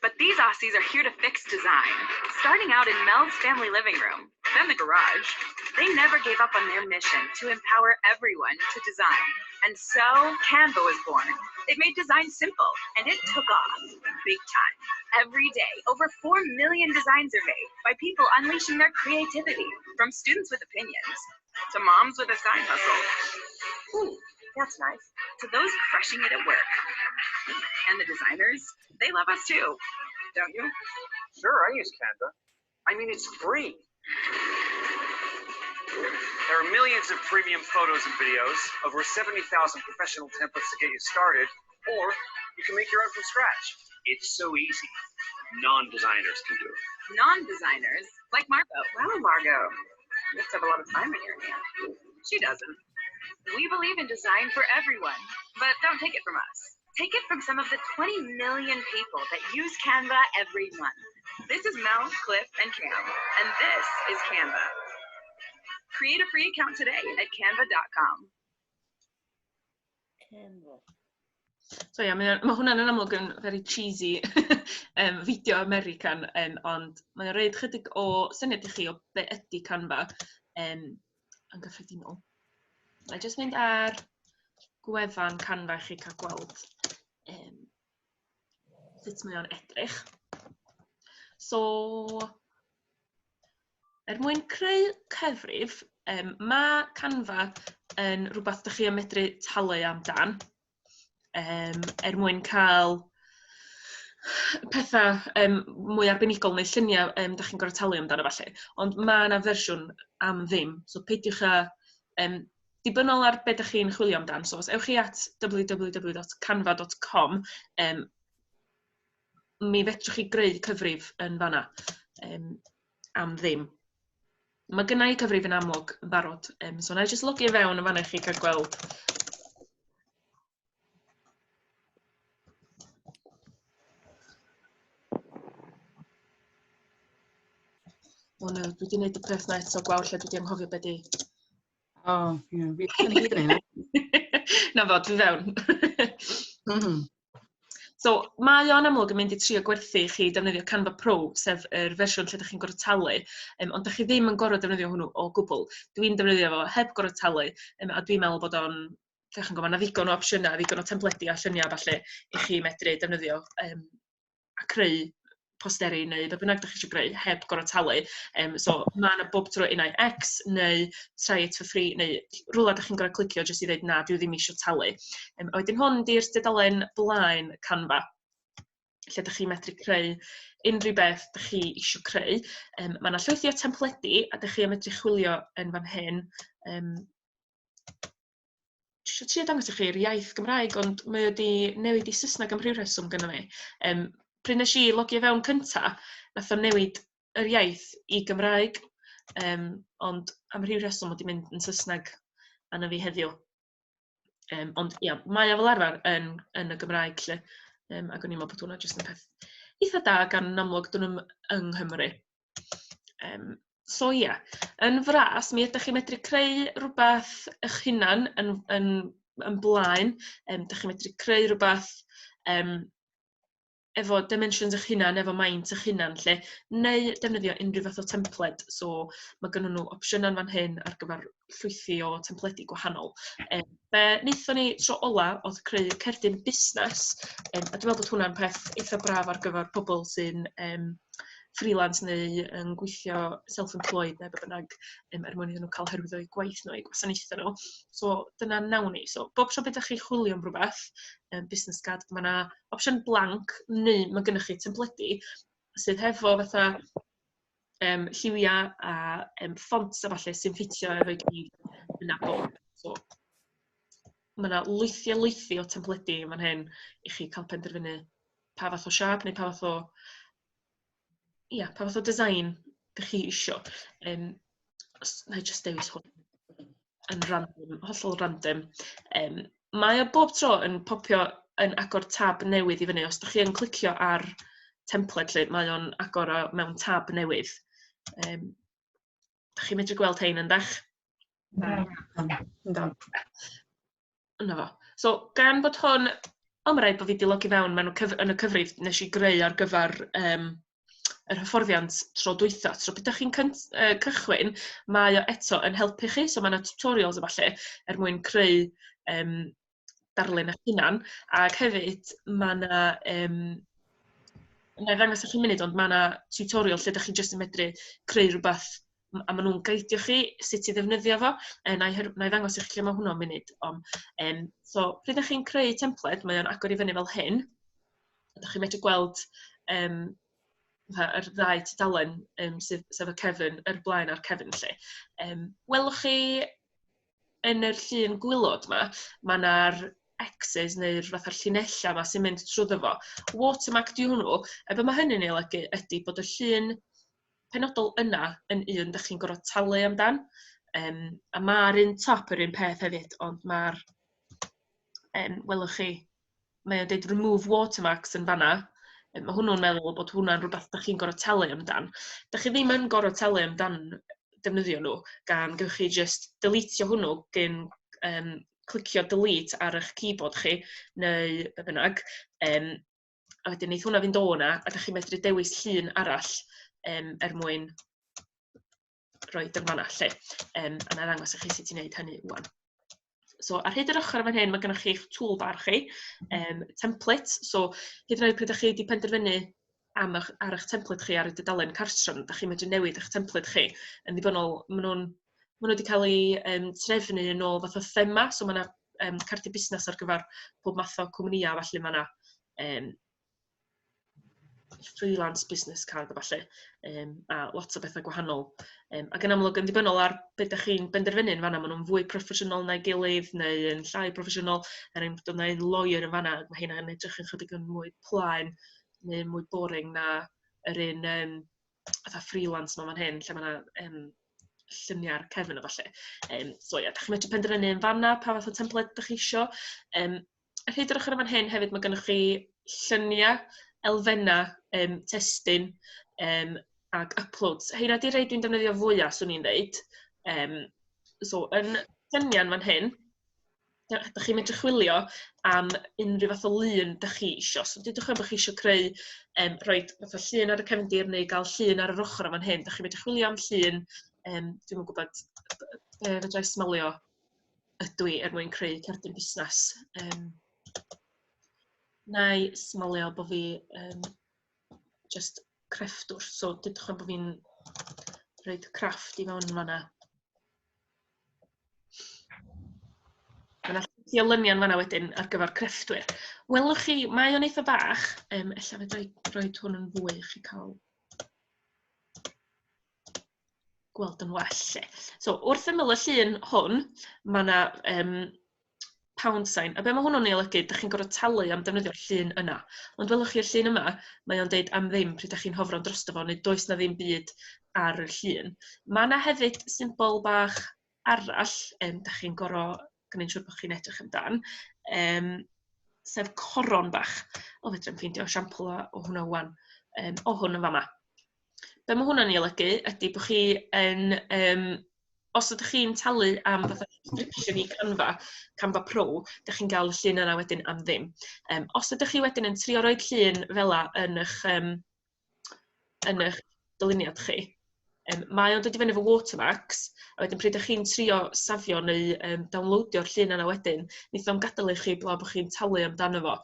F: But these Aussies are here to fix design. Starting out in Mel's family living room, then the garage, they never gave up on their mission to empower everyone to design. And so Canva was born. It made design simple, and it took off big time. Every day, over 4 million designs are made by people unleashing their creativity, from students with opinions to moms with a side hustle. Ooh, that's nice. To those crushing it at work. And the designers, they love us too, don't you?
H: Sure, I use Canva. I mean, it's free. There are millions of premium photos and videos, over 70,000 professional templates to get you started, or you can make your own from scratch. It's so easy. Non-designers can do it.
F: Non-designers, like Margot. Wow, Margot. You must have a lot of time in your hands. She doesn't. We believe in design for everyone, but don't take it from us. Take it from some of the 20 million people that use Canva every month. This is Mel, Cliff, and Cam, and this is Canva.
I: Create a free account today at canva.com.
D: Canva.
C: So ia, mae, ma hwnna'n yn amlwg yn very cheesy fideo American, ond mae o'n roid chydig o syniad i chi o be ydy Canva yn gyffredinol. Na i jyst mynd ar gwefan Canva i chi cael gweld sut mae o'n edrych. So, er mwyn creu cyfrif, mae Canva yn rhywbeth dych chi yn medru talu amdan, er mwyn cael pethau mwy arbenigol neu lluniau dych chi'n gorfod talu amdano falle. Ond mae yna fersiwn am ddim, so peidiwch â... dibynnol ar be dych chi'n chwilio amdan. So os ewch chi at www.canva.com, mi fedrwch chi greu cyfrif yn fan'na am ddim. Mae gynna i cyfrif yn amlwg yn barod, so wna i jyst logio fewn yn fan'na i chi cael gweld. O no, dwi wedi gwneud y peth na eto, Gwawr, lle dwi wedi anghofio be di.
A: O, ie, fi wedi gwneud hynna.
C: Na fo, dwi fewn. So, mae o'n amlwg yn mynd i trio gwerthu i chi defnyddio Canva Pro, sef yr fersiwn lle dach chi'n gorfod talu, ond dach chi ddim yn gorfod defnyddio hwnnw o gwbl. Dwi'n defnyddio fo heb gorfod talu, a dwi'n meddwl bod o'n, dach chi'n gwbod, ma' 'na ddigon o opsiynau, ddigon o templedi a lluniau a ballu i chi medru defnyddio a creu posteri neu be bynnag dach chi isio greu heb gorfod talu. So ma' 'na bob tro unai X neu try it for free neu rywle dach chi'n gorfod clicio jyst i ddeud na, dwi ddim isio talu. A wedyn hwn 'di'r dudalen blaen Canva, lle dach chi'n medru creu unrhyw beth dach chi isio creu. Ma' 'na llwythi o templedi a dach chi yn medru chwilio yn fan hyn. Dwi isio trio dangos i chi'r iaith Gymraeg, ond mae o 'di newid i Saesneg am ryw rheswm gynna fi. Pryd wnes i logio fewn cynta, nath o newid yr iaith i Gymraeg, ond am ryw rheswm mae 'di mynd yn Saesneg arna fi heddiw. Ond ia, mae o fel arfer yn y Gymraeg 'lly, ac o'n i'n meddwl bod hwnna jyst yn peth eitha da gan yn amlwg dyn nhw'm yng Nghymru. So ia, yn fras, mi ydych chi'n medru creu rhywbeth eich hunan yn blaen. Dych chi'n medru creu rhywbeth efo dimensions eich hunan, efo maint eich hunan 'lly, neu defnyddio unrhyw fath o templed. So mae gynnon nhw opsiynau yn fan hyn ar gyfer llwythi o templedi gwahanol. Be wnaethon ni tro ola oedd creu cerdyn busnes, a dwi'n meddwl bod hwnna'n peth eitha braf ar gyfer pobl sy'n freelance neu yn gweithio self-employed neu be bynnag, er mwyn iddyn nhw cael hyrwyddo eu gwaith nhw, eu gwasanaethau nhw. So dyna nawn ni. So bob tro beth ydych chi'n chwilio am rhywbeth, business card, mae yna opsiwn blank neu mae gennych chi templedi sydd hefo fatha lliwiau a fonts a falle sy'n ffitio efo'i gilydd yn abo. So mae yna lwythi a lwythi o templedi yn fan hyn i chi cael penderfynu pa fath o siâp neu pa fath o, ia, pa fath o design dych chi isio. Na i jyst dewis hwn yn random, hollol random. Mae o bob tro yn popio yn agor tab newydd i fyny. Os dych chi yn clicio ar templed lle, mae o'n agor o mewn tab newydd. Dych chi'n medru gweld hein yn dach?
A: Yndw.
C: Yna fo. So, gan bod hwn, o, mae rhaid bod fi wedi logio fewn mewn yn y cyfrif nes i greu ar gyfer yr hyfforddiant tro dwytha. So, pryd ydych chi'n cychwyn, mae o eto yn helpu chi. So, mae yna tutorials a falle er mwyn creu darlun eich hunan. Ac hefyd, mae yna, na i ddangos i chi munud, ond mae yna tutorial lle ydych chi jyst yn medru creu rhywbeth a maen nhw'n gaidio chi sut i ddefnyddio fo. Na i ddangos i chi lle mae hwnnw'n munud. Ond, so, pryd ydych chi'n creu templed, mae o'n agor i fyny fel hyn. Ydych chi'n medru gweld fatha yr ddau tudalen, sef y cefn, yr blaen a'r cefn 'lly. Welwch chi yn yr llun gwylod 'ma, ma' 'na'r X's neu'r fatha'r llinellau 'ma sy'n mynd trwyddo fo. Watermark 'di hwnnw, a be ma' hynny'n ei olygu ydy bod y llun penodol yna yn un dach chi'n gorfod talu amdan. A ma'r un top yr un peth hefyd, ond ma'r, welwch chi, mae o'n deud remove watermarks yn fanna. Mae hwnnw'n meddwl bod hwnna'n rhywbeth dach chi'n gorfod talu amdan. Dach chi ddim yn gorfod talu amdan defnyddio nhw, gan gewch chi jyst deletio hwnnw gyn clicio delete ar eich keyboard chi, neu be bynnag. A wedyn neith hwnna fynd o 'na, a dach chi'n medru dewis llun arall er mwyn rhoi yn fan'na 'lly. A na i ddangos i chi sut i wneud hynny ŵan. So ar hyd yr ochr fan hyn, mae gennych chi'ch toolbar chi, templates. So hyd yn oed pryd ydych chi wedi penderfynu am eich, ar eich template chi ar y dudalen cartref, ydych chi'n medru newid eich template chi yn ddibynnol, maen nhw wedi cael eu trefnu yn ôl fath o thema, so mae yna cardiau busnes ar gyfer pob math o cwmnïau, felly mae yna freelance business card a falle, a lot o bethau gwahanol. Ac yn amlwg yn ddibynnol ar beth ydych chi'n benderfynu yn fanna, maen nhw'n fwy proffesiynol na'i gilydd neu yn llai proffesiynol. Er enghraifft, oedd 'na un lawyer yn fanna, mae hynna'n edrych yn chydig yn mwy plaen neu mwy boring na yr un fatha freelance 'ma fan hyn, lle mae 'na lluniau ar cefn a falle. So ia, dach chi'n medru penderfynu yn fanna pa fath o template dach chi isio. Ar hyd yr ochr yn fan hyn hefyd mae gennych chi lluniau, elfennau, testun ac uploads. Heina 'di rhai dwi'n defnyddio fwyaf, swn i'n dweud. So, yn lluniau fan hyn, dach chi'n medru chwilio am unrhyw fath o lun dach chi isio. So, dudwch am bod chi isio creu, rhoid fatha llun ar y cefndir neu gael llun ar yr ochr yn fan hyn. Dach chi'n medru chwilio am llun, dwi'm yn gwybod be fedra i smalio ydw i er mwyn creu cerdyn busnes. Na i smalio bod fi just crefftwr, so dudwch am bod fi'n rhoid crafft i fewn yn fanna. Mae yna llwythi o luniau yn fanna wedyn ar gyfer crefftwyr. Welwch chi, mae o'n eitha bach. Ella fedra i roid hwn yn fwy i chi cael gweld yn well, 'lly. So, wrth ymyl y llun hwn, mae yna pound sign. A be mae hwnnw'n ei olygu, dach chi'n gorfod talu am defnyddio'r llun yna. Ond welwch chi'r llun yma, mae o'n deud am ddim pryd dach chi'n hofran drosto fo, neu does na ddim byd ar y llun. Mae yna hefyd symbol bach arall dach chi'n gorfod gwneud siŵr bod chi'n edrych amdan, sef coron bach. O, fedra i'm ffeindio esiampl o hwnna ŵan. O, hwn yn fama. Be mae hwnna'n ei olygu ydy bod chi yn, os ydych chi'n talu am fatha subscription i Canva, Canva Pro, dych chi'n gael y llun yna wedyn am ddim. Os ydych chi wedyn yn trio roid llun fel 'a yn eich dyluniad chi, mae o'n dod i fyny efo watermarks, a wedyn pryd ydych chi'n trio safio neu downloadio'r llun yna wedyn, wneith o'm gadael i chi blaw bod chi'n talu amdano fo.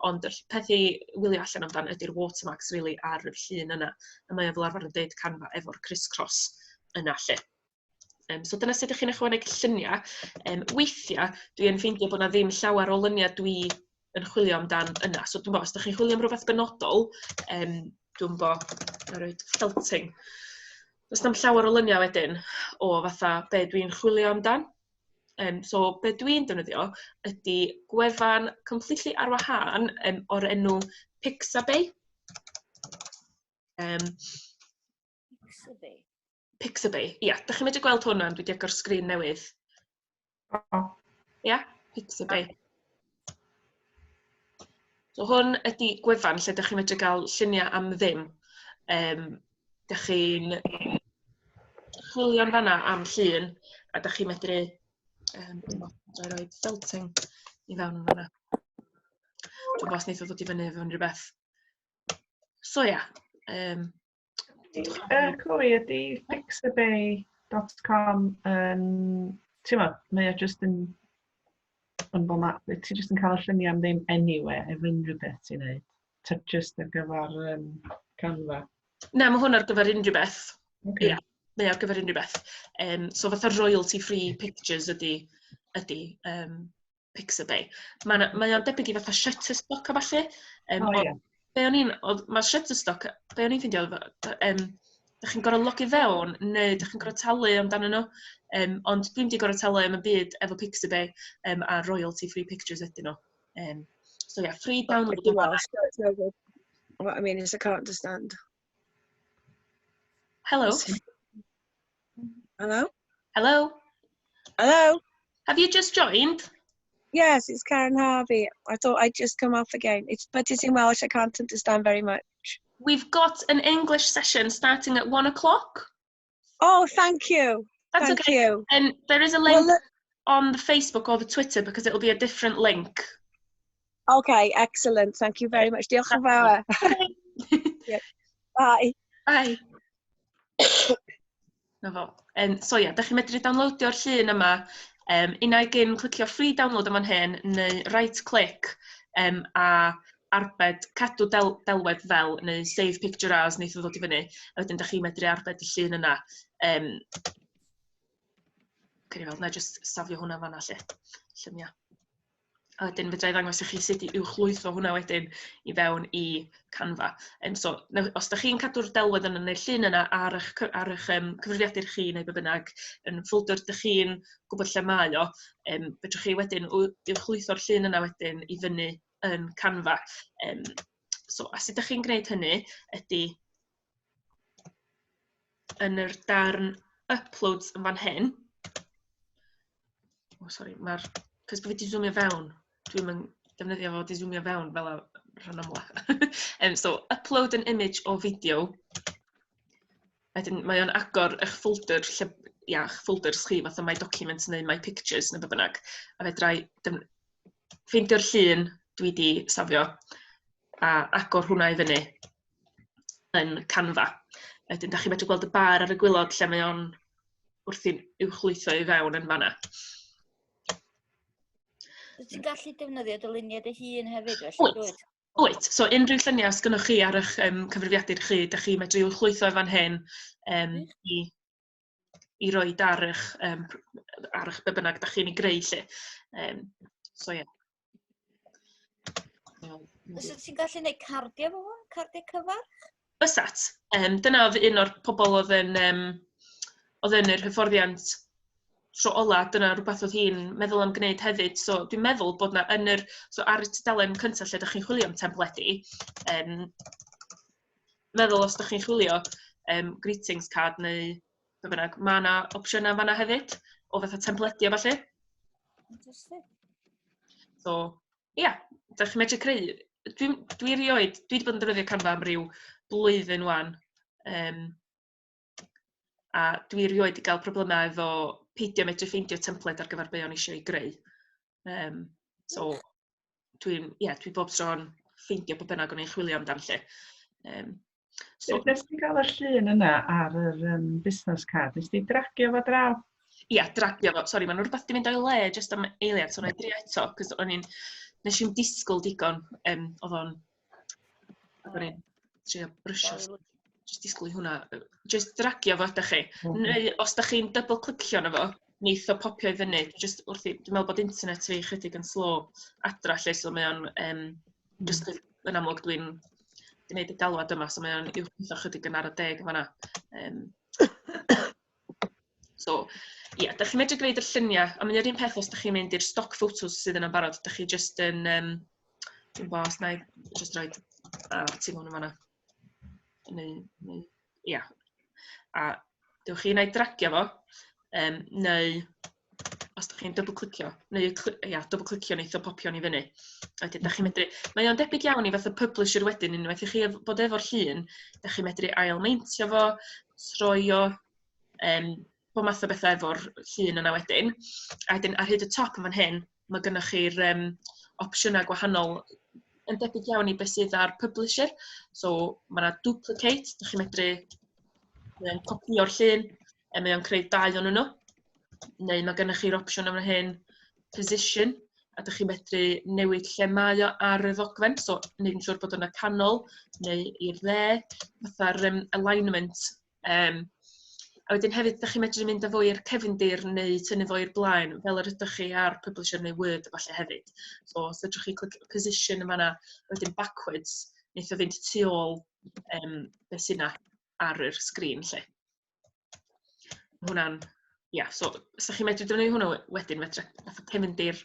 C: Ond y peth i wylio allan amdan ydy'r watermarks really ar y llun yna. A mae o fel arfer yn deud Canva efo'r criss-cross yna 'lly. So dyna sut ydych chi'n ychwanegu lluniau. Weithiau, dwi yn ffeindio bod 'na ddim llawer o luniau dwi yn chwilio amdan yna. So dwi'n bo, os ydych chi'n chwilio am rhywbeth benodol, dwi'n bo, na roed felting. Does na'm llawer o luniau wedyn o fatha be dwi'n chwilio amdan. So be dwi'n defnyddio ydy gwefan completely ar wahân o'r enw Pixabay.
D: Pixabay.
C: Pixabay, ia. Dach chi'n medru gweld hwn ŵan? Dwi 'di agor sgrin newydd.
B: O.
C: Ia, Pixabay. So hwn ydy gwefan lle dach chi'n medru gael lluniau am ddim. Dach chi'n chwilio'n fanna am llun a dach chi'n medru dwi'n meddwl rhoi felting i fewn yn fanna. Dwi'n gwybod os wneith o ddod i fyny efo unrhyw beth. So ia.
B: Chloe, ydy pixabay.com yn... Ti'n meddwl, mae o just yn bod ma, ti just yn cael y lluniau am ddim anyway, efo unrhyw beth ti'n neud. Ta just ar gyfer Canva?
C: Na, mae hwn ar gyfer unrhyw beth.
B: Okay.
C: Ia, mae ar gyfer unrhyw beth. So fatha royalty free pictures ydy Pixabay. Mae o'n debyg i fatha Shutterstock a falle.
B: O, ie.
C: Be o'n i'n, oedd, mae Shutterstock, be o'n i'n ffeindio, oedd, dach chi'n gorfod logio fewn neu dach chi'n gorfod talu amdanyn nhw. Ond dwi'm 'di gorfod talu am y byd efo Pixabay a royalty free pictures ydyn nhw. So yeah, free download.
J: In Welsh, so it's no good. What I mean is I can't understand.
C: Hello.
J: Hello?
C: Hello.
J: Hello?
C: Have you just joined?
J: Yes, it's Karen Harvey. I thought I'd just come off again. But it's in Welsh, I can't understand very much.
C: We've got an English session starting at 1 o'clock.
J: Oh, thank you.
C: That's
J: Thank
C: okay.
J: you.
C: And there is a link
J: Well, look-
C: on the Facebook or the Twitter because it'll be a different link.
J: Okay, excellent. Thank you very much. Diolch yn fawr. Yeah. Bye.
C: Bye. Na fo. So ia, da chi'n medru downloadio'r llun yma, unai gyn clicio free download yma'n hyn, neu right click a arbed, cadw delwedd fel, neu save picture as, neith o ddod i fyny. A wedyn da chi'n medru arbed y llun yna. Cyn i weld, na i jyst safio hwnna fan'na 'lly, lluniau. A wedyn fedra i ddangos i chi sut i uwchlwytho hwnna wedyn i fewn i Canva. So, os da chi'n cadw'r delwedd yna neu'r llun yna ar eich cyfrifiadur chi neu be bynnag, yn ffolder dych chi'n gwybod lle mae o, fedrwch chi wedyn uwchlwytho'r llun yna wedyn i fyny yn Canva. So, a sut ydych chi'n gwneud hynny ydy yn yr darn uploads yn fan hyn. Oh, sorry, mae'r... Cos bod fi wedi zoomio fewn, dwi'n yn defnyddio fo di zoomio fewn fel a rhan amla. So, upload an image or video. Wedyn mae o'n agor eich folder, lle, ia, eich folders chi, fatha My Documents neu My Pictures neu be bynnag. A fedra i ffeindio'r llun dwi wedi safio a agor hwnna i fyny yn Canva. Wedyn, da chi'n medru gweld y bar ar y gwaelod lle mae o'n wrthi'n uwchlwytho i fewn yn fanna.
D: Wyt ti'n gallu defnyddio dyluniad dy hun hefyd, felly,
C: Wyt.
D: dwyt?
C: Wyt. So unrhyw lluniau os gynnwch chi ar eich cyfrifiadur chi, da chi medru uwchlwytho i fan hyn i roi ar eich be bynnag da chi'n ei greu 'lly. So ie.
D: Fysa ti'n gallu gwneud cardiau efo hwn? Cardiau cyfarch?
C: Bysat. Dyna oedd un o'r pobl oedd yn yr hyfforddiant tro ola, dyna rhywbeth oedd hi'n meddwl am gwneud hefyd. So dwi'n meddwl bod na yn yr... So ar y tudalen cyntaf lle ydych chi'n chwilio am templedi, meddwl os ydych chi'n chwilio greetings card neu be bynnag, mae yna opsiynau fanna hefyd o fatha templedi a falle.
D: Interesting.
C: So, ia, yeah, ydych chi'n medru creu. Dwi wedi bod yn defnyddio Canva am ryw blwyddyn wan. A dwi erioed wedi cael problemau efo peidio medru ffeindio templed ar gyfer be o'n eisiau ei greu. So, dwi'n, yeah, dwi bob tro'n ffeindio be bynnag o'n i'n chwilio amdan lle. So,
B: Sut nes ti gael y llun yna ar yr business card? Nes ti dragio fo draw?
C: Ia, dragio fo. Sori, mae'n rhywbeth di mynd o'i le jyst am eiliad, so wna i drio eto, cos o'n i'n, nes i'n disgwyl digon, oedd o'n i'n trio brysio,
D: Sorry,
C: jyst disgwyl i hwnna, jyst dragio fo ydych chi. Neu os da chi'n double clicio arno fo, neith o popio i fyny. Just wrth i, dwi'n meddwl bod internet fi chydig yn slow adra lle, so mae o'n, just yn amlwg dwi'n di wneud y galwad yma, so mae o'n uwchlwytho chydig yn ara deg yn fan'na. So, ie, yeah, da chi'n medru gwneud y lluniau, a mae'n yr un peth os da chi'n mynd i'r stock photos sydd yna'n barod, da chi just yn, dwi'n bo, os na i just roid ar tu mewn yn fan'na. Neu, ia. A dewch chi wneud dragio fo, neu os da chi'n double clicio, neu ia, double clicio neith o popio ni fyny. A wedyn, da chi'n medru, mae o'n debyg iawn i fath o publisher wedyn, unwaith i chi bod efo'r llun, da chi'n medru ail-meintio fo, troio, bob math o bethau efo'r llun yna wedyn. A wedyn ar hyd y top yn fan hyn, mae gennych chi'r opsiynau gwahanol yn debyg iawn i beth sydd ar publisher. So mae yna duplicate, da chi'n medru, mae o'n copio'r llun, a mae o'n creu dau o'n nhw. Neu mae gennych chi'r opsiwn yma hyn, position, a dych chi'n medru newid lle mae o ar y ddogfen, so wneud yn siŵr bod o'n y canol neu i'r dde, fatha'r alignment. A wedyn hefyd, dych chi'n medru mynd â fo i'r cefndir neu tynnu fo i'r blaen, fel yr ydych chi ar Publisher neu Word a falle hefyd. So, os ydych chi clicio position yma yna, wedyn backwards, wneith o fynd tu ôl beth sy'n yna ar yr sgrin lle. Hwnna'n, ia, so, os ydych chi'n medru defnyddio hwnnw wedyn, fedra fatha cefndir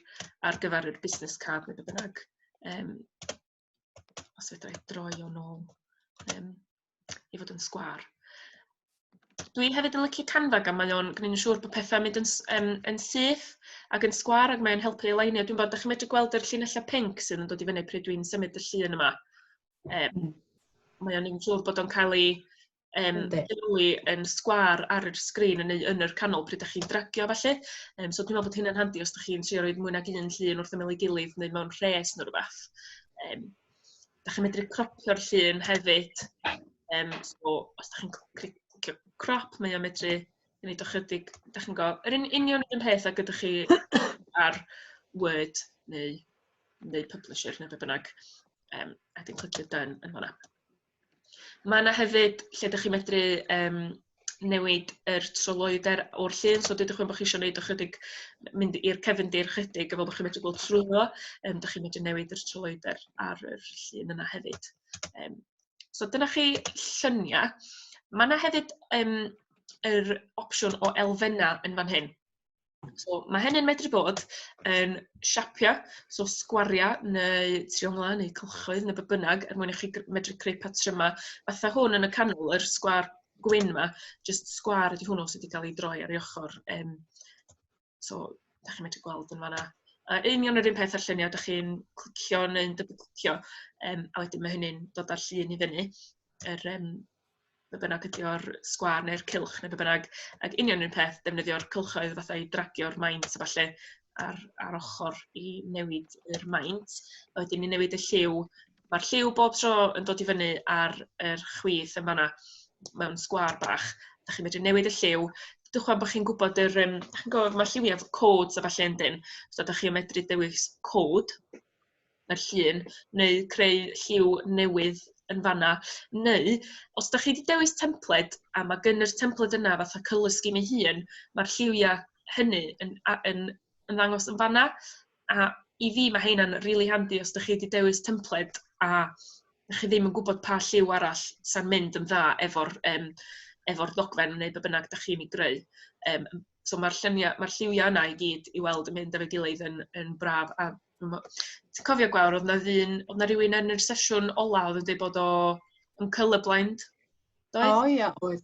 C: ar gyfer yr business card neu be bynnag. Os fedra i droi o nôl i fod yn sgwâr. Dwi hefyd yn licio Canva gan mae o'n gwneud yn siŵr bod pethau'n mynd yn syth ac yn sgwâr ac mae'n helpu align-io. Dwi'n bod, ydych chi'n medru gweld yr llinellau pinc sydd yn dod i fyny pryd dwi'n symud y llun yma. Mae o'n gwneud yn siŵr bod o'n cael ei Lleoli yn sgwâr ar yr sgrin neu yn yr canol pryd ydych chi'n dragio falle. So dwi'n meddwl bod hynna'n handi os ydych chi'n trio roid mwy nag un llun wrth ymyl ei gilydd neu mewn rhes neu rhywbeth. Da chi'n medru cropio'r llun hefyd. So os ydych chi'n clicio crop, mae o'n medru gwneud o chydig, da chi'n gwybod, yr union yr un peth ag ydych chi ar Word neu Publisher neu be bynnag. A wedyn clicio done yn fan'na. Mae yna hefyd lle ydych chi'n medru newid yr tryloywder o'r llun. So dudwch bod chi eisiau gwneud ychydig, mynd i'r cefndir chydig, efo bod chi'n medru gweld trwyddo. Dych chi'n medru newid yr tryloywder ar yr llun yna hefyd. So dyna chi lluniau. Mae yna hefyd yr opsiwn o elfennau yn fan hyn. So mae hynny'n medru bod yn siapia, so sgwaria neu trionglau neu cylchoedd neu be bynnag, er mwyn i chi medru creu patrymau. Fatha hwn yn y canol, yr sgwâr gwyn yma, jyst sgwâr ydy hwnnw sydd wedi cael ei droi ar ei ochr. So, da chi'n medru gweld yn fanna. A union yr un peth â'r lluniau, da chi'n clicio neu'n double-clicio, a wedyn mae hynny'n dod â'r llun i fyny, yr, be bynnag ydy o'r sgwâr neu'r cylch neu be bynnag, ac union un peth, defnyddio'r cylchoedd fatha i dragio'r maint a falle ar ochr i newid yr maint. A wedyn i newid y lliw, mae'r lliw bob tro yn dod i fyny ar yr chwith yn fanna mewn sgwâr bach. Da chi'n medru newid y lliw. Dwch bod chi'n gwybod yr, da chi'n gwybod mae lliwiau efo codes a falle yndyn, so da chi'n medru dewis cod yr llun, neu creu lliw newydd yn fanna. Neu, os da chi wedi dewis templed, a mae gen yr templed yna fatha colour scheme ei hun, mae'r lliwiau hynny yn ddangos yn fanna. A i fi mae heina'n really handi os da chi wedi dewis templed a chi ddim yn gwybod pa lliw arall sa'n mynd yn dda efo'r ddogfen neu be bynnag da chi'n ei greu. So mae'r lluniau, mae'r lliwiau yna i gyd i weld yn mynd efo'i gilydd yn braf. A ti'n cofio, Gwawr, oedd na ddyn, oedd na rhywun yn yr sesiwn ola oedd yn dweud bod o yn colourblind, doedd?
A: O ia, oedd.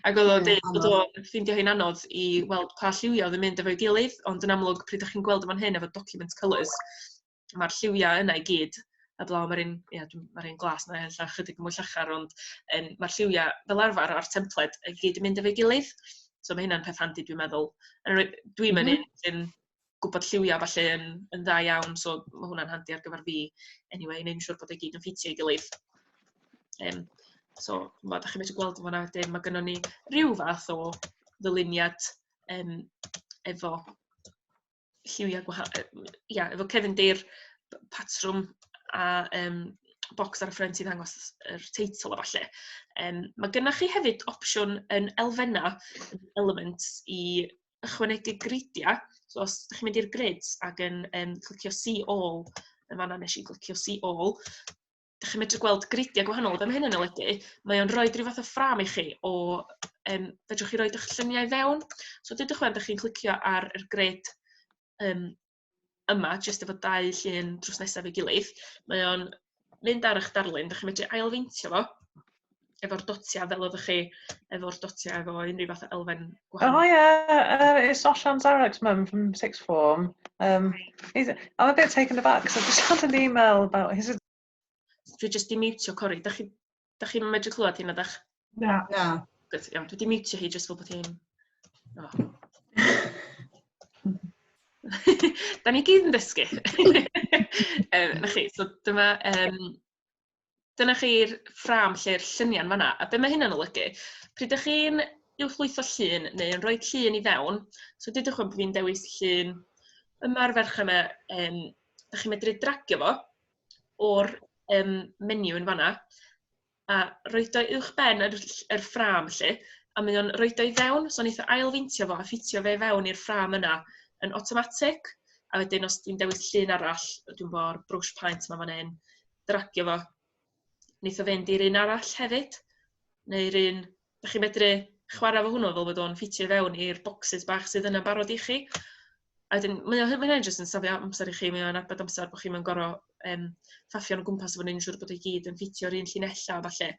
C: Ac oedd o'n dweud bod o'n ffeindio hi'n anodd i weld pa lliwiau oedd yn mynd efo'i gilydd, ond yn amlwg pryd ydych chi'n gweld yn fan hyn efo document colours, mae'r lliwiau yna i gyd, a blaw mae'r un, ia, mae'r un glas na ella chydig mwy llachar, ond mae'r lliwiau fel arfer ar templed i gyd yn mynd efo'i gilydd. So mae hynna'n peth handi, dwi'n meddwl. Dwi'n mynd un sy'n gwybod lliwiau falle yn dda iawn, so mae hwnna'n handi ar gyfer fi anyway, i wneud yn siŵr bod e gyd yn ffitio ei gilydd. So, ma, da chi'n medru gweld yn fan'na wedyn, mae gynnon ni ryw fath o ddyluniad efo lliwiau ia, efo cefndir, patrwm a bocs ar y ffrynt i ddangos yr teitl a falle. Mae gennych chi hefyd opsiwn yn elfennau, elements, i ychwanegu gridiau. So os ydych chi'n mynd i'r grids ac yn clicio See All, yn fan'na nes i clicio See All, dych chi'n medru gweld gridiau gwahanol. Be mae hyn yn olygu, mae o'n rhoi rhyw fath o ffrâm i chi o, fedrwch chi roid eich lluniau i fewn. So dudwch wan, dych chi'n clicio ar yr grid yma, jyst efo dau llun drws nesaf ei gilydd. Mae o'n mynd ar eich darlun, dych chi'n medru ailfeintio fo efo'r dotiau fel oeddech chi efo'r dotiau efo unrhyw fath o elfen gwahanol.
B: Oh yeah, it's Osian Zarek's mum from sixth form. I'm a bit taken aback because I've just had an email about his...
C: Dwi jyst di mutio Cori. Da chi'n medru clywed hynna, dach?
B: Na.
A: Na.
C: Good, iawn, dwi di mutio hi jyst fel bod hi'n... Oh. Da ni gyd yn dysgu. Na chi, so dyma... Dyna chi'r ffrâm lle'r lluniau'n fan'na. A be mae hynna'n olygu? Pryd ydych chi'n uwchlwytho llun neu yn rhoi llun i fewn, so dudwch bod fi'n dewis llun yma'r ferch yma, dach chi'n medru dragio fo o'r menu yn fan'na a roid o uwch ben yr ffrâm 'lly, a mae o'n roid o i fewn, so neith o ailfeintio fo a ffitio fe i fewn i'r ffrâm yna yn automatic. A wedyn os dwi'n dewis llun arall, dwi'n bo'r brush paint yma fan hyn, dragio fo, neith o fynd i'r un arall hefyd, neu'r un, dach chi'n medru chwarae efo hwnnw fel bod o'n ffitio i fewn i'r boxes bach sydd yna'n barod i chi. A wedyn, mae hynny'n jyst yn safio amser i chi, mae o'n arbed amser bod chi'n mynd gorfod ffaffio o gwmpas efo wneud yn siŵr bod o i gyd yn ffitio'r un llinellau a falle.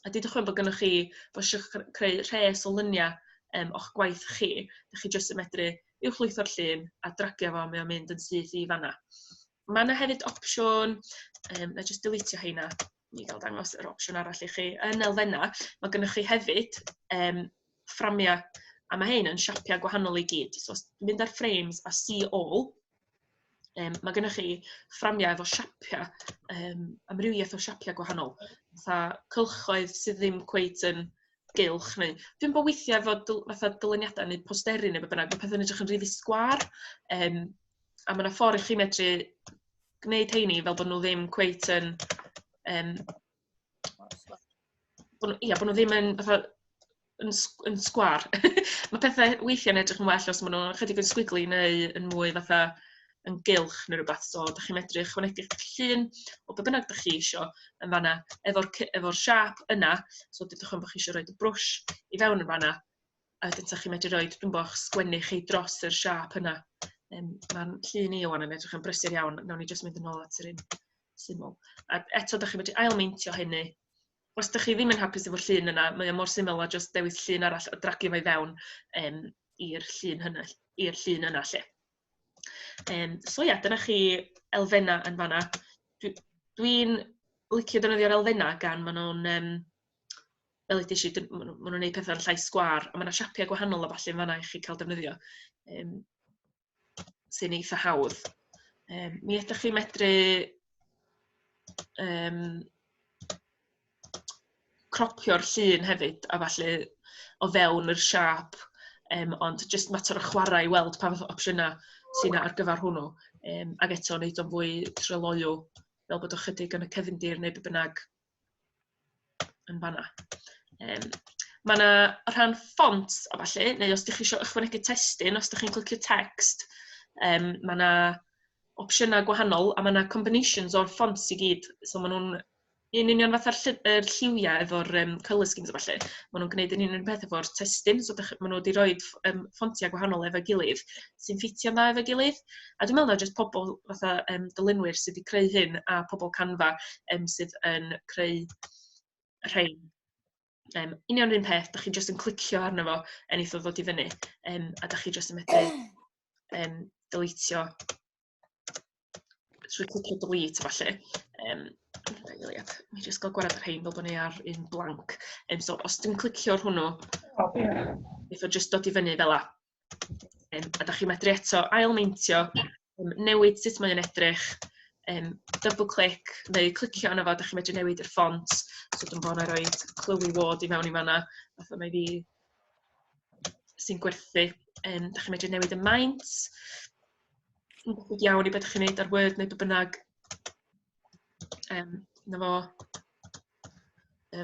C: A dudwch wan bod gynnoch chi, bod eisiau creu rhes o luniau o'ch gwaith chi, dach chi jyst yn medru uwchlwytho'r llun a dragio fo, mae o'n mynd yn syth i fan'na. Mae yna hefyd opsiwn, na i jyst deletio heina. Mi gael dangos yr opsiwn arall i chi. Yn elfennau, mae gennych chi hefyd fframiau, a mae hein yn siapiau gwahanol i gyd. So os dwi'n mynd ar frames a see all, mae gennych chi fframiau efo siapiau, amrywiaeth o siapiau gwahanol. Fatha cylchoedd sydd ddim cweit yn gylch neu... Dwi'n bod weithiau efo fatha dyluniadau neu posteri neu be bynnag, mae pethau'n edrych yn rili sgwâr. A mae yna ffordd i chi medru gwneud heini fel bod nhw ddim cweit yn... bod nhw, ia, bod nhw ddim yn fatha yn sgwâr. Mae pethau weithiau'n edrych yn well os maen nhw'n ychydig yn squiggly neu yn mwy fatha yn gylch neu rhywbeth. So, dach chi'n medru ychwanegu llun o be bynnag dach chi isio yn fan'na efo'r siâp yna. So, dudwch am bod chi isio rhoid y brwsh i fewn yn fan'na, a wedyn 'sa chi'n medru rhoid, dwi'm bo, eich sgwennu chi dros yr siâp yna. Ma'n llun i ŵan yn edrych yn brysur iawn. Nawn ni jyst mynd yn ôl at yr un syml. A eto, dach chi'n medru ail-meintio hynny. Os dach chi ddim yn hapus efo'r llun yna, mae o mor syml â jyst dewis llun arall a dragio fo i fewn i'r llun hynny, i'r llun yna 'lly. So ia, dyna chi elfennau yn fan'na. Dwi'n licio defnyddio'r elfennau gan maen nhw'n, fel ddeudais i, ma' nhw'n gwneud pethau'n llai sgwâr, a ma' 'na siapiau gwahanol a ballu yn fan'na i chi cael defnyddio, sy'n eitha hawdd. Mi ydych chi'n medru cropio'r llun hefyd a falle o fewn yr siâp, ond jyst mater o chwarae i weld pa fath o opsiynau sydd 'na ar gyfer hwnnw. Ac eto, wneud o'n fwy tryloyw, fel bod o chydig yn y cefndir neu be bynnag yn fan'na. Ma' 'na rhan ffont a ballu, neu os dych chi isio ychwanegu testun, os dych chi'n clicio text, ma' 'na opsiynau gwahanol a ma' 'na combinations o'r ffonts i gyd. So maen nhw'n un union fatha'r yr lliwiau efo'r colour schemes a ballu. Maen nhw'n gwneud yn union peth efo'r testun, so maen nhw wedi rhoid ffontiau gwahanol efo'i gilydd sy'n ffitio'n dda efo'i gilydd. A dwi'n meddwl na jyst pobl fatha dylunwyr sydd wedi creu hyn a pobl Canva sydd yn creu rhain. Union yr un peth, dach chi jyst yn clicio arno fo a neith o ddod i fyny. A dach chi jyst yn medru deletio trwy clicio delete falle. Eiliad, mi jyst gael gwared ar rhein fel bod ni ar un blank. So os dwi'n clicio ar hwnnw, neith o jyst dod i fyny fel 'a. A dach chi'n medru eto ail-meintio, newid sut mae'n edrych, double click neu clicio arno fo, dach chi'n medru newid yr ffont. So dwi'n bod na roid Chloe Ward i mewn i fan'na, fatha mai fi sy'n gwerthu. Dach chi'n medru newid y maint. Yn debyg iawn i beth ydych chi'n neud ar Word neu be bynnag. 'Na fo. A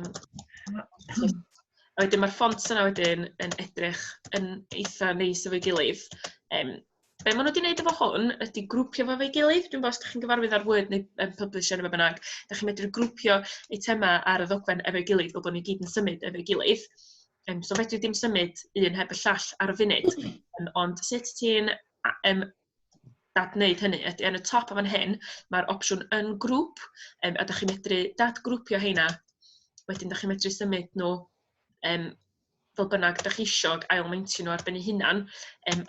C: wedyn mae'r ffonts yna wedyn yn edrych yn eitha neis efo'i gilydd. Be maen nhw wedi wneud efo hwn ydy grwpio fo efo'i gilydd. Dwi'n gwybod os ydych chi'n gyfarwydd ar Word neu Publisher neu be bynnag, ydych chi'n medru grwpio eitemau ar y ddogfen efo'i gilydd fel bod nhw gyd yn symud efo'i gilydd. So fedri dim symud un heb y llall ar y funud. Ond sut ti'n dadwneud hynny ydy yn y top o fan hyn, mae'r opsiwn ungroup, a dach chi'n medru dadgrwpio heina. Wedyn dach chi'n medru symud nhw fel bynnag dach chi isio ac ail-meintio nhw ar ben eu hunan,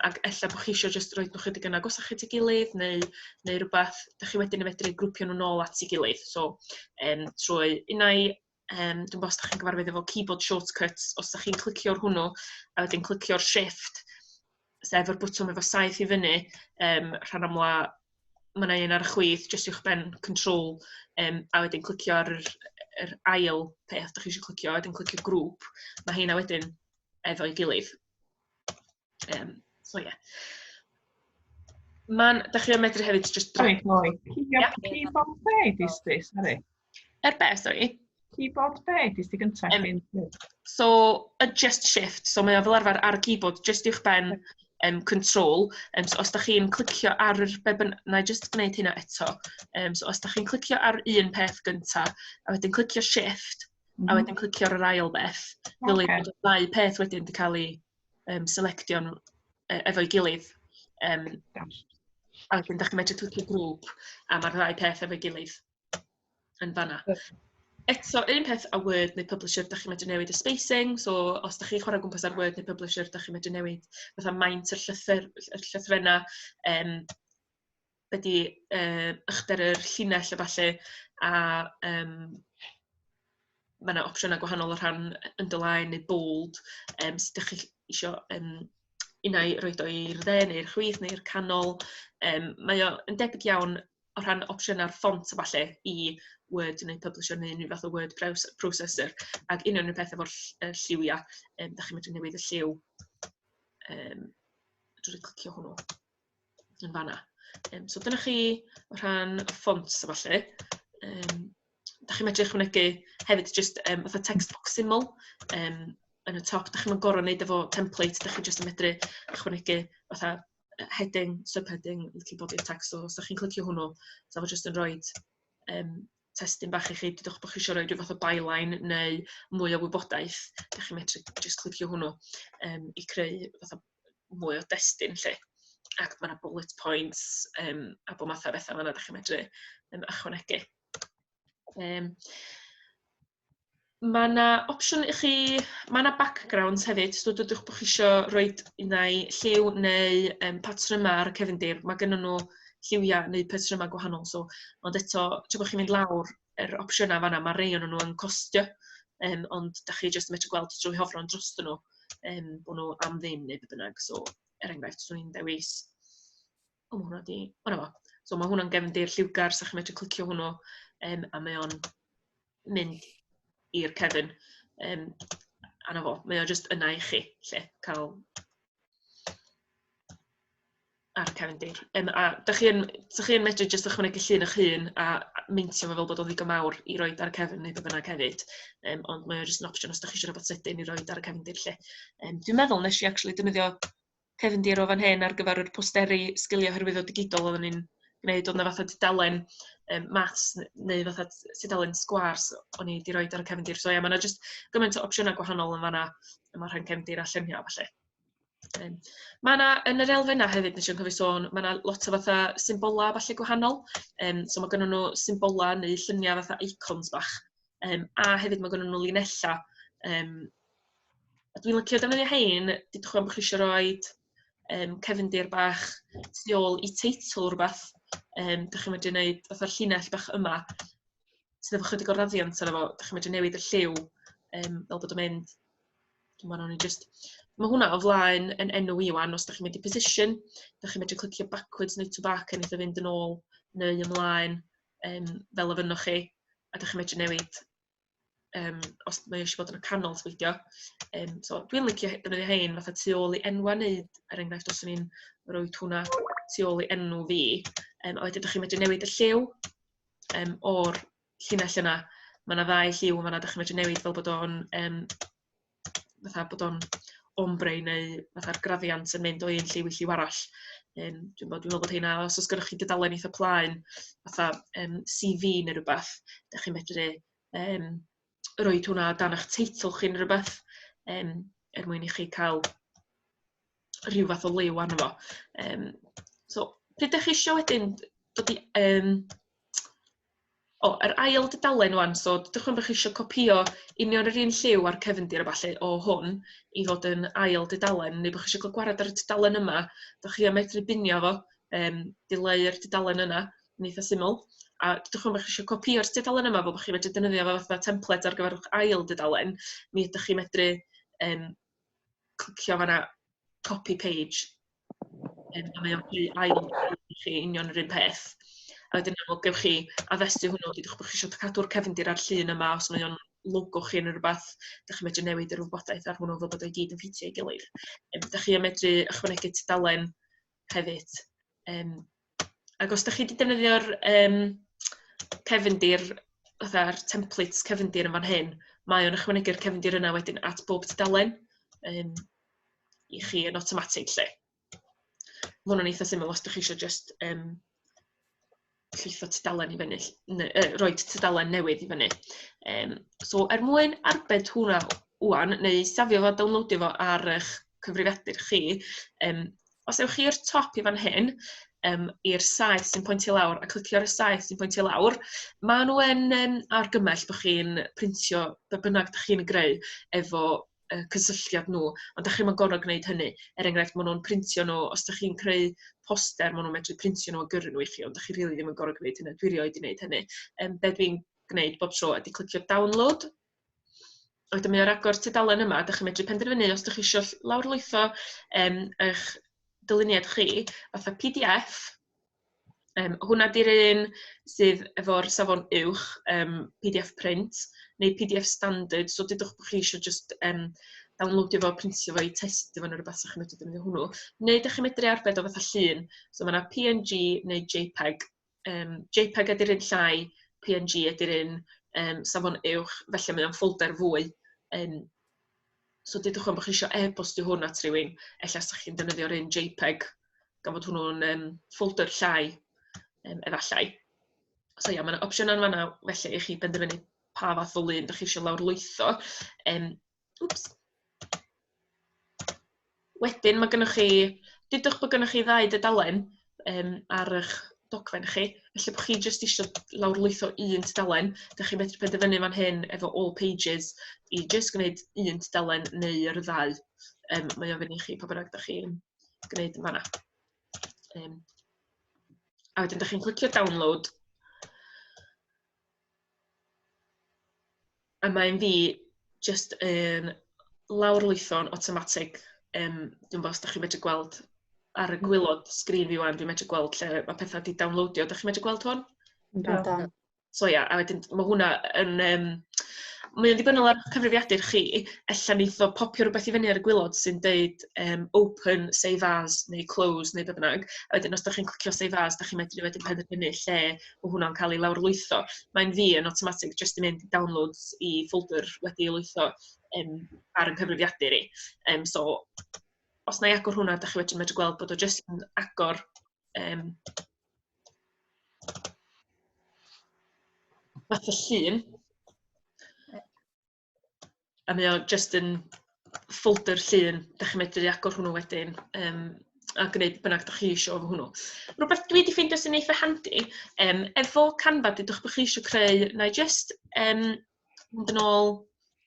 C: ac ella bod chi isio jyst roid nhw chydig yn agosach at ei gilydd neu rywbeth, dach chi wedyn yn medru grwpio nhw nôl at ei gilydd. So, trwy unai, dwi'n gwybod os dach chi'n gyfarwydd efo keyboard shortcuts, os dach chi'n clicio'r hwnnw a wedyn clicio'r shift, sef yr bwtwm efo saeth i fyny, rhan amla ma' 'na un ar y chwith jyst uwchben control, a wedyn clicio ar yr ail peth dach chi isio clicio, a wedyn clicio grŵp, ma' heina wedyn efo'i gilydd. So ie. Ma'n, dach chi yn medru hefyd jyst
B: Sorry, Chloe. Keyboard be dis di, sorry?
C: Er be, sorry?
B: Keyboard be dis di gyntaf?
C: So, y just shift, so mae o fel arfer ar y keyboard, just uwchben control. So os dach chi'n clicio ar yr be na i jyst gwneud hynna eto. So os dach chi'n clicio ar un peth gynta, a wedyn clicio shift, a wedyn clicio ar yr ail beth, ddylai bod y ddau peth wedyn wedi cael eu selectio'n efo'i gilydd. A wedyn dach chi'n medru clicio grŵp, a mae'r ddau peth efo'i gilydd yn fan'na. Eto, un peth a Word neu Publisher, dach chi'n medru newid y spacing. So, os dach chi'n chwarae o gwmpas ar Word neu Publisher, dach chi'n medru newid fatha maint y llythyr, y llythrennau. Be 'di uchder yr llinell a ballu, a ma' 'na opsiynau gwahanol o rhan underline neu bold, sut dach chi isio unai roid o i'r dde neu'r chwith neu'r canol. Mae o yn debyg iawn o rhan opsiynau'r ffont a ballu i Word neu Publisher neu unrhyw fath o word processor. Ac union yr peth efo'r lliwiau, dach chi'n medru newid y lliw drwy clicio hwnnw yn fanna. So dyna chi o rhan fonts a ballu. Dach chi'n medru ychwanegu hefyd jyst fatha text box syml yn y top. Dach chi'm yn gorfod wneud efo template, dach chi jyst yn medru ychwanegu fatha heading, subheading, little body of text. So os dach chi'n clicio hwnnw, so fo jyst yn rhoi testun bach i chi. Dudwch bod chi eisiau rhoi rhyw fath o byline neu mwy o wybodaeth, dach chi'n medru jyst clicio hwnnw i creu fatha mwy o destun 'lly. Ac mae 'na bullet points a bob math o bethau fan'na dach chi'n medru ychwanegu. Mae 'na opsiwn i chi, mae 'na backgrounds hefyd, so dudwch bod chi isio rhoid unai lliw neu patrymau ar y cefndir. Mae gennyn nhw lliwiau neu patrymau gwahanol, so, ond eto, tra bod chi'n mynd lawr yr opsiynau fan'na, mae rhai ohonyn nhw yn costio, ond dach chi jyst yn medru gweld drwy hofran drostyn nhw bod nhw am ddim neu be bynnag. So, er enghraifft, 'swn i'n dewis, o, ma' hwnna 'di, o 'na fo. So mae hwnna'n gefndir lliwgar, so chi'n medru clicio hwnnw a mae o'n mynd i'r cefn. A 'na fo, mae o jyst yna i chi, lle cael ar y cefndir. A dach chi yn medru jyst ychwanegu llun eich hun a meintio fo fel bod o'n ddigon mawr i roid ar y cefn neu be bynnag hefyd. Ond mae o jyst yn opsiwn os dach chi isio rhywbeth sydyn i roid ar y cefndir 'lly. Dwi'n meddwl nes i actually defnyddio cefndir o fan hyn ar gyfer yr posteri sgiliau hyrwyddo digidol oedden ni'n gwneud. Oedd 'na fatha tudalen maths neu fatha tudalen sgwârs o'n i 'di roid ar y cefndir. So ia, ma' 'na jyst gymaint o opsiynau gwahanol yn fan'na yma rhan cefndir a lluniau a ballu. Ma' 'na yn yr elfennau hefyd, nes i'm cofio sôn, ma' 'na lot o fatha symbolau a ballu gwahanol. So ma' gynnon nhw symbolau neu lluniau fatha icons bach. A hefyd ma' gynnon nhw linellau. A dwi'n licio defnyddio hein, dudwch bod chi eisiau roid cefndir bach tu ôl i teitl rhywbeth. Dach chi'n medru gwneud fatha'r llinell bach yma sydd efo chydig o raddiant arno fo. Dach chi'n medru newid y lliw fel bod o'n mynd. Dwi'n meddwl ni just. Mae hwnna o flaen yn enw i wan, os dach chi'n mynd i position, dach chi'n medru clicio backwards neu to back a neith o fynd yn ôl neu ymlaen fel y fynnwch chi. A dach chi'n medru newid os mae eisiau bod yn y canol beidio. So dwi'n licio defnyddio hein fatha tu ôl i enwa neu er enghraifft os o'n i'n rhoi hwnna tu ôl i enw fi. A wedyn dach chi'n medru newid y lliw o'r llinell yna. Mae yna ddau lliw yn fan'na dach chi'n medru newid fel bod o'n fatha bod o'n ombre neu fatha'r graddiant yn mynd o un lliw i lliw arall. Dwi'n meddwl bod heina, os oes gennych chi dudalen eitha plaen, fatha CV neu rhywbeth, dach chi'n medru roid hwnna dan eich teitl chi neu rhywbeth, er mwyn i chi cael rhyw fath o liw arno fo. So, pryd ydych chi isio wedyn dod i o, yr ail dudalen wan, so dydych chi'n bod chi eisiau copïo union yr un lliw a'r cefndir a ballu o hwn i fod yn ail dudalen, neu bod chi eisiau cael gwared ar y tudalen yma, dych chi am medru binio fo, dileu'r dudalen yna, yn eitha syml. A dydych chi'n bod chi eisiau copïo'r tudalen yma fel bod chi'n medru defnyddio fo fatha template ar gyfer eich ail dudalen, mi ydych chi'n medru clicio fanna copy page. A mae o'n creu ail i chi union yr un peth. A wedyn amlwg gewch chi addasu hwnnw, dudwch bod chi eisiau cadw'r cefndir ar llun yma os mae o'n logo chi neu rhywbeth, dach chi'n medru newid yr wybodaeth ar hwnnw fel bod o i gyd yn ffitio ei gilydd. Dach chi yn medru ychwanegu tudalen hefyd. Ac os dach chi wedi defnyddio'r cefndir, fatha'r templates cefndir yn fan hyn, mae o'n ychwanegu'r cefndir yna wedyn at bob tudalen i chi yn automatic 'lly. Ma' hwnna'n eitha syml os dach chi eisiau just llwytho tudalen i fyny, neu roid tudalen newydd i fyny. So er mwyn arbed hwnna wan, neu safio fo, downloadio fo ar eich cyfrifiadur chi, os ewch chi i'r top i fan hyn, i'r saeth sy'n pwyntio lawr, a clicio ar y saeth sy'n pwyntio lawr, maen nhw yn argymell bod chi'n printio be bynnag dach chi'n greu efo y cysylltiad nhw, ond da chi'm yn gorfod gwneud hynny. Er enghraifft, maen nhw'n printio nhw, os da chi'n creu poster, maen nhw'n medru printio nhw a gyrru nhw i chi, ond da chi rili ddim yn gorfod gwneud hynny. Dwi rioed 'di gwneud hynny. Be dwi'n gwneud bob tro ydy clicio download. A wedyn mae o'r agor tudalen yma, da chi'n medru penderfynu os da chi eisiau lawrlwytho eich dyluniad chi fatha PDF. Hwnna 'di'r un sydd efo'r safon uwch, PDF print neu PDF standard. So dudwch bod chi eisiau jyst downloadio fo, printio fo i testio fo neu rywbeth, so chi'n medru defnyddio hwnnw. Neu dach chi'n medru arbed o fatha llun. So mae 'na PNG neu JPEG. JPEG ydy'r un llai, PNG ydy'r un safon uwch, felly mae o'n ffolder fwy. So dudwch bod chi eisiau e-bostio hwn at rhywun, ella 'sa chi'n defnyddio'r un JPEG, gan fod hwnnw'n ffolder llai, efallai. So ia, mae 'na opsiynau yn fan'na felly i chi benderfynu pa fath o lun dach chi eisiau lawrlwytho. Wps. Wedyn mae gennych chi, dudwch bod gennych chi ddau dudalen ar eich dogfen chi, felly bod chi jyst eisiau lawrlwytho un tudalen, dach chi'n medru penderfynu fan hyn efo all pages i jyst gwneud un tudalen neu'r ddau. Mae o fyny i chi pa bynnag dach chi'n gwneud yn fan'na. A wedyn dach chi'n clicio download. A mae'n fi jyst yn lawrlwytho'n awtomatig. Dwi'm bo os dach chi'n medru gweld ar y gwaelod sgrin fi 'wan, dwi'n medru gweld lle mae pethau 'di downloadio. Dach chi'n medru gweld hwn?
A: Yndan.
C: So ia, a wedyn ma' hwnna yn... mae o'n ddibynnol ar cyfrifiadur chi. Ella wneith o popio rywbeth i fyny ar y gwaelod sy'n deud open, save as neu close neu be bynnag. A wedyn os dach chi'n clicio save as, dach chi'n medru wedyn penderfynu lle mae hwnna'n cael ei lawrlwytho. Mae'n fi yn automatic jyst yn mynd i downloads i folder wedi ei lwytho ar y cyfrifiadur i. So os na i agor hwnna, dach chi wedyn medru gweld bod o jyst yn agor fatha llun. A mae o jyst yn ffolder llun. Dach chi'n medru agor hwnnw wedyn a gwneud be bynnag dach chi isio efo hwnnw. Rhywbeth dwi 'di ffeindio sy'n eitha handi, efo Canva, dudwch bod chi isio creu, na i jyst mynd yn ôl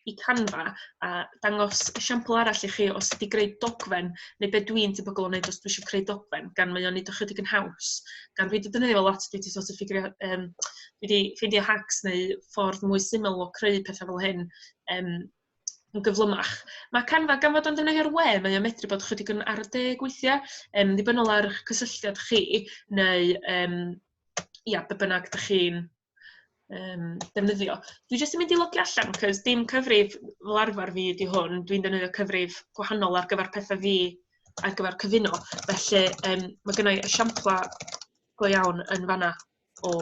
C: i Canva a dangos esiampl arall i chi o sut i greu dogfen, neu be dwi'n tebygol o wneud os dwi eisiau creu dogfen, gan mae o'n neud o chydig yn haws. Gan dwi 'di defnyddio fo lot, dwi 'di sort of ffigyrio, dwi 'di ffeindio hacks neu ffordd mwy syml o creu pethau fel hyn yn gyflymach. Mae Canva, gan fod o'n defnyddio'r we, mae o'n medru bod chydig yn ar y deg weithiau, ddibynnol ar eich cysylltiad chi, neu ia, be bynnag dych chi'n defnyddio. Dwi jyst yn mynd i logio allan, cos dim cyfrif fel arfer fi ydi hwn. Dwi'n defnyddio cyfrif gwahanol ar gyfer pethau fi, ar gyfer cyfuno. Felly mae gynna i esiamplau go iawn yn fan'na o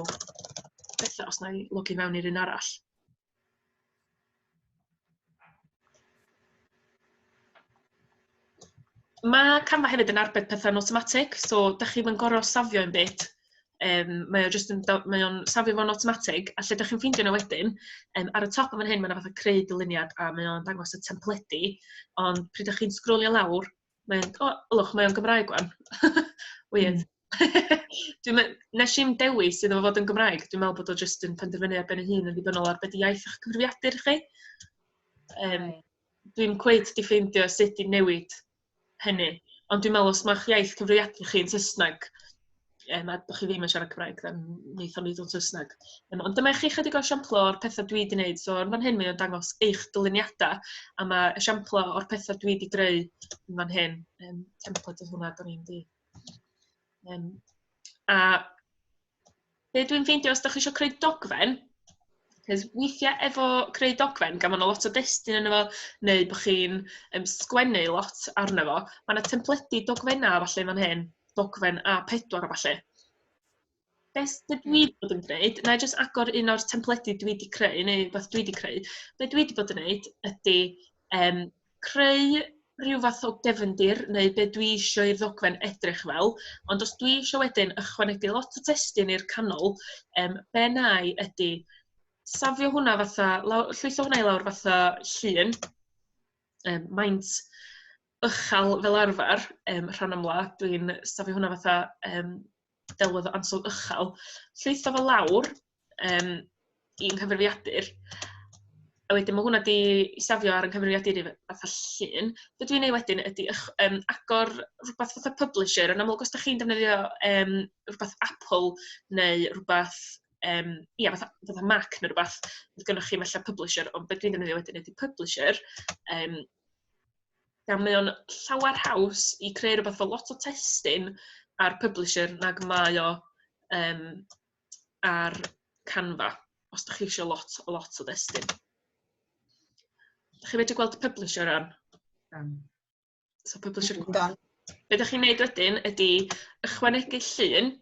C: bethau os na i logio mewn i'r un arall. Mae Canva hefyd yn arbed pethau'n awtomatig, so dach chi'm yn gorfod safio un byd. Mae o jyst yn mae o'n safio fo'n awtomatig, a lle dach chi'n ffeindio nhw wedyn, ar y top yn fan hyn mae 'na fatha creu dyluniad a mae o'n dangos y templedi, ond pryd dach chi'n sgrolio lawr, mae'n... O, ylwch, mae o'n Gymraeg 'wan. Weird. Nes i'm dewis iddo fo fod yn Gymraeg. Dwi'n meddwl bod o jyst yn penderfynu ar ben ei hun yn ddibynnol ar be 'di iaith eich cyfrifiadur chi. Dwi'm cweit 'di ffeindio sut i newid hynny, ond dwi'n meddwl os ma'ch iaith cyfrifiadur chi yn Saesneg, a dach chi ddim yn siarad Cymraeg, then wneith o wneud o'n Saesneg. Ond dyma i chi chydig o esiamplau o'r pethau dwi 'di wneud. So yn fan hyn mae o'n dangos eich dyluniadau, a mae esiamplau o'r pethau dwi 'di greu yn fan hyn. Template oedd hwnna, do'n i'm 'di. A be dwi'n ffeindio os dach chi isio creu dogfen, cos weithiau efo creu dogfen, gan ma' 'na lot o destun ynddo fo, neu bod chi'n sgwennu lot arno fo, ma' 'na templedi dogfennau a ballu fan hyn, dogfen A4 a ballu. Be dwi 'di bod yn gwneud, wna i jyst agor un o'r templedi dwi 'di creu, neu rywbeth dwi 'di creu. Be dwi 'di bod yn wneud ydy creu rhyw fath o gefndir neu be dwi isio i'r ddogfen edrych fel, ond os dwi isio wedyn ychwanegu lot o testun i'r canol, be wna i ydy safio hwnna fatha, llwytho hwnna i lawr fatha llun, maint uchel fel arfer, rhan amla, dwi'n safio hwnna fatha delwedd o ansawdd uchel, llwytho fo lawr i'n nghyfrifiadur, A wedyn mae hwnna 'di safio ar 'y nghyfrifiadur i fatha llun. Be dwi'n neud wedyn ydy agor rhywbeth fatha Publisher. Yn amlwg os dach chi'n defnyddio rhywbeth Apple neu rhywbeth, ia, fatha Mac neu rhywbeth, fydd gennych chi falle Publisher, ond be dwi'n defnyddio wedyn ydy Publisher. Gan mae o'n llawer haws i creu rhywbeth efo lot o testun ar Publisher nag mae o ar Canva, os dach chi isio lot o lot o destun. Dach chi'n medru gweld y Publisher rŵan? So Publisher.
A: Yndan.
C: Be dach chi'n neud wedyn ydy ychwanegu llun.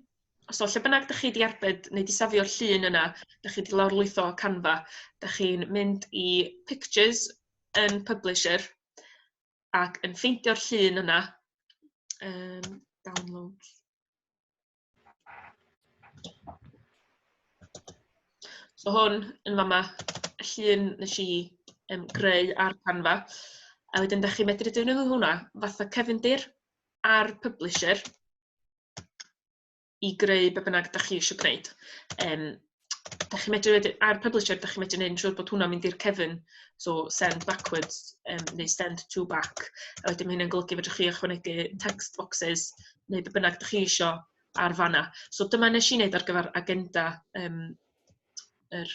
C: So lle bynnag dach chi 'di arbed neu 'di safio'r llun yna, dach chi 'di lawrlwytho o Canva, dach chi'n mynd i Pictures yn Publisher ac yn ffeindio'r llun yna. Downloads. So hwn yn fama, y llun nes i greu ar Canva. A wedyn dach chi'n medru defnyddio hwnna fatha cefndir ar Publisher i greu be bynnag dach chi eisiau gwneud. Dach chi'n medru wedyn, ar Publisher, dach chi'n medru gwneud yn siŵr bod hwnna'n mynd i'r cefn, so send backwards neu send to back. A wedyn mae hynny'n golygu fedrwch chi ychwanegu text boxes neu be bynnag dach chi isio ar fanna. So dyma nes i wneud ar gyfer agenda yr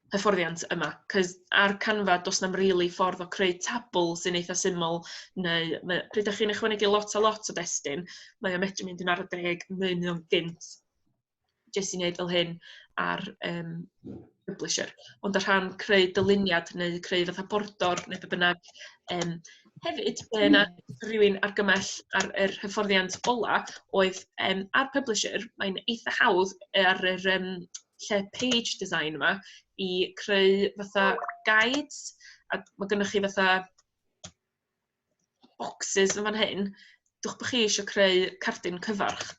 C: hyfforddiant yma. 'Cos ar Canva does na'm really ffordd o creu tabl sy'n eitha syml, neu pryd dach chi'n ychwanegu lot a lot o destun, mae o'n medru mynd yn araf deg neu mae o'n gynt jyst i wneud fel hyn ar Publisher. Ond o rhan creu dyluniad neu creu fatha bordor neu be bynnag, hefyd, be na rhywun argymell ar yr hyfforddiant ola oedd ar Publisher, mae'n eitha hawdd ar yr lle page design yma i creu fatha guides, a mae gennych chi fatha boxes yn fan hyn. Dwch bod chi eisiau creu cardyn cyfarch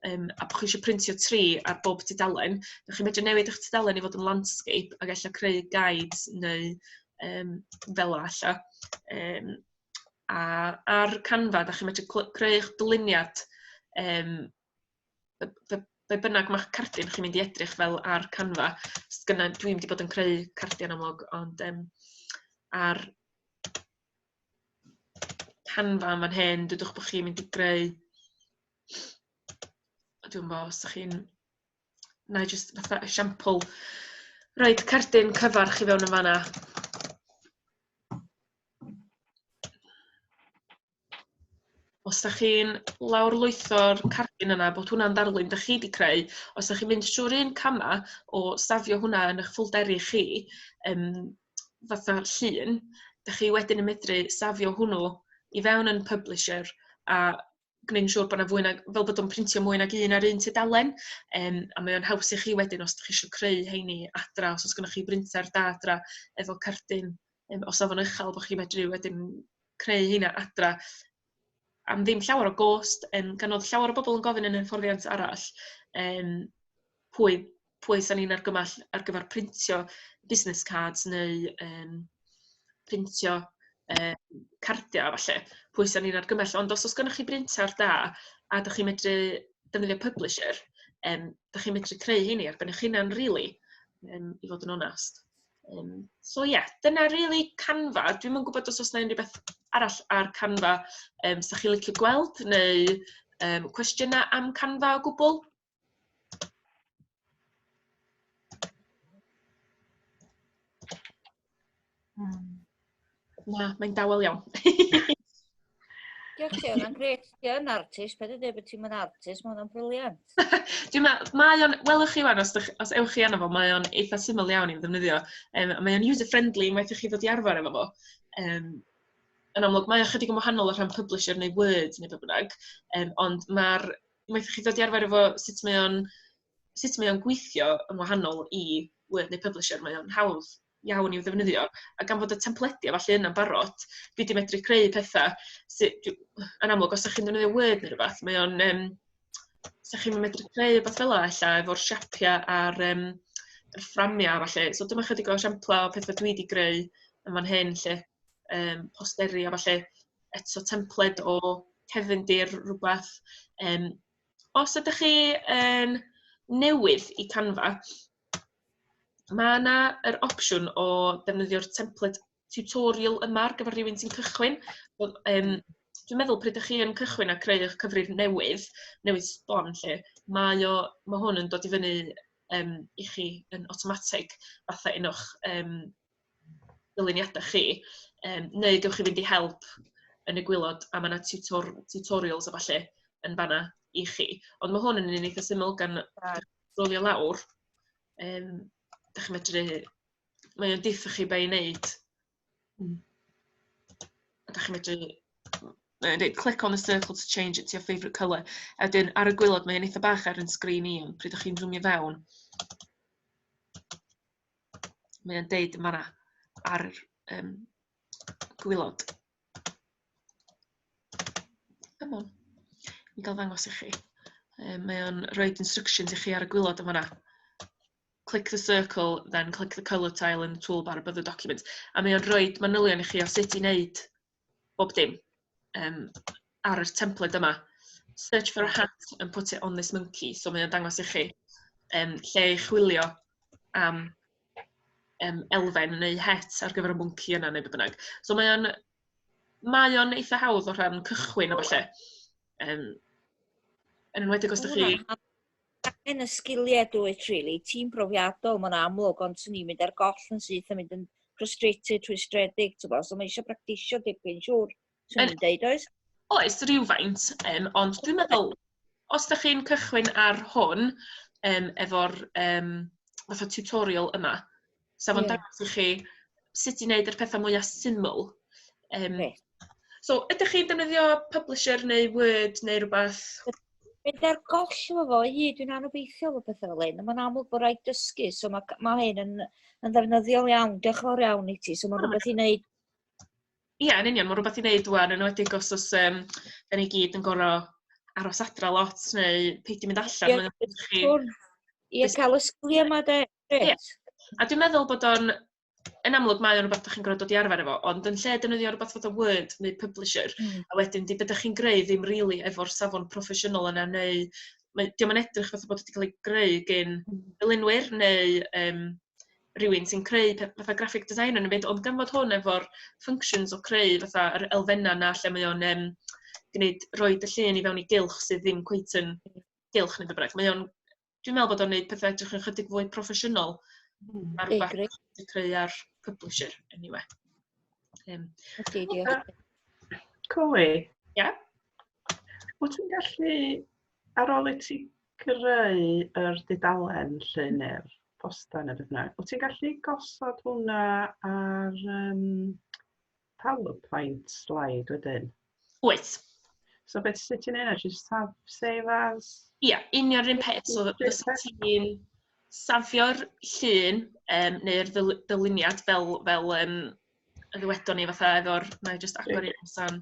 C: a bod chi eisiau printio 3 ar bob tudalen, dach chi'n medru newid eich tudalen i fod yn landscape ac ella creu guides neu fel 'a ella. A ar Canva, dach chi'n medru creu eich dyluniad, be bynnag ma'ch cardyn chi'n mynd i edrych fel ar Canva. Sgynna, dwi'm wedi bod yn creu cardiau yn amlwg, ond ar Canva yn fan hyn, dudwch bod chi'n mynd i greu, dwi'n gwybod os ydych chi'n, na i jyst fatha esiampl, roid cardyn cyfarch i fewn yn fanna. Os dach chi'n lawrlwytho'r cardyn yna, bod hwnna'n ddarlun dach chi 'di creu, os dach chi'n mynd trwy'r un cama o safio hwnna yn eich ffolderi chi, fatha llun, dach chi wedyn yn medru safio hwnnw i fewn yn Publisher a gwneud yn siŵr bod 'na fwy nag, fel bod o'n printio mwy nag un ar un tudalen. A mae o'n haws i chi wedyn os dach chi isio creu heini adra, os oes gennych chi brinter da adra efo cardyn o safon uchel, bod chi'n medru wedyn creu heina adra am ddim llawer o gost, gan oedd llawer o bobl yn gofyn yn y hyfforddiant arall, pwy sa'n ni'n argymell ar gyfer printio business cards neu printio cardiau falle, pwy sa'n ni'n argymell. Ond os oes gennych chi brinter da a dach chi'n medru defnyddio Publisher, dach chi'n medru creu heini ar ben eich hunan, really, i fod yn onast. So ie, yeah, dyna really Canva. Dwi'm yn gwybod os oes 'na unrhyw beth arall ar Canva 'sa chi'n licio gweld neu cwestiynau am Canva o gwbl. Na, mae'n dawel iawn.
D: Diolch ti, hwnna'n grêt. Ti yn artist, paid â dweud bod ti'n yn artist, mae hwnna'n brilliant.
C: Dwi'n meddwl, mae o'n, welwch chi wan, os ewch chi arno fo, mae o'n eitha syml iawn i'w ddefnyddio. A mae o'n user-friendly unwaith i chi ddod i arfer efo fo. Yn amlwg, mae o chydig yn wahanol o rhan Publisher neu Word neu be bynnag, ond unwaith i chi ddod i arfer efo sut mae o'n gweithio yn wahanol i Word neu Publisher, mae o'n hawdd iawn i'w ddefnyddio. A gan fod y templediau falle yna'n barod, dwi wedi medru creu pethau sy, yn amlwg, os ydych chi'n defnyddio Word neu rhywbeth, mae o'n, sa chi'n medru creu rhywbeth fel 'a ella efo'r siapiau a'r yr fframiau falle. So dyma chydig o esiamplau o pethau dwi wedi greu yn fan hyn lle, posteri a falle eto templed o cefndir rhywbeth. Os ydych chi yn newydd i Canva, Mae yna yr opsiwn o defnyddio'r template tutorial yma ar gyfer rhywun sy'n cychwyn. Wel, dwi'n meddwl pryd ydych chi yn cychwyn a creu eich cyfrif newydd, newydd sbon lle, mae, o, mae hwn yn dod i fyny i chi yn automatic fatha un o'ch dyluniadau chi. Neu gewch chi fynd i help yn y gwaelod a mae yna tutorials a falle yn fanna i chi. Ond mae hwn yn un eitha syml gan rolio lawr. Da chi'n medru... Mae o'n deutha chi be i wneud. A da chi'n medru... Mae'n dweud, "Click on the circle to change it to your favourite colour." A wedyn ar y gwaelod, mae'n eitha bach ar yn sgrin i, ond pryd ydych chi'n zoomio fewn, mae'n deud yn fanna ar gwaelod. Come on. I gael ddangos i chi. Mae o'n rhoi instructions i chi ar y gwaelod yn fanna. "Click the circle, then click the colour tile in the toolbar above the document." A mae o'n rhoi manylion i chi o sut i wneud bob dim ar y template yma. "Search for a hat and put it on this monkey." So mae o'n dangos i chi lle i chwilio am elfen neu het ar gyfer y monkey yna neu be bynnag. So mae o'n eitha hawdd o rhan cychwyn o falle. Yn enwedig os ydych chi
D: Angen y sgiliau dwyt, really. Ti'n brofiadol, mae'n amlwg, ond swn i'n mynd ar goll yn syth a mynd yn frustrated, rhwystredig, ti'n bo', so mae eisiau practisio dipyn, siŵr. Swn i'n deud, oes?
C: Oes, rhywfaint, ond dwi'n meddwl, os ydych chi'n cychwyn ar hwn, efo'r fatha tutorial yma, sa fo'n dangos i chi sut i wneud yr pethau mwyaf syml. So, ydych chi'n defnyddio Publisher neu Word neu rhywbeth?
D: Mynd ar goll efo fo i hyd, dwi'n anobeithiol o pethau fel hyn. Mae'n amlwg bod rhaid dysgu, so mae hyn yn ddefnyddiol iawn. Diolch yn fawr iawn i ti. So mae'n rhywbeth i wneud.
C: Ie, yn union, mae'n rhywbeth i wneud wan, yn enwedig os oes da ni gyd yn gorfod aros adra lot neu peidio mynd allan.
D: Mae o'n chi Ie, cael y sgiliau yma de.
C: Ie. A dwi'n meddwl bod o'n, yn amlwg mae o'n rhywbeth ydych chi'n gorfod dod i arfer efo, ond yn lle defnyddio rhywbeth fatha Word neu Publisher, a wedyn di beth ydych chi'n greu ddim really efo'r safon proffesiynol yna, neu dio'm yn edrych fatha bod wedi cael ei greu gen dylunwyr neu rhywun sy'n creu fatha graphic designer yn y byd, ond gan fod hwn efo'r functions o creu fatha yr elfennau yna lle mae o'n gwneud roed y llun i fewn i gylch sydd ddim cweit yn gylch neu beth bynnag. Mae o'n, dwi'n meddwl bod o'n gwneud pethau edrych yn chydig fwy proffesiynol na rhywbeth wedi creu ar Publisher, anyway.
D: Ydy, diolch.
B: Chloe?
C: Ie?
B: Wyt ti'n gallu, ar ôl i ti greu yr dudalen lle neu'r poster neu beth bynnag, wyt ti'n gallu gosod hwnna ar PowerPoint slide wedyn?
C: Wyt.
B: So beth sut ti'n neud? Just have save as?
C: Ie, union yr un peth. So fysa ti'n safio'r llun neu'r dyluniad fel y ddywedon ni fatha efo'r... Na i just agor un sa'n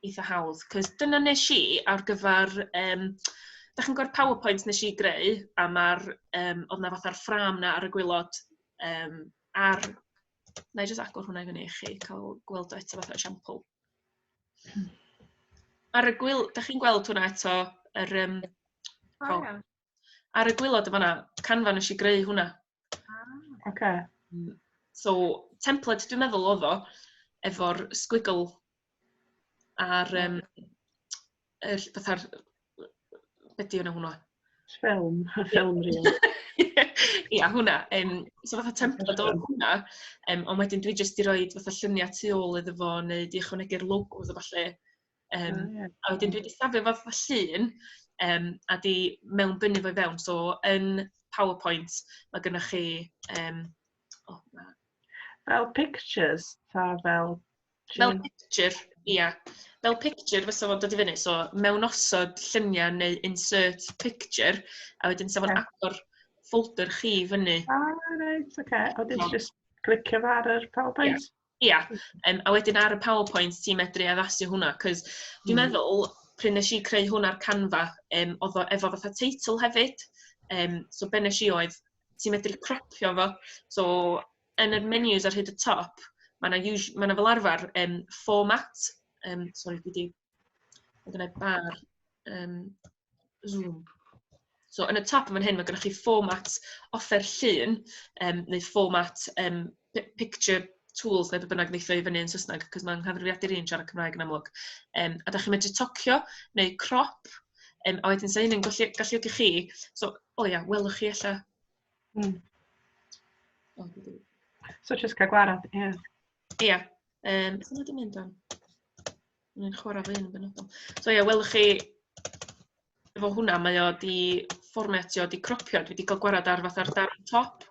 C: eitha hawdd. Cos dyna nes i ar gyfer... Da chi'n gweld PowerPoint nes i greu, a mae'r... oedd na fatha'r ffrâm na ar y gwaelod ar... Na i just agor hwnna i fyny i chi, cael gweld o eto fatha esiampl. Ar y gwyl... Da chi'n gweld hwnna eto, yr...
E: O, ia.
C: Ar y gwaelod yma, Canva nes i greu hwnna. So, template dwi'n meddwl oedd o, efo'r squiggle a'r, yr, fatha'r, be di hwnna hwnna?
B: Ffilm, ffilm reel.
C: Ia, hwnna. So fatha template o hwnna, ond wedyn dwi jyst di roed fatha lluniau tu ôl iddo fo, neu di ychwanegu'r logos a falle.
B: Oh, ie.
C: A wedyn dwi wedi safio fatha llun, a di mewnbynnu fo i fewn. So yn PowerPoint mae gennych chi... Oh, na.
B: Fel pictures, ta fel
C: Fel picture, ia. Fel picture fysa fo'n dod i fyny. So mewn osod lluniau neu insert picture, a wedyn sa fo'n agor folder chi fyny.
B: Ah, reit, oce. Okay. A wedyn ti just clicio fo ar yr PowerPoint?
C: Ia, a wedyn ar y PowerPoint ti'n medru addasu hwnna, cos dwi'n meddwl, pryd nes i creu hwnna ar Canva, oedd o efo fatha teitl hefyd. So be nes i oedd, ti'n medru cropio fo. So yn y menus ar hyd y top, mae yna ma 'na fel arfer format. Sorry, dwi di... Mae gennau bar zoom. So yn y top fan hyn mae gennych chi format offer llun, neu format picture tools neu be bynnag wneith o i fyny yn Saesneg, cos mae'n nghyfrifiadur i'n siarad Cymraeg yn amlwg. A da chi'n medru tocio neu crop, a wedyn sa hyn yn galluogi chi, so, o ia, welwch chi ella. O, dwi 'di-
B: So jyst cael gwarad, ie.
C: Ia. Beth yna 'di mynd am? Mae'n chwarae fy un yn benodol. So ia, welwch chi efo hwnna, mae o di fformatio, di cropio, dwi wedi cael gwarad ar fatha'r darn top,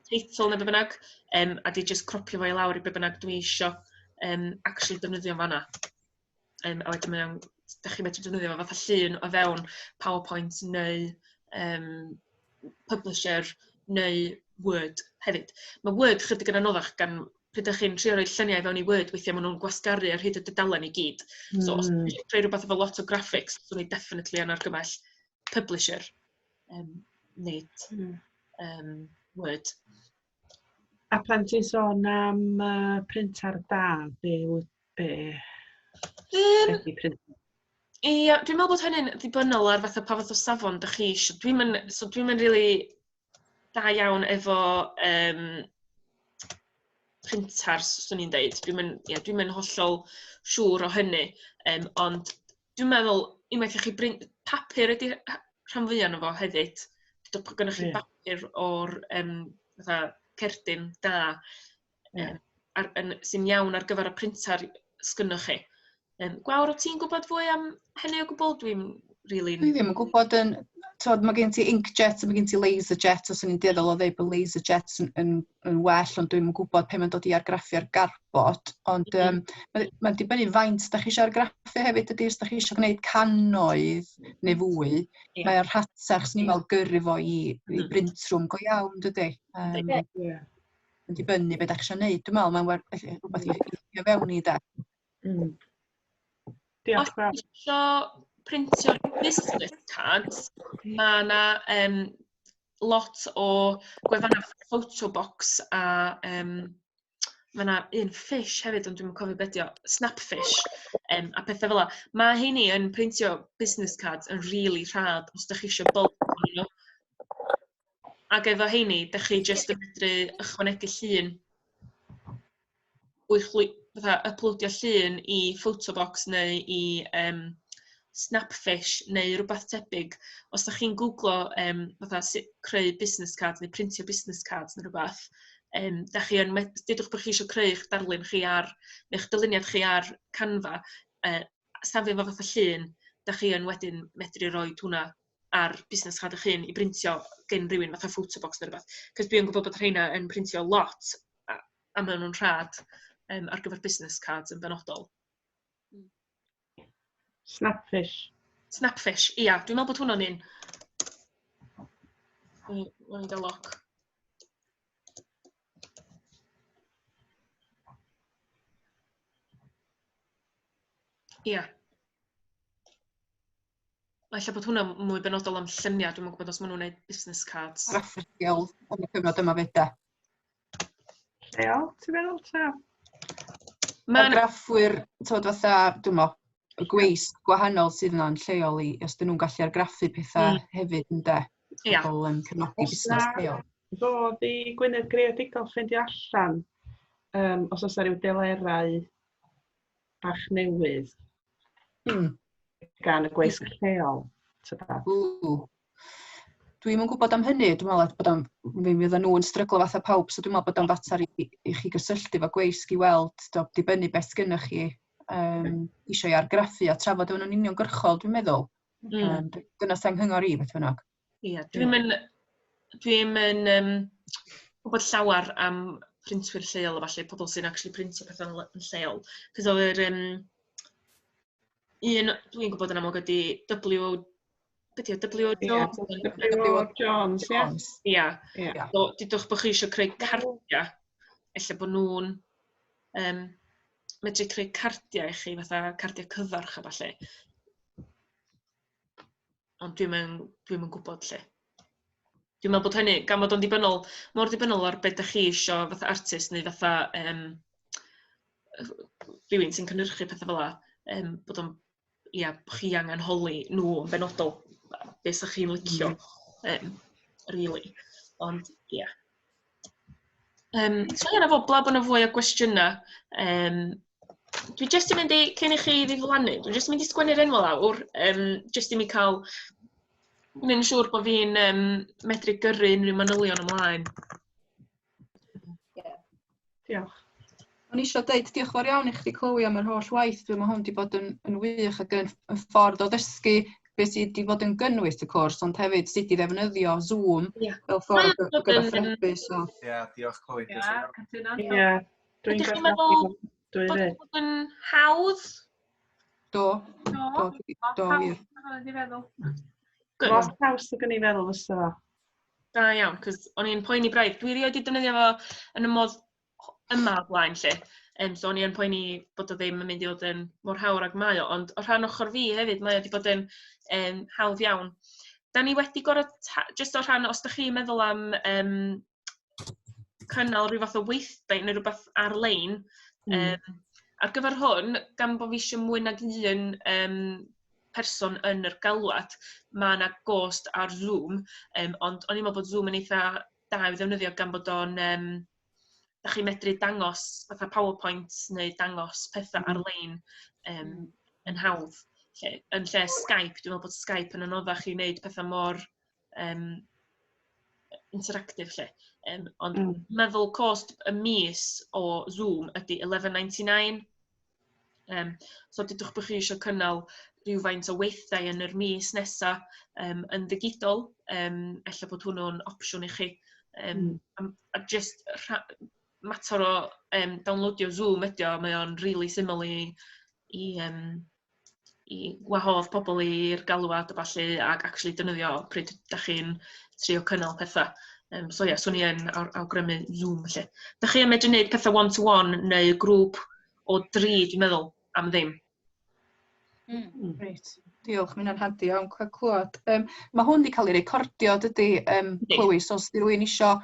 C: teitl neu be bynnag, a di just cropio fo i lawr i be bynnag dwi isio actually defnyddio yn fanna. A wedyn mae o'n, da chi'n medru defnyddio fo fatha llun o fewn PowerPoint neu Publisher neu Word hefyd. Mae Word chydig yn anoddach gan pryd ydych chi'n trio rhoi lluniau fewn i Word, weithiau maen nhw'n gwasgaru ar hyd y dudalen i gyd. So os ydych chi'n creu rhywbeth efo lot o graphics, swn i definitely yn argymell Publisher, nid Word.
B: A pan ti'n sôn am printer da, be wyt be ydi print?
C: Ia, dwi'n meddwl bod hynny'n ddibynnol ar fatha pa fath o safon dych chi isio. So dwi'm yn really da iawn efo printers, swn i'n deud. Ia, dwi'm yn hollol siŵr o hynny. Ond dwi'n meddwl, unwaith i chi papur ydi rhan fwyaf ohono fo hefyd. Dwi bod gynnoch chi bapur o'r fatha cerdyn da, sy'n iawn ar gyfer y printer sgynnoch chi. Gwawr, o ti'n gwybod fwy am hynny o gwbl? Dwi'n really...
A: Dwi ddim yn gwybod yn... Tywed, mae gen ti inkjet, mae gen ti laserjet, os o'n i'n dueddol o ddeud bod laserjet yn well, ond dwi'm yn gwybod pe mae'n dod i argraffu ar garbod. Ond mae'n dibynnu faint da chi eisiau argraffu hefyd, ydy, os da chi eisiau gwneud cannoedd neu fwy, mae o'r rhatach, swn i'n meddwl, gyrru fo i print room go iawn, dydy. Mae'n dibynnu beth da chi eisiau gwneud, dwi'n meddwl, mae'n rhywbeth i fewn i, de.
B: Diolch,
C: Os
B: Gwawr.
C: ti isio printio business cards, mae yna lot o gwefannau Photobox a mae yna un fish hefyd, ond dwi'm yn cofio be' 'di o, Snapfish, a pethau fel 'a. Mae heini yn printio business cards yn rili rhad os dach chi isio bulk ohonyn nhw. Ac efo heini, dach chi jyst yn medru ychwanegu llun, fatha uploadio llun i Photobox neu i Snapfish neu rywbeth tebyg. Os dach chi'n googlo fatha sut creu business cards neu printio business cards neu rywbeth, dach chi yn deudwch bod chi eisiau creu eich darlun chi ar, neu'ch dyluniad chi ar Canva, safio fo fatha llun, dach chi yn wedyn medru rhoi hwnna ar busnes card eich hun i brintio gen rhywun fatha Photobox neu rywbeth. Cos dwi yn gwybod bod rheina yn printio lot a maen nhw'n rhad ar gyfer business cards yn benodol.
B: Snapfish.
C: Snapfish, ia. Dwi'n meddwl bod hwnna'n un. Mae'n gael look. Ia. Ella bod hwnna mwy benodol am lluniau. Dwi'm yn gwybod os maen nhw'n gwneud business cards.
A: Graffigiol yn y cyfnod yma fyd, de.
B: Lleol, ti'n meddwl, ta?
C: Ma' 'na
A: Argraffwyr, tywed, fatha, dwi'n meddwl, y gweisg gwahanol sydd yna'n lleol i, os dyn nhw'n gallu argraffu pethau hefyd, ynde? Pobl yn cefnogi
B: Oes
A: busnes
B: 'na
A: lleol.
B: fodd i Gwynedd Greadigol ffeindio allan os oes 'na ryw delerau bach newydd gan y gweisg lleol, tybed?
A: Ww. Dwi'm yn gwybod am hynny, dwi'n meddwl bod o'n, mi fyddan nhw yn stryglo fatha pawb, so dwi'n meddwl bod o'n fater i chi gysylltu efo gweisg i weld, do, dibynnu beth sgynnoch chi eisiau i argraffu a trafod efo nhw'n uniongyrchol, dwi'n meddwl. Dyna sy'n nghyngor i, beth bynnag.
C: Ie, dwi'm yn gwybod llawer am printwyr lleol a falle, pobl sy'n actually printio pethau yn lleol. Cos oedd yr un dwi'n gwybod yn amlwg ydy W, be 'di o, W O Jones?
B: W O Jones, ie.
A: Jones.
C: Ia.
B: Ie.
C: So, dudwch bod chi eisiau creu cardiau, ella bod nhw'n medru creu cardiau i chi, fatha cardiau cyfarch a ballu. Ond dwi'm yn gwybod lle. Dwi'n meddwl bod hynny, gan fod o'n ddibynnol, mor ddibynnol ar beth dach chi isio fatha artist neu fatha rhywun sy'n cynhyrchu pethau fel 'a, bod o'n, ia, bo' chi angen holi nhw yn benodol. beth sa'ch chi'n licio, really. Ond, ie. Yeah. So ie, na fo, bla bod yna fwy o gwestiynau. Dwi jyst yn mynd i, cyn i chi ddiflannu, dwi jyst yn mynd i sgwennu'r enw lawr, jyst i mi cael mynd yn siŵr bod fi'n medru gyrru unrhyw manylion ymlaen.
A: Yeah.
B: Diolch.
A: O'n i eisiau dweud diolch fawr iawn i chdi, Chloe, am yr holl waith. Dwi'n meddwl hwn wedi bod yn wych ac yn ffordd o ddysgu beth sydd wedi bod yn gynnwys y cwrs, ond hefyd sut i ddefnyddio Zoom fel ffordd o gyfathrebu. So.
H: Ie, yeah, diolch, Chloe.
E: Ie, cytuno.
B: Ie, dwi'n
C: Ydych chi'n meddwl bod bod yn hawdd?
A: Do.
E: Do,
A: Do, do, wir.
E: Dwi'n feddwl.
C: Good.
B: Lot haws nag o'n i'n feddwl fysa fo.
C: Da iawn, cos o'n i'n poeni braidd. Dwi erioed wedi defnyddio fo yn y modd yma o blaen, lle. So o'n i yn poeni bod o ddim yn mynd i fod yn mor hawdd ag mae o, ond o rhan ochr fi hefyd, mae o wedi bod yn hawdd iawn. Da ni wedi gorfod, jyst o rhan, os da chi'n meddwl am cynnal rhyw fath o weithdai neu rhywbeth ar-lein, ar gyfer hwn, gan bod fi eisiau mwy nag un person yn yr galwad, mae yna gost ar Zoom, ond o'n i'n meddwl bod Zoom yn eitha da i'w ddefnyddio gan bod o'n da chi'n medru dangos fatha PowerPoint neu dangos pethau ar-lein yn hawdd. Lle, yn lle Skype, dwi'n meddwl bod Skype yn anoddach i wneud pethau mor interactive lle. Ond meddwl cost y mis o Zoom ydy 11.99. So dudwch bod chi eisiau cynnal rhywfaint o weithdai yn yr mis nesa yn ddigidol, ella bod hwnnw'n opsiwn i chi. A just mater o downloadio Zoom ydi o, mae o'n really syml i wahodd pobl i'r galwad a ballu ac actually defnyddio pryd da chi'n trio cynnal pethau. So ie, yeah, swn i yn awgrymu Zoom lle. Da chi yn medru gwneud pethau one-to-one neu grŵp o dri, dwi'n meddwl, am ddim.
A: Reit, diolch, mae hynna'n handi iawn cael clywed. Mae hwn wedi cael ei recordio, dydy, Chloe, so os di rhywun isio,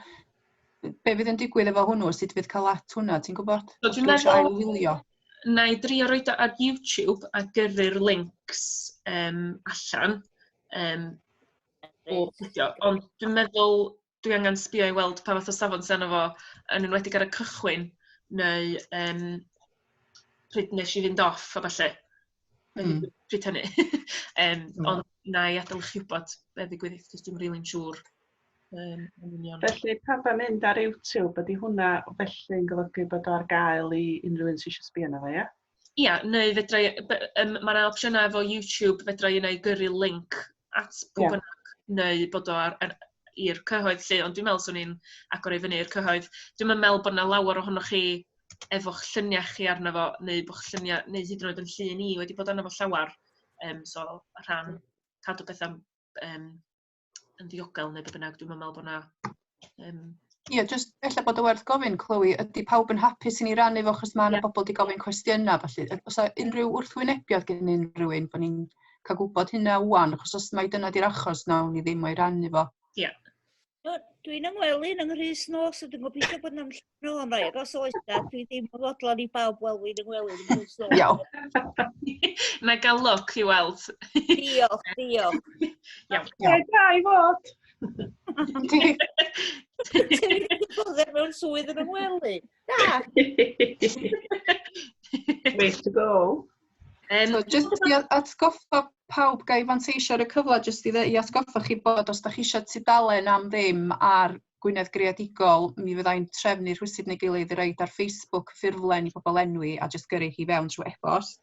A: be fydd yn digwydd efo hwnnw, sut fydd cael at hwnna, ti'n gwybod?
C: So,
A: Os
C: dwi'n
A: rhywun isio
C: meddwl
A: ailwylio.
C: Na i drio roid o ar YouTube a gyrru'r links allan o fideo. Ond dwi'n meddwl dwi angen sbio i weld pa fath o safon sy arno fo, yn enwedig ar y cychwyn, neu pryd nes i fynd off a falle. Pryd hynny. Ond na i adael i chi wybod be ddigwyddith, cos dwi'm rili'n siŵr yn union.
B: Felly, pan mae'n mynd ar YouTube, ydy hwnna felly yn golygu bod o ar gael i unrhyw un sydd eisiau sbio arno fo, ie?
C: Ia, neu fedra i, mae yna opsiynau efo YouTube, fedra i neu gyrru link at pwy bynnag, neu bod o i'r cyhoedd lle, ond dwi'n meddwl swn i'n agor i fyny i'r cyhoedd. Dwi'm yn meddwl bod yna lawer ohonoch chi efo'ch lluniau chi arno fo, neu bo'ch lluniau, neu hyd yn oed yn llun i wedi bod arno fo llawer. So, rhan cadw pethau yn ddiogel neu be bynnag, dwi'm yn meddwl bod yna.
A: Ie, jyst ella bod o werth gofyn, Chloe, ydy pawb yn hapus i ni rannu fo, achos mae yna bobl wedi gofyn cwestiynau, felly. Oes 'na unrhyw wrthwynebiad gen unrhyw un bod ni'n cael gwybod hynna ŵan, achos os mai dyna di'r achos, nawn ni ddim o'i rannu fo.
C: Ie.
D: No, dwi'n ymwely yng nghrys nos, a dwi'n gobeithio bod yna'n llun o'n rai. Ac os oes na, dwi ddim yn fodlon i bawb weld fi'n ymwely yn nghrys nos.
A: Iawn.
C: Na i gael look i weld.
D: Diolch, diolch.
C: Iawn.
B: Ie, da i fod.
A: Yndi.
D: Ti'n mynd i bod mewn swydd yn ymwely. Da.
B: Way to go.
A: So, just i atgoffa pawb ga i fanteisio ar y cyfle, jyst i atgoffa chi bod os da chi eisiau tudalen am ddim ar Gwynedd Greadigol, mi fyddai'n trefnu rhywsut neu gilydd i roid ar Facebook ffurflen i bobl enwi a jyst gyrru hi fewn trwy e-bost.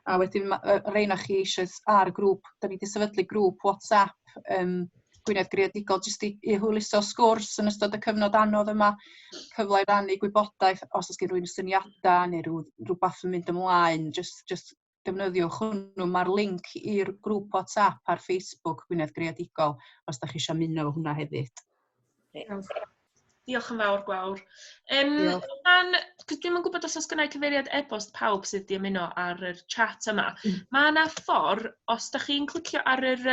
A: A wedyn y rheina chi eisoes ar y grŵp, da ni wedi sefydlu grŵp WhatsApp Gwynedd Greadigol jyst i hwyluso sgwrs yn ystod y cyfnod anodd yma, cyfle i rannu gwybodaeth os oes gen rhywun syniadau neu rhywbeth yn mynd ymlaen, just defnyddiwch hwnnw. Mae'r link i'r grŵp WhatsApp ar Facebook Gwynedd Greadigol os da chi eisiau ymuno efo hwnna hefyd.
C: Diolch yn fawr, Gwawr.
A: Diolch.
C: Rhan, cos dwi'm yn gwybod os oes gynna i cyfeiriad e-bost pawb sydd wedi ymuno ar yr chat yma. Mae yna ffordd, os da chi'n clicio ar yr...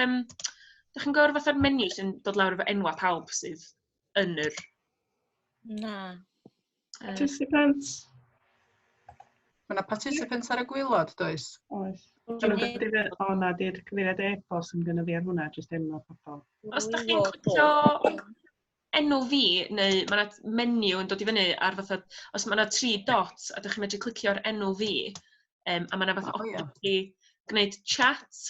C: Da chi'n gwybod fatha'r menu sy'n dod lawr efo enwa pawb sydd yn yr...
D: Na.
B: Participants.
A: Mae yna participants ar y gwaelod, does?
B: Oes. O na, di'r cyfeiriad e-bost yn gynnu fi ar hwnna, jyst enw pobl.
C: Os da chi'n clicio enw fi, neu mae yna menu yn dod i fyny ar fatha, os mae yna tri dot, a dych chi'n medru clicio ar enw fi, a mae yna fatha opsiwn i gwneud chat.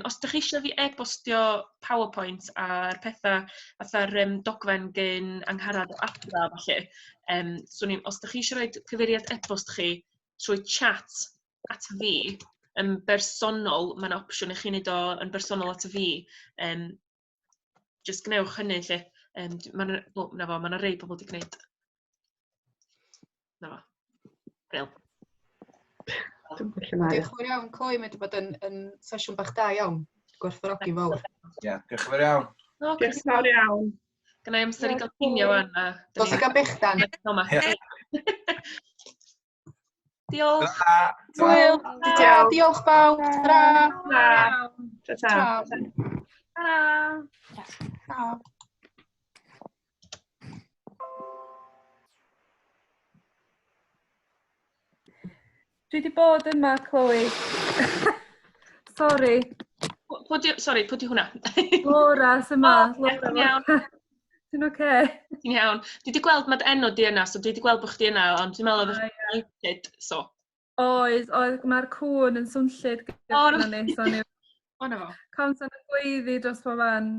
C: Os dych chi eisiau fi e-bostio PowerPoint a'r pethau fatha'r dogfen gen Angharad o Adra, falle, os dych chi eisiau rhoi cyfeiriad e-bost chi trwy chat at fi, yn bersonol, mae yna opsiwn i chi wneud o yn bersonol at fi. Just gwnewch hynny, lle. Na fo, mae yna rei pobl wedi gwneud. Na fo. Bril.
A: Diolch yn fawr iawn, Chloe. Mae wedi bod yn sesiwn bach da iawn. Gwerthfawrogi fawr.
K: Ie, yeah, diolch yn fawr iawn.
B: Diolch yn fawr iawn.
C: Gynna i amser i gael cinio wan.
A: Dos i gael bechdan.
C: Diolch.
A: Hwyl. Diolch bawb. Ta.
B: Ta.
A: Ta. Ta.
L: Dwi wedi bod yma, Chloe. Sorry.
C: Sorry, pwy di hwnna?
L: Laura, sy'n yma.
C: Ti'n iawn.
L: Ti'n oce?
C: Ti'n iawn. Dwi wedi gweld mae dy enw di yna, so dwi wedi gweld bod chdi yna, ond dwi'n meddwl oedd chdi'n muted, so.
L: Oedd, mae'r cwn yn swnllyd gyda ni, so ni.
C: O, na fo.
L: Cawnt yn y gweiddi dros bob man.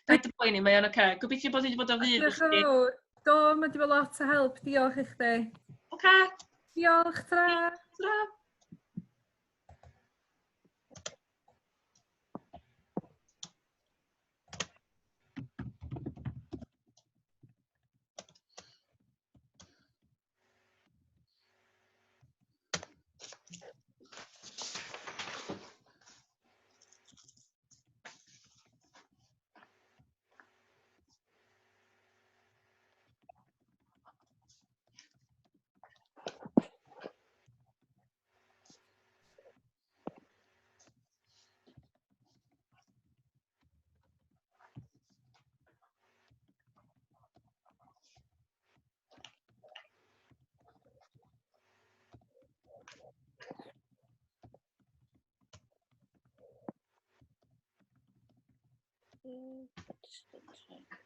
C: Paid â poeni, mae o'n oce. Gobeithio bod wedi bod o fudd i
L: Diolch yn fawr. Do, mae wedi bod lot o help. Diolch i chdi.
C: Oce.
L: Diolch, tra.
C: Tra.
D: Participant.